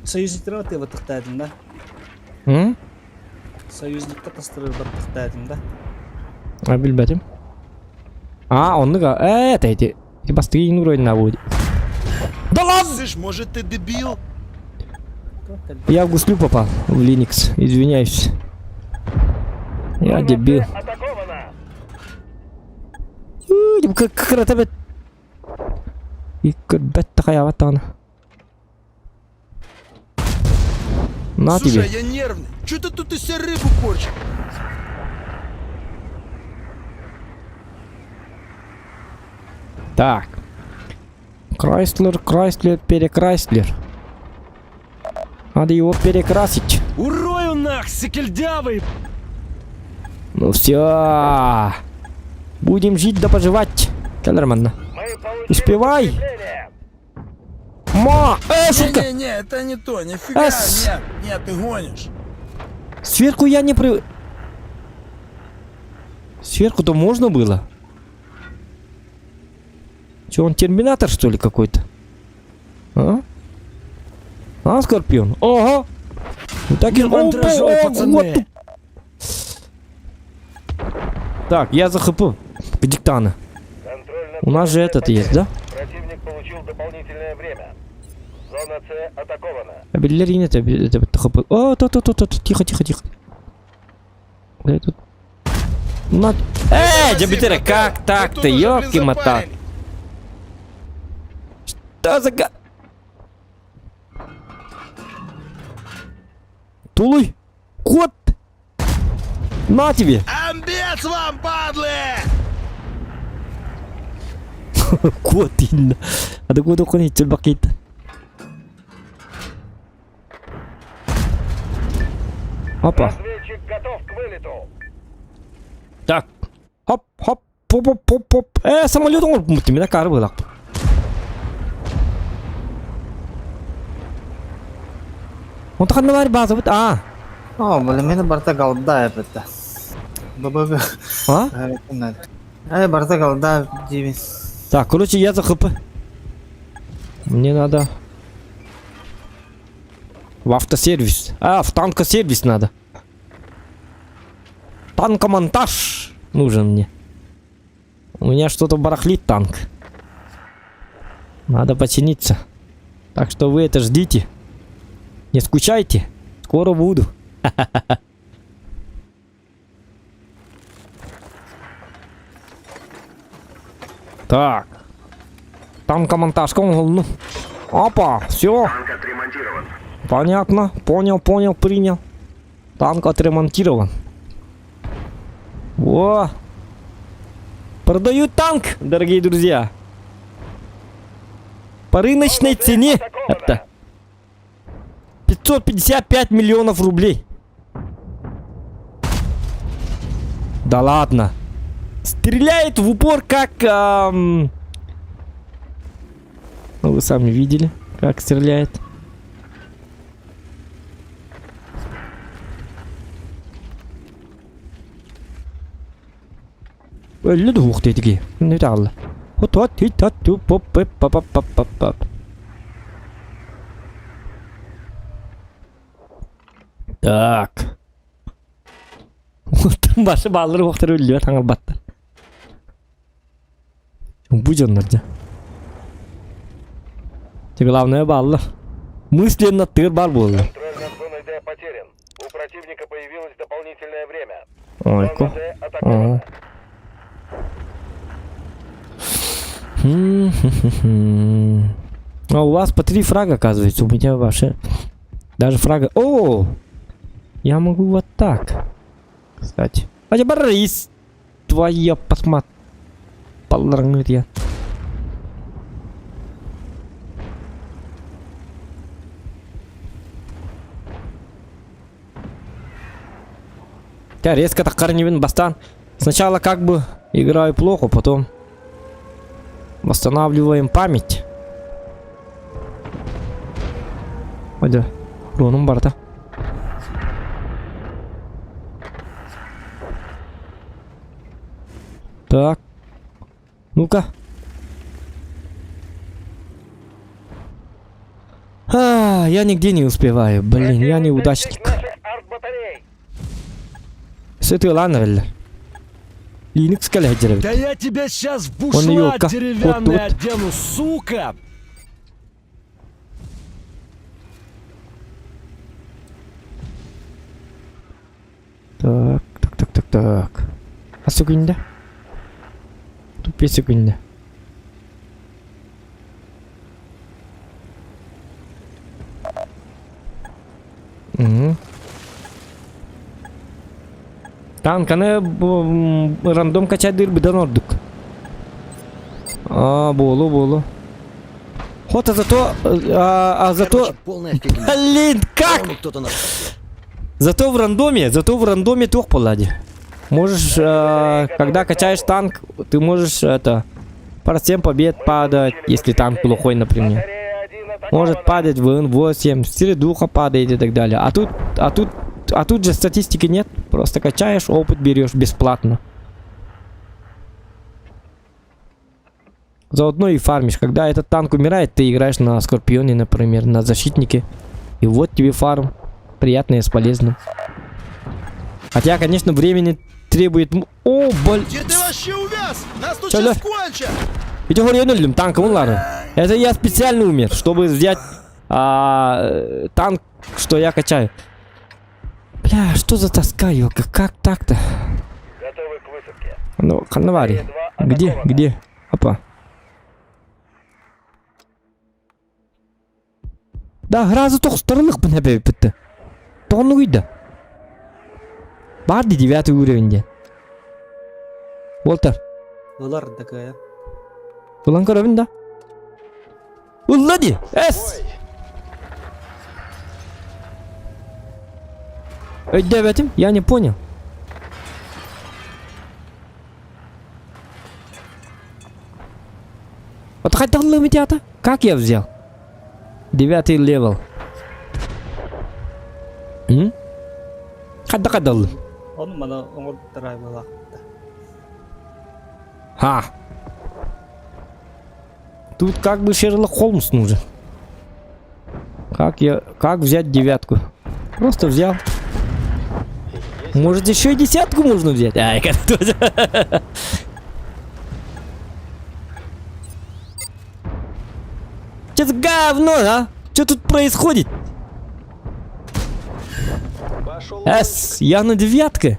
Союзниктер ты баттықтадым да?
М?
Союзникка тастырыр баттықтадым да?
А, билбэтим. А, оннуга. Это эти. Бастыгин уровень на будет. Да ладно!
Слышь, может ты дебил?
Я в гуслю попал, в Linux. Извиняюсь. Я дебил. Как это На
Слушай,
тебе.
я нервный. Чё ты тут из себя рыбу корчишь?
Так. Крайслер, Крайслер, Перекрайслер. Надо его перекрасить.
Урою нах, секельдявый!
Ну все. Будем жить да поживать. Нормально. Успевай. Ма! Шутка!
Не-не-не, это не то, нифига,
Эс.
нет, нет, ты гонишь.
Сверху я не при... Сверху-то можно было? Че, он терминатор, что ли, какой-то? А? А, Скорпион? Ого! Ну так и...
Не мандражой,
О,
пацаны.
вот тут. Так, я за хп. Диктана. У нас же этот есть, да?
Противник получил дополнительное время. Зона С атакована.
Биллер нет, это хп. О, то, то, то, то, тихо, тихо, тихо. Да, тут... На... Дебютера, как так-то, ёпки мотал. Что за га... Тулуй! Кот! На тебе!
Амбец вам, падлы!
Кот инна. А да куда он идет бакит? Опа.
Разведчик готов к вылету.
Так. Хоп, хоп, поп, поп, поп, поп. Самолет он меня кар было. Он так на база вот, а.
О, блин, мени барта голда эпетте. БББ.
А?
Ай, барта голда диви.
Так, короче, я за хп. Мне надо в автосервис. А, в танкосервис надо. Танкомонтаж нужен мне. У меня что-то барахлит танк. Надо починиться. Так что вы это ждите. Не скучайте. Скоро буду. Так. Танкомонтаж. Ну. Опа, все.
Танк отремонтирован.
Понятно. Понял, понял, принял. Танк отремонтирован. Во. Продаю танк, дорогие друзья. По рыночной цене. Это 555 миллионов рублей. Да ладно. Стреляет в упор как... Ну, вы сами видели, как стреляет. Өллү двух дедиги. Не дал. Вот вот и тат ту поп п па па па па па. Так. Башы баллар уқтар өллү таңал батты. Бу дьоннор дьэ. Те главное баллар. Мысленно тыр бар болды.
Контроль над зоной Д потерян. У противника появилось дополнительное время.
Ой,
Зона
ко.
Д атакована.
А у вас по 3 фрага, оказывается. У меня вообще даже фрага... О! Я могу вот так. Кстати. Хотя Борис! Твоя посмотри. Я. Я резко так корневин бастан. Сначала как бы играю плохо, потом восстанавливаем память. Hadi. Ронum барда. Так. Ну-ка. А, я нигде не успеваю. Блин, я неудачник. С этой ладно, Linux калядер.
Да я тебя сейчас в
Он
бушлат
ёлка.
деревянный
Вот тут.
одену, сука!
Так, так, так, так, так. А секунда. Тут 5 секунд. Угу. Танканы рандом качать быдан ордук. А, болу, болу. Вот а зато... А, а зато...
Короче, полная фигня.
Блин, как?
По-моему, кто-то нас спасет.
Зато в рандоме, зато в рандоме тух полади. Можешь, э, когда качаешь танк, ты можешь это процент побед падать, если танк плохой, например.
Батарея 1 атакована.
Может падать в Н8, середуха падает и так далее. А тут, а тут, а тут же статистики нет. Просто качаешь, опыт берешь бесплатно. Заодно и фармишь. Когда этот танк умирает, ты играешь на Скорпионе, например, на защитнике. И вот тебе фарм. Приятное с полезным. Хотя, конечно, времени требует... О, блин.
Где ты вообще увяз? Нас тут
Чё,
сейчас
Лёш?
кончат!
Ведь говорю, танком ладно. Это я специально умер, чтобы взять а, танк, что я качаю. Бля, что за тоска, ёлка, как так-то?
Готовы к высадке.
Ну, Ханавари. Где, где? Опа. Да, гразы тоқстарлық бұны бітті. Тоғыны үйді. Бар де девятый уровеньде. Уолтер,
Ылар такая.
Улан көрөбүн да. Улла ди! Эс! Өйдөбөтүм, я не понял. Вот хотел театр. Как я взял? Девятый левел. М? Хадда хаддаллым.
Ону мана оҥорбуттара буолла.
Ха. Тут как бы Шерлок Холмс нужен. Как я, как взять девятку? Просто взял. Может еще и десятку можно взять? Ай, как тоже. Че за говно, а? Что тут происходит? С, я на девятке.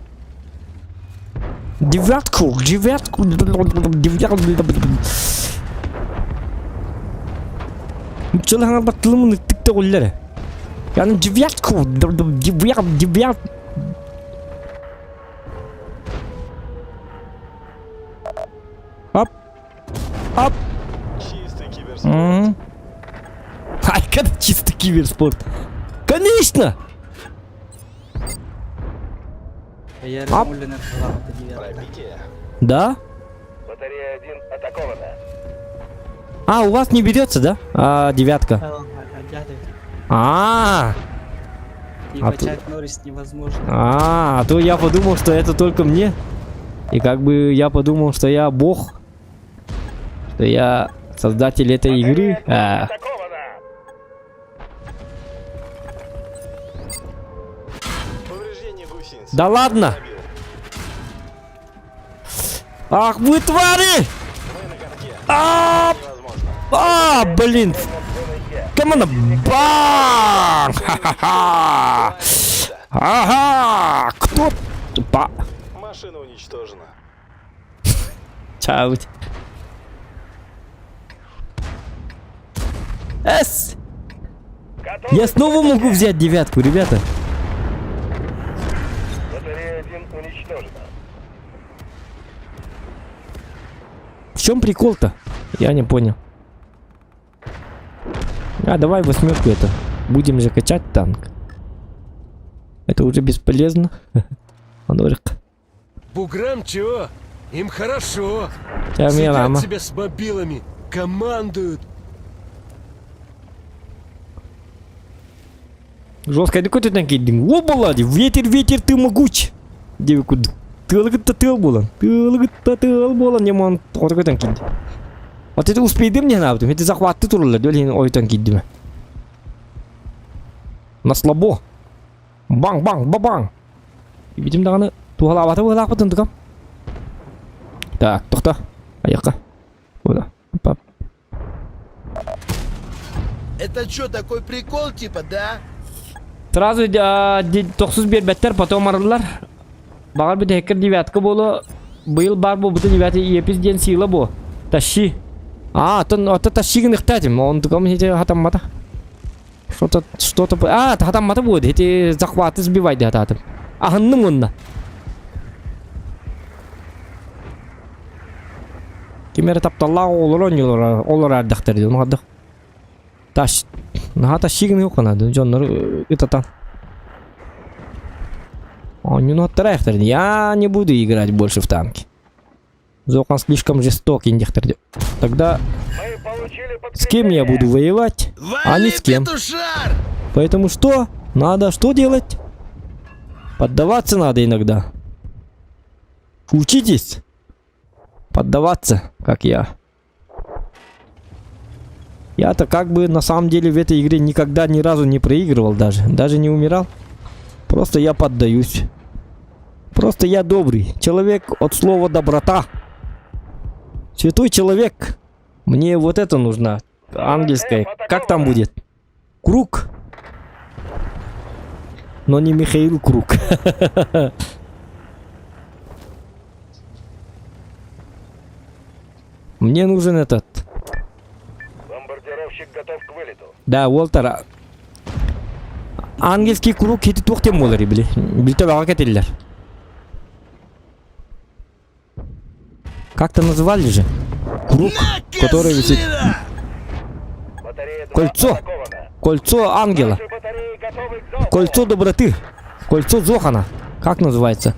Девятку, девятку, девятку. Чылаҥа баттылымын ыттыкта уллere. Yani девятку, девят, девят. Оп. Оп.
Чистый киберспорт.
М. Ай, как чисто киберспорт. Конечно!
Эйэр үлэнэр талаабыта девятка.
Да?
Батарея 1 атакована.
А, у вас не берется, да? А, девятка. А,
И
А
качать Норрис невозможно.
а, а то я подумал, что это только мне. И как бы я подумал, что я бог. Что я создатель этой игры. А,
Атакована.
Да ладно! Ах вы твари! А, а, блин! Команда бам! Ха-ха-ха! Ага! Кто? Ба.
Машина уничтожена.
Чао. С! Я снова могу взять девятку, ребята.
Батарея 1 уничтожена.
В чем прикол-то? Я не понял. А, давай восьмерку это. Будем же качать танк. Это уже бесполезно. Анорик.
Буграм чего? Им хорошо.
Ча,
Сидят
мама.
себе с мобилами, командуют.
Жестко, какой ты танки? О, ветер, ветер, ты могуч. Девку, тылгытта тыл болан. Тылгытта тыл болан, яман, такой танки. Вот это успейдим не надо, это захваты турулар, дөлин ой танки диме. На слабо. Бang бang ба бang. Видим даганы тугалабаты бугалакпытын тукам. Так, тохта. Аяққа. Куда? Пап.
Это что, такой прикол типа, да?
Сразу тохсус биэрбэттэр, потом арыллар. Баҕар бүтэһиккэр девятка буолуо. Быйыл баар буолбута девятый епис диэн сила бу. Тащи. А, оттон отто тащи гыныхтаатым. Онтукам ити хатаммата. Что-то, что-то... А, хатаммата будет. Эти захваты сбивай хатаатым. Аһынным онна. Ким эрэ тапталлаах оҕолоро оонньуулара олорор эрдэхтэрэ дии, ону хайдах. Таш... Наһаа тащигын yok надо. Дьоннору ытатан. Оонньууну аттарайахтар. Я не буду играть больше в танки. Зохан слишком жестокий диэхтэр. Тогда с кем я буду воевать, а не с кем. Поэтому что? Надо что делать? Поддаваться надо иногда. Учитесь поддаваться, как я. Я-то как бы на самом деле в этой игре никогда ни разу не проигрывал даже. Даже не умирал. Просто я поддаюсь. Просто я добрый. Человек от слова доброта. Святой человек. Мне вот это нужно. Ангельское. Как там будет? Круг. Но не Михаил Круг. Мне нужен этот.
Бомбардировщик готов к вылету.
Да, Уолтер. Ангельский круг ити туох диэн буолар били. Билтэ баҕа кэтиллэр. Как-то называли же. Круг, который висит. Кольцо. Кольцо ангела. Кольцо доброты. Кольцо Зохана. Как называется?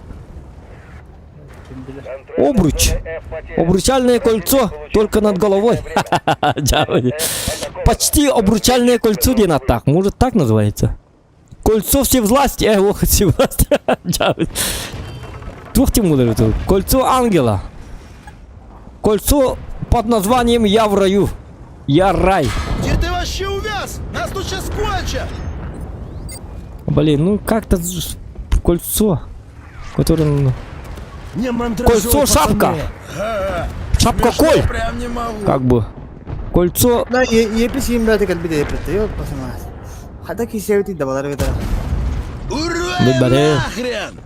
Обруч. Обручальное кольцо только над головой. Почти обручальное кольцо диэн так. Может так называется? Кольцо всевластия. Э, ох, всевластия. Туох тем Кольцо ангела. Кольцо под названием «Я в раю». Я рай.
Где ты вообще увяз? Нас тут сейчас кончат!
Блин, ну как-то кольцо, которым...
Не мандражуй,
Кольцо шапка. Шапка коль.
Прям не могу.
Как бы. Кольцо...
Да, епис им бәті кәлбі епетті, yok басыма. Хата кисевети да балар бетер.
Ура нахрен!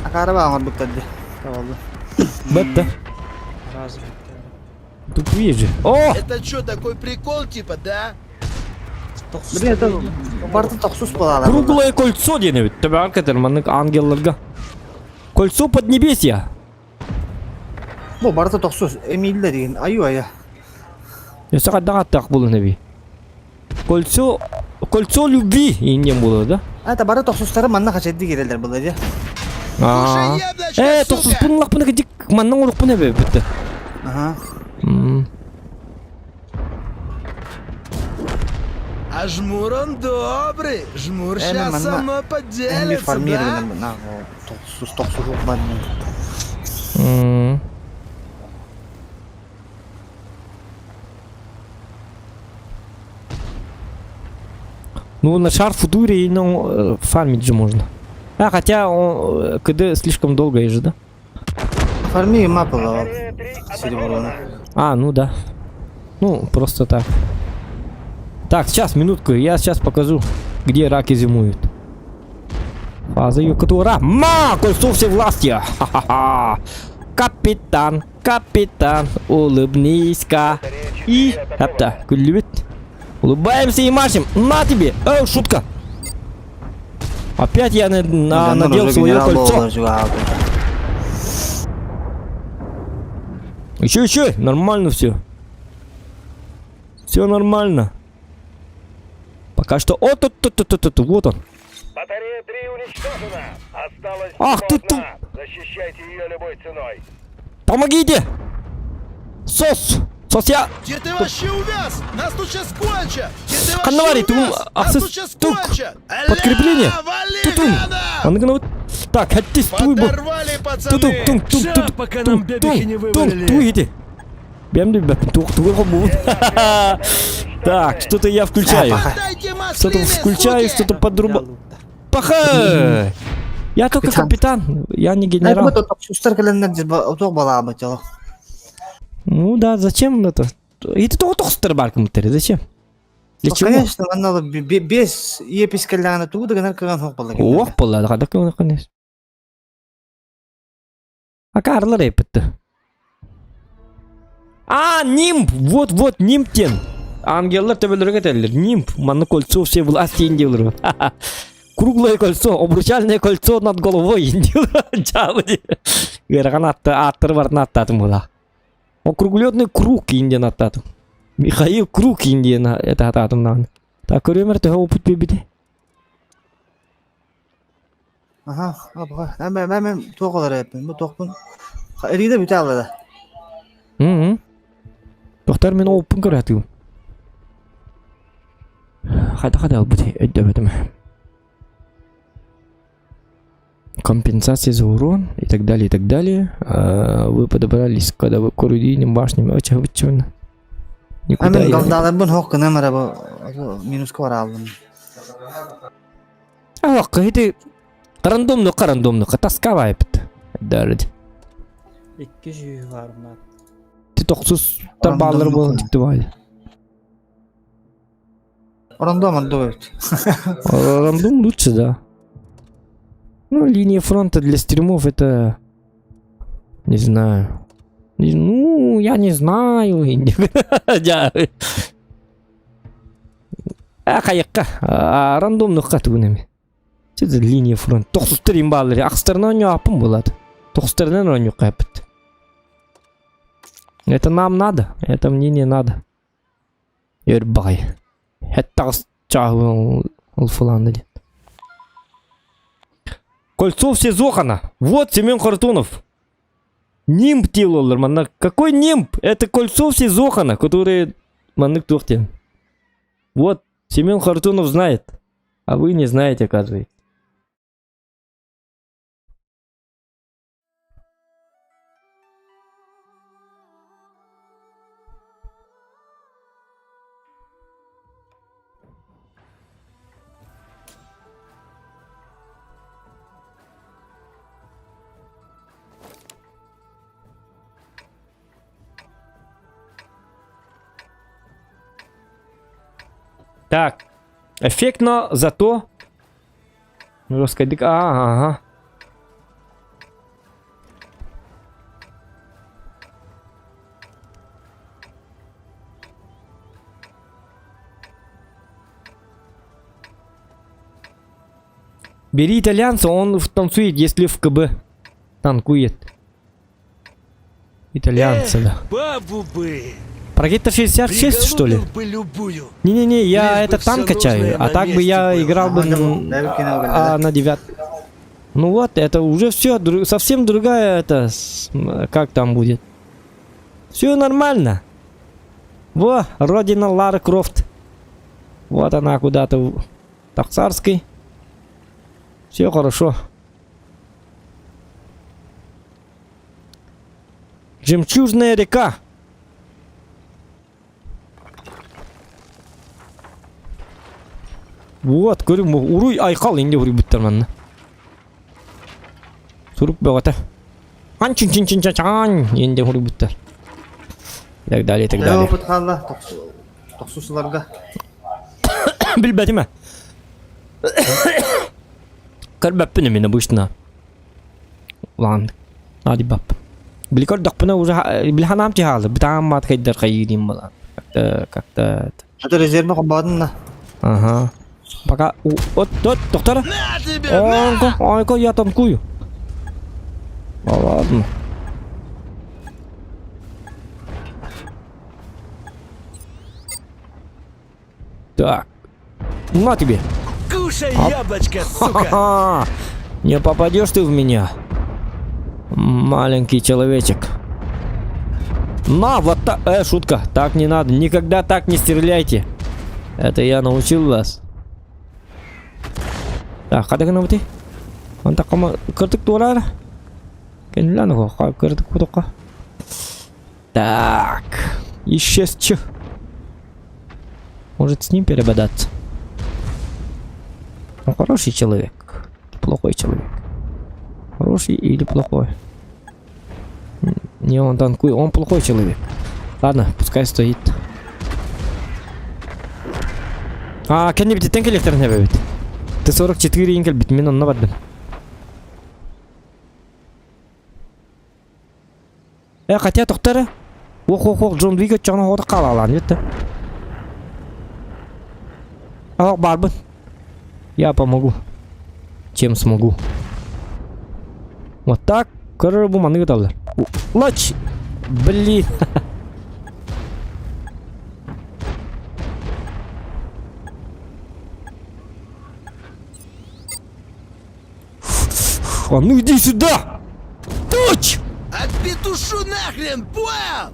Акара ба оңор буттарды. Табалды.
Бетті. Тупые же. О!
Это что, такой прикол типа, да?
Блин, это барты тохсус балалар.
Круглое кольцо диэн эбит. Төбөҕөр кэтэр маннык ангелларга. Кольцо поднебесья.
Бу барыта тохсус эмииллэр деген аю ая.
Өссө хайдах аттаах буолан эбий. Кольцо кольцо любви иннем буолар да?
Это бары тохсустары манна хачайды кирелер булар я.
Аа. Э, тохсуспун лахпына кидик манна урукпун эбе бүтте.
Ага.
А жмур он добрый. Жмур сейчас со мной поделится, да?
Тохсус тохсус бар.
Ну, на шар футуре, ну, фармить же можно. А, хотя он КД слишком долго же, да?
Фарми мапа серебро.
А, ну да. Ну, просто так. Так, сейчас, минутку, я сейчас покажу, где раки зимуют. Фаза ее которая... Ма! Кольцо всевластия! Ха-ха-ха! Капитан, капитан, улыбнись-ка. И... Апта, любит. Улыбаемся и машем. На тебе! Эй, шутка! Опять я на, на, надел свое кольцо. Еще, еще, нормально все. Все нормально. Пока что... О, тут, тут, тут, тут, тут, вот он.
Батарея 3 уничтожена. Осталось
Ах ты тут.
Защищайте ее любой ценой.
Помогите! Сос! Сос я...
Где ты вообще увяз? Нас тут сейчас кончат! Где ты
Канавари,
вообще увяз? Нас тут сейчас кончат!
Подкрепление! Тутум! А Так, хаттис туйбу.
Подорвали, пацаны!
Тутум, тум, тум, тум,
пока нам бебехи не вывалили.
Туйте! Бем тух Так, что-то я включаю. Что-то включаю, что-то подруба. Паха! Я только капитан, я не генерал. Ну да, зачем это? И ты только зачем? Для чего?
Конечно, надо без епискаляна туда,
Ох, была, конечно. А Карла репетті. А, нимб! Вот-вот, нимб диэн. Ангеллар төбөлөргө этэллэр. Нимб. Манна кольцо все власти дииллэр. Круглое кольцо, обручальное кольцо над головой. Ыарахан ааттары барын ааттаатым була. Округленный круг инден аттатым. Михаил Круг диэн это хатаатым даҕаны. Так көрүөм эрэ төһө опыт биэрбитэ.
Аха, апха. Мен мен мен туох олар эппин. Бу туохпун. Эриде бүтэ аллада.
Мм. Тохтор мен оппун көрөтүм. Хайда хайда албыт өйдөбөтүм. Компенсация за урон и так далее, и так далее. А, вы подобрались, когда вы к орудийным башням. Очень Никуда
Мен
я...
голдаларбын хоқ гынан ара бу минуска бара алдым.
А, кыһыты рандомно рандомно таскавайпт. Дәрд.
200 var mı?
Ти тохсус тарбаалар буолан тикти баай.
Рандом отдует.
Рандом лучше, да. Ну, линия фронта для стримов это... Не знаю. Ну, я не знаю. А, хайыққа. Рандомныққа түгінеме. Че линия фронт. Тоқсустар имбалары. Ақстарынан ойнау апым болады. Тоқсустарынан ойнау қайпыт. Это нам надо. Это мне не надо. Ербай. Кольцов Сезохана. Вот Семен Хартунов. Нимб делал, манна. Какой нимб? Это Кольцов Сезохана, который маннык тухтен. Вот, Семен Хартунов знает. А вы не знаете, оказывается. Так. Эффектно, зато... Жесткая А, ага. Бери итальянца, он танцует, если в КБ танкует. Итальянца, да.
Бабу бы!
Прокита 66, что ли?
бы любую.
Не-не-не, я
Лишь бы
это танк
всё
качаю,
нужное
а
на
так бы
месте
я
было.
играл бы
Ага,
а, на девят. Ну вот, это уже все, совсем другая это, как там будет. Все нормально. Во, родина Лары Крофт. Вот она куда-то в Таксарской. Все хорошо. Жемчужная река. Вот, көрүм, уруй айқал инде уруй бүттер манна. Сурук бөгөтө. Ан чин чин чин чан инде уруй бүттер. И так далее, и так далее.
Опыт қалла, тоқсусыларға.
Билбетиме. Көрбөппүн мен обычно. Улан. Ади бап. Биликор докпуна уже билханам тихалы. Битам мат хайдар хайдим балан. Как-то как-то
Это резерві қомбадын да.
Ага. Пока вот вот доктор.
На тебе, на!
Ойко, ойко, я танкую. Ну ладно. Так. На тебе.
Кушай яблочко, сука!
Ха-ха. Не попадешь ты в меня. Маленький человечек. На, вот так. Шутка. Так не надо. Никогда так не стреляйте. Это я научил вас. Так, қада гына бути? Онта кома кыртык туарар. Кенлан го, кыртык кутукка. Так, исчез ч. Может с ним перебодаться? Он хороший человек. Плохой человек. Хороший или плохой? Не, он танкует. Он плохой человек. Ладно, пускай стоит. А, кенни бит тенкелектер не бит. Т-44 инкел бит мен онна бардым. Хотя тоқтары. Ох, ох, ох, Джон Вик чана хода қалалан етті. Ах, барбын. Я помогу. Чем смогу. Вот так. Көрір маны талдар. Лач! Блин. А ну иди сюда! Туч!
Отпетушу нахрен, понял?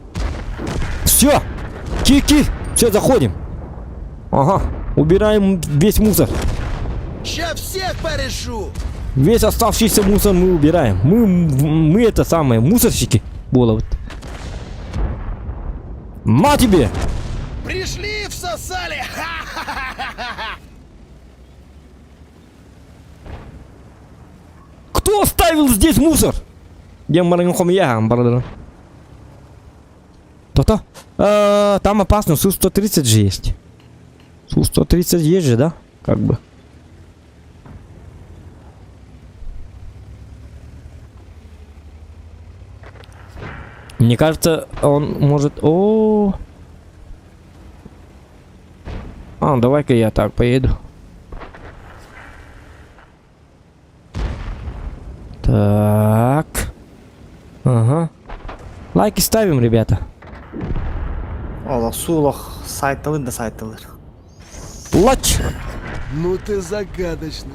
Все! Кики! Все, заходим. Ага, убираем весь мусор.
Ща всех порешу!
Весь оставшийся мусор мы убираем. Мы, мы это самое, мусорщики. Болот. На тебе!
Пришли и всосали! Ха-ха-ха-ха-ха!
Кто оставил здесь мусор? Диэн баран хомуйа барадыр. То-то. Э, там опасно, Су-130 же есть. Су-130 есть же, да? Как бы. Мне кажется, он может... О, А, давай-ка я так поеду. Так. Ага. Лайки ставим, ребята.
Олох суу олох сайтылыр да сайтылыр.
Лач!
Ну ты загадочный.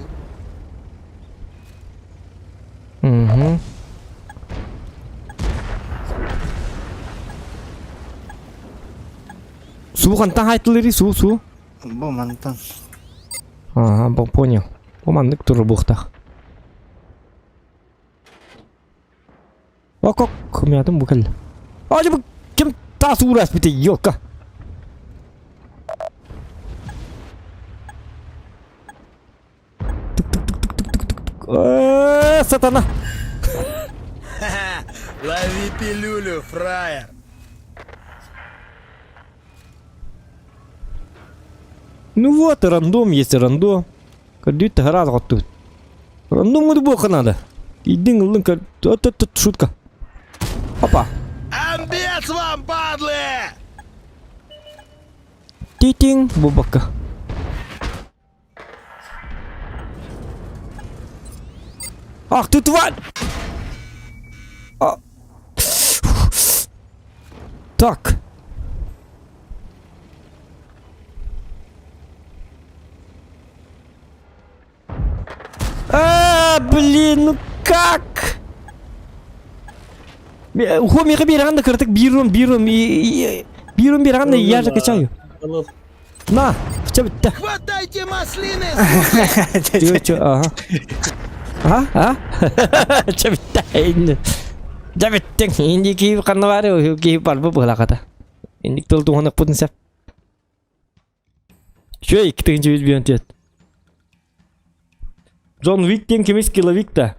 Угу. Суу хантан хайтылырый суу суу.
Бу мантан.
Ага, понял. Бу маннык туру буохтах. Окок, мятым бу кэллэ. А бу ким таас уураспытай, елка. Э, сатана.
Лови пилюлю, фраер.
Ну вот, рандом есть рандом. Көрдүүт таһараат хоттубут. Рандом буоха надо. Идиң ыллын көр... Шутка. Опа.
Амбец вам, падлы!
Титиң бубакка. Ах ты тварь! А. Так. А, блин, ну как? Ухо миха бирганда кыртык бирум бирум бирум бирганда я же качаю. На, в тебя.
Хватайте маслины!
Чё, чё, ага. А, а? Чэ бүттэ. Дьэ бүттүҥ. Инди киһи ханна баары киһи барбы быһалаахата. Инник тыл туһаныахпытын сөп. Үчүгэй 2 түйөт. Джон Уик диэн кимис киловик да.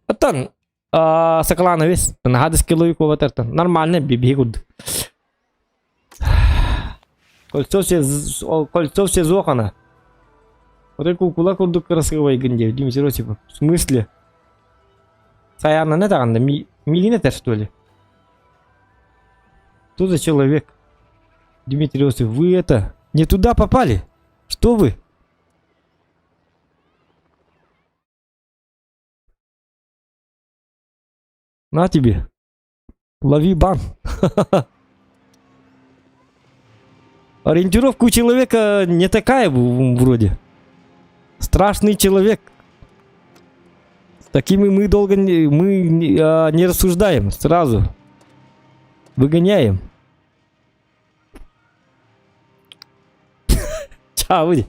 Оттон сакалаана вес. Наһаа киловик буолбатартан. Нормально биһи курдук. Кольцо все, кольцо все зохана. Вот кукула курдук красивый гынде. Дим типа. В смысле? Саяна не таганда мигин этер что ли? Что за человек? Дмитрий Осипов, вы это, не туда попали? Что вы? На тебе. Лови бан. Ориентировка у человека не такая вроде. Страшный человек. С такими мы долго не, мы не, а, не рассуждаем сразу. Выгоняем. Ча, выйди.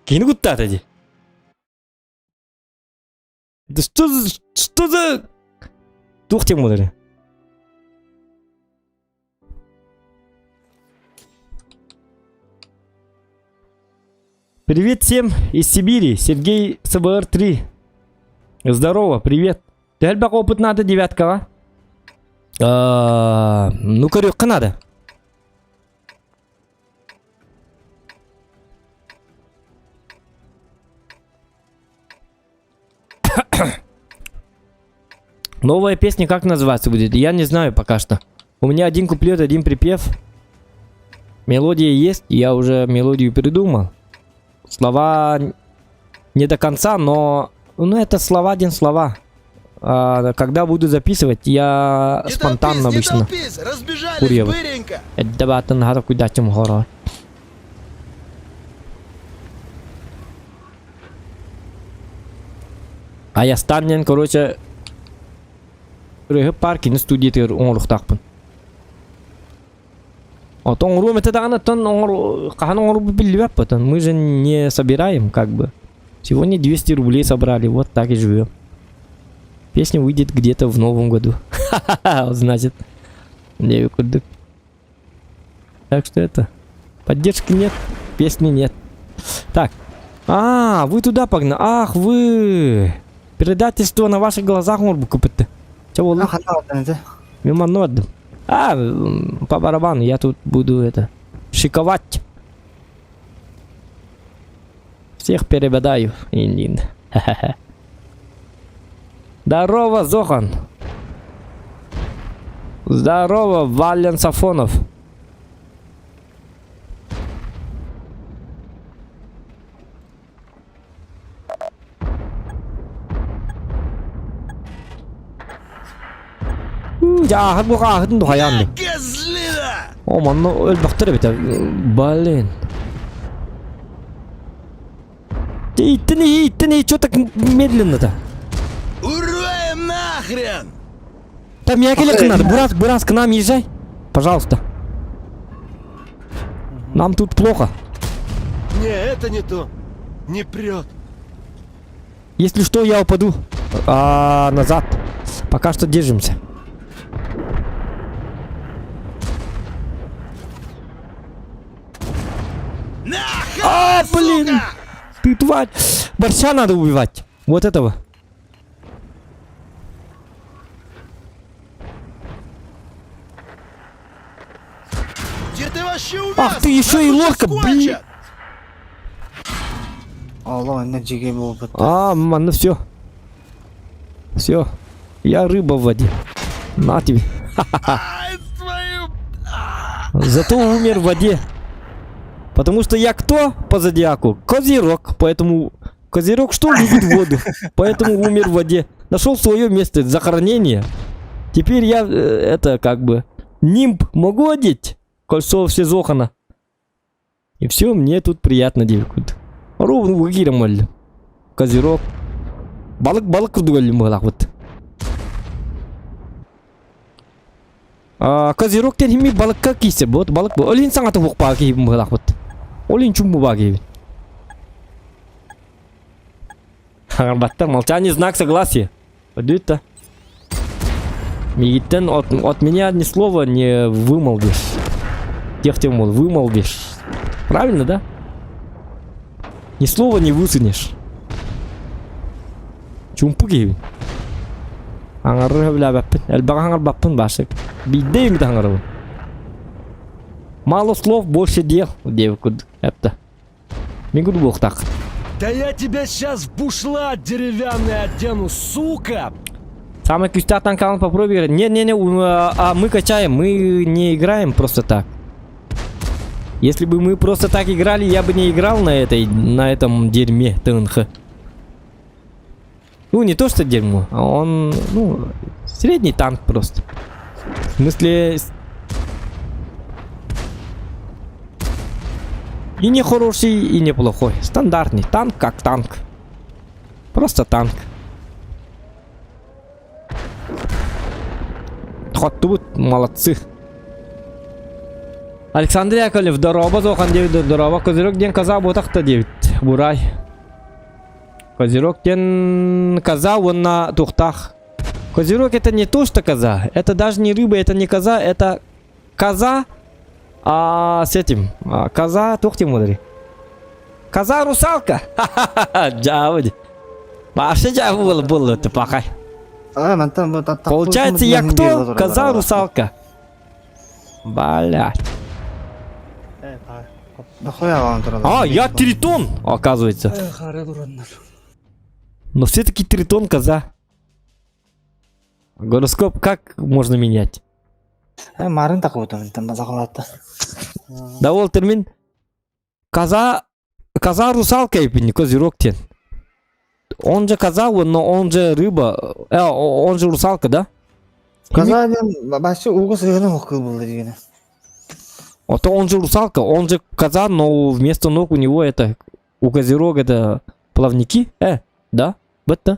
Кини куттаата дии. Да что за... Что за... Туох тем буолар. Привет всем из Сибири. Сергей СБР-3. Здорово, привет. Элбэх опыт надо девяткаҕа? А, ну, көрүөххэ надо. Новая песня как называться будет? Я не знаю пока что. У меня один куплет, один припев. Мелодия есть, я уже мелодию придумал. Слова не до конца, но... Ну, это слова один слова. А, когда буду записывать, я
Не
спонтанно
толпись, не
обычно.
толпись, разбежались
Курьеры.
быренько.
Эддебатын хара куйдачым хоро. Айастан диэн, короче, Ырыһып паар кини студиятыгар оҥоруохтаахпын. Отон оҥоруом этэ даҕаны, оттон оҥор хаһан оҥорбут биллибэт потом. Мы же не собираем как бы. Сегодня 200 рублей собрали, вот так и живем. Песня выйдет где-то в новом году. Ха-ха-ха, значит. Девять курдук. Так что это... Поддержки нет, песни нет. Так. А, вы туда погнали. Ах, вы... Предательство на ваших глазах оҥорбуккут. Чэ буолла? Мин манна бардым. А, по барабану, я тут буду это... Шиковать. Всех перебодаю, Индин. Здорово, Зохан. Здорово, Вален Сафонов. Дьэ бу ааһытын тухайаан
Козлина!
О, манна өлбөхтөр эбит. Блин. Ты иттин, иттин, что так медленно-то?
Урваем нахрен!
Там я надо. Бурас, Бурас, к нам езжай. Пожалуйста. Нам тут плохо.
Не, это не то. Не прет.
Если что, я упаду. А, назад. Пока что держимся.
Нахрен,
А, блин!
сука!
Ты тварь! Борща надо убивать. Вот этого.
Где ты вообще увяз?
Ах ты еще и
Нас
лорка,
тут
блин!
скотчат!
Олох инна дьигэ буолбут.
А, ну все. Все. Я рыба в воде. На тебе.
Ай, твою...
Зато умер в воде. Потому что я кто по зодиаку? Козерог. Поэтому Козерог что любит воду? Поэтому умер в воде. Нашел свое место захоронения. Теперь я это как бы нимб могу одеть? Кольцо Всезохана. И все, мне тут приятно девкут. Ровно выкиром Козерог. Балык балык курдук вот. А, козерог тен балыкка кийсе вот балык бу. Олин саңаты хук баа кийбин вот. Олин чумбу баа кийбин. Хаҥарбаттар молчание знак согласия. Пойдет-то. Мигиттен от меня ни слова не вымолвишь. Тех тем мол, вымолвишь. Правильно, да? Ни слова не высунешь. Чуумпу киһибин. Аҥары билээбэппин. Элбэҕи хаҥарбаппын башык. Биирдэ эмит хаҥарабын. Мало слов, больше дел. Диэбит курдук. Это. Мин курдук буолуохтаах.
Да я тебя сейчас в бушлат деревянный одену, сука!
Самый күүстээх танкалын попробуй играть. Не-не-не, а мы качаем, мы не играем просто так. Если бы мы просто так играли, я бы не играл на этом дерьме ТНХ. Ну, не то что дерьмо, а он, ну, средний танк просто. В смысле... И не хороший, и не плохой. Стандартный танк как танк. Просто танк. Тут молодцы. Александр Яковлев, здорово, Зохан 9, здорово. Козерог диэн коза буотах диэбит. Бурай. Козерог диэн коза, он на тухтах. Козерог это не то, что коза. Это даже не рыба, это не коза, это коза а, с этим. А, коза, тухти мудри. Коза русалка. Ха-ха-ха, дьаабы. Вообще дьаабы было, было, это пахай.
А, мантан бу
Получается, я кто? Коза русалка. Блядь. А, я тритон, оказывается. Но все-таки тритон коза. Гороскоп как можно менять?
Марын такыбытым там базакалатта.
Да ол термин коза, коза русалка эпини, козерог диэн. Он же коза, но он же рыба. Он же русалка, да?
Коза диэн вообще ууга сыһыана суох кыыл буолла дигene.
А то он же русалка, он же коза, но вместо ног у него это, у козерога это плавники, да, бетта.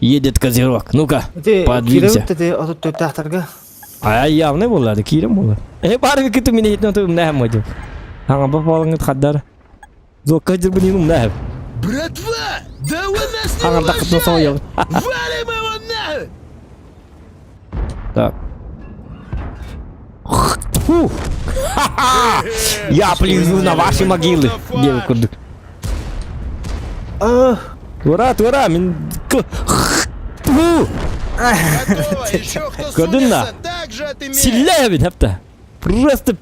Едет козерог. Ну-ка, подвинься. А явный буолла, киирэн буолла. Э, баар кытым мин иһитин оту умнаһым модю. Аңа бапалыңыт хаддар. Зокка дьырбын умнаһым.
Братва, да вы нас не
Аңа дақытын
уважаете! Валим его нахуй!
Так. Фу. Я плюю на ваши могилы. Девы курдук. Тура, тура, мин... Фу. Көрдүн Сильнее ведь, хапта. Просто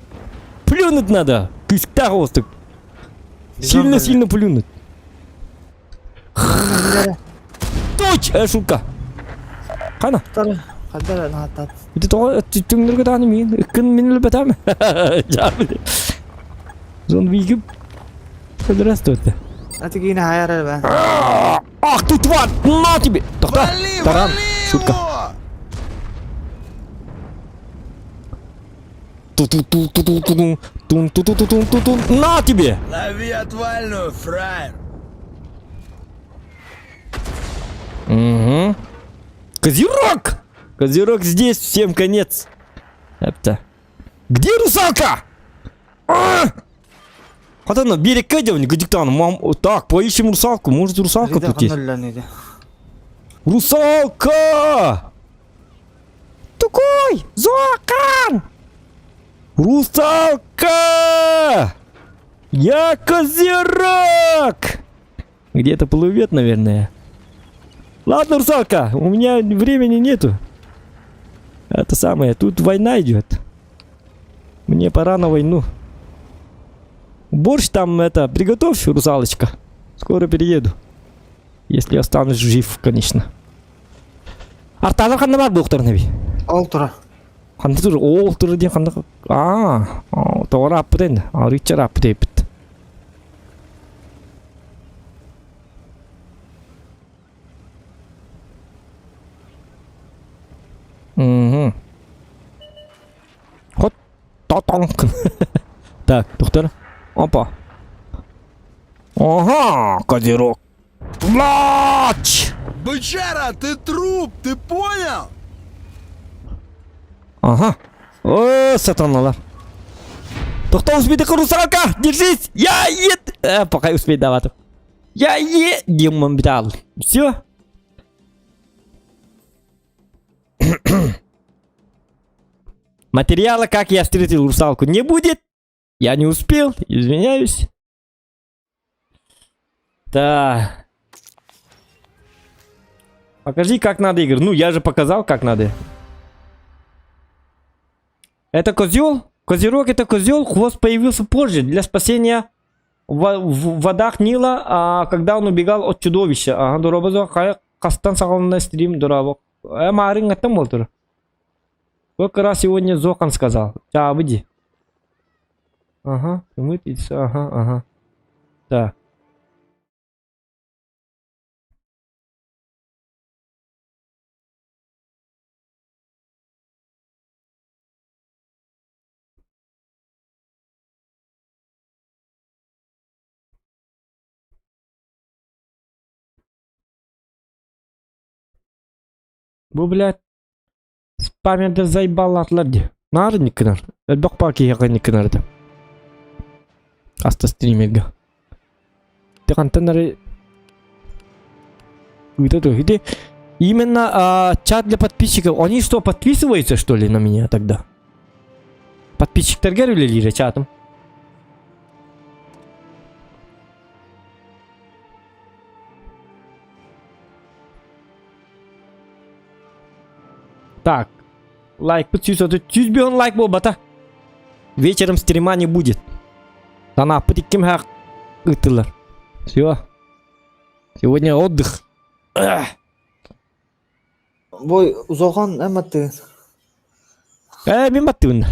плюнуть надо. Күстах остук. Сильно-сильно плюнуть. Точь, шутка. Қана? Ити тоҕо түҥнүргө даҕаны миин ыккын мин өлбөтөм. Зон вигип. Здравствуйте.
А ты киин хайар ба.
Ах ты тварь! На тебе! Тохта! Таран! Шутка. Ту-ту-ту-ту-ту-ту. Тун-ту-ту-ту-ту-ту. На тебе!
Лови отвальную, фраер!
Угу. Козерог! Козерог здесь, всем конец. Это. Где русалка? А! Хотя берег Гадиктан, мам, так, поищем русалку, может русалка тут есть. Русалка! Такой! Зокан! Русалка! Я козерог! Где-то плывет, наверное. Ладно, русалка, у меня времени нету. Это самое, тут война идет. Мне пора на войну. Борщ там это, приготовь, русалочка. Скоро перееду. Если останусь жив, конечно. Арталар ханна бар буохтар наби.
Ол тура.
Ханна тур, ол тур диэн ханна. Аа, тоҕор аппыт енді. Арычар аппыт эпит. Угу. Хот татанк. Так, доктор. Опа. Ага, козерог. Плачь!
Бычара, ты труп, ты понял?
Ага. О, сатаналар. Тохтоо успейдик, русалка! Держись! Я ед... Пока успей давать. Я е... Демон битал. Все. Материала, как я встретил русалку, не будет. Я не успел, извиняюсь. Да. Покажи, как надо, Игорь. Ну, я же показал, как надо. Это козел? Козерог это козел, хвост появился позже для спасения в водах Нила, а, когда он убегал от чудовища. Ага, дорообо хайа хастан саҕаланна стрим дорообо. Э, маарыҥ аттан болтур. Сколько раз сегодня Зохан сказал. Ча, выйди. Ага, ага, ага. Так. Бу, блядь, спамердер заебалаатылар дии. Наар инник гынар. Элбэх баа киһиэхэ инник гынар этэ. Хаста стримергэ. Ты хантан эрэ ыыта тур. Ити именно чат для подписчиков. Они что, подписываются, что ли, на меня тогда? Подписчиктарга үлэлиирэ чатым. Так. Лайк 100 лайк буолбата. Вечером стрима не будет. Санааппыт икким хак ыттылар. Все. Сегодня отдых.
Бой узохан эматы.
Э, мин баттыбын.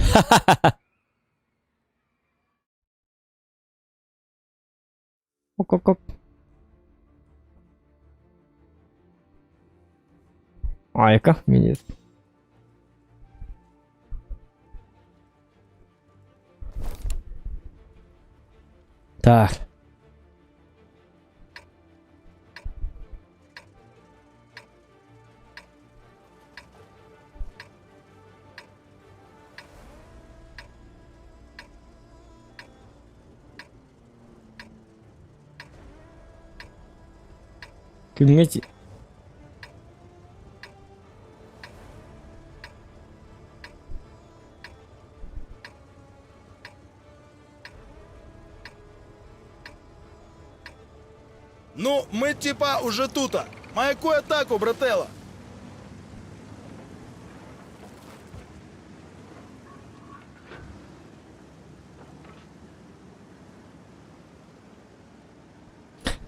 Оп, оп, оп. Айка, минет. Так. Күҥҥэ
Ну, мы типа уже тута. Маякуй атаку, брателло.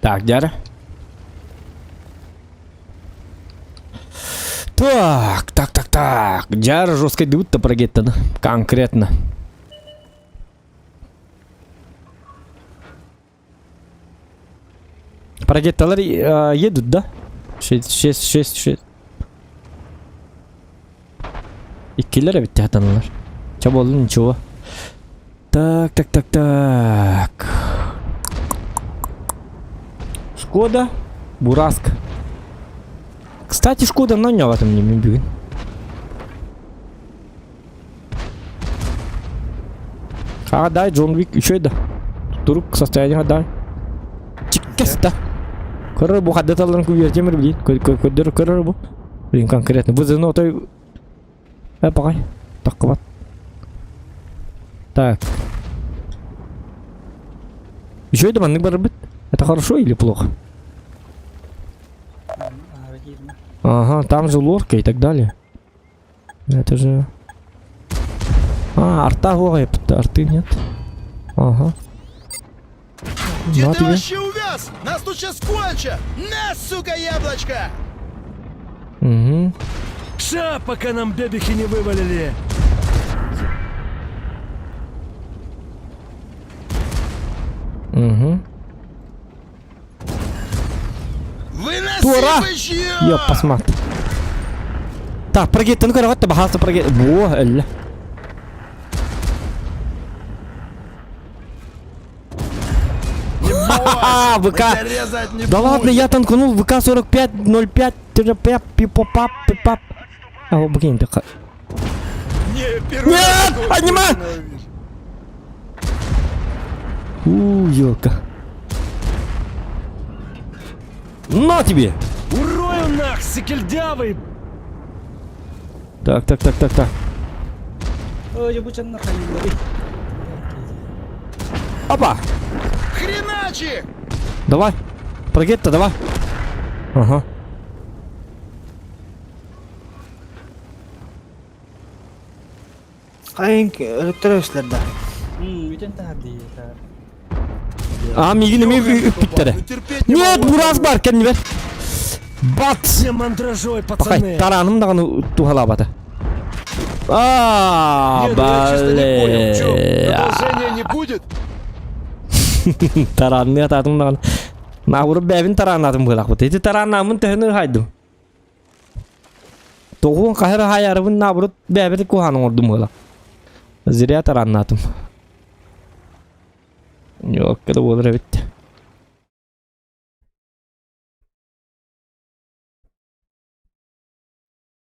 Так, дядя. Так, так, так, так. Дяра жестко идут-то прогетто, да? Конкретно. Прогетталар э, едут, да? 6, 6, 6, 6. Иккилэр эбит хатанылар. Ча болду ничего. Так, так, так, так. Шкода, Бураск. Кстати, Шкода на в этом не бүгін. А, дай, Джон Вик, еще да. Турук состояние дай. Чиккес да. Көрөр бу хаддаталарын күбүөртемир блин. Көрдөр көрөр бу. Блин, конкретно. Бу зено той Э, пагай. Таккыбат. Так. Еще это маннык барбыт. Это хорошо или плохо? Ага, там же лорка и так далее. Это же... А, арта ой, арты нет. Ага.
Где
На
ты
тебе.
вообще увяз? Нас тут сейчас кончат! На, сука, яблочко!
Угу.
Ша, пока нам бебехи не вывалили.
Угу.
Выноси
Тура!
бычье!
Ёп, посмотри. Так, прогеттен көрөҕөт да баһаалта прогет... Буо, өллө.
Не
ВК.
резать не
Да ладно, я танканул ВК 45 05 5 пипопап пипап. А, блин, так.
Не, первый
Нет,
раз такого
аниме!
конченого вижу.
У, елка. На тебе!
Урою нах, сикельдявый!
Так, так, так, так, так.
Ой, бу чанна хайыллары.
Опа!
Хреначи!
Давай. Прогетто, давай. Ага.
Хайын өлөттөрөслөр да.
Бүтэн таһар дии таһар.
А, мигин эми үппүттэрэ.
Ну терпеть не
Нет,
могу.
бурас бар кэннибэр. Бат!
Все мандражой,
Пахай,
пацаны.
тараным даҕаны туһалаабата. А,
Не, ну я честно не понял, чё,
блин.
продолжения не будет?
Тараанны атаатым даҕаны. Наабыры бэбин тарааннаатым быһылаахпыт. Ити тарааннааммын төһөнү хайдым. Тоҕуон хаһыр хайарыбын наабырыт бэбити куһаан оҥордум быһылаах. Зря тарааннаатым. Ёкка да буолар эбит.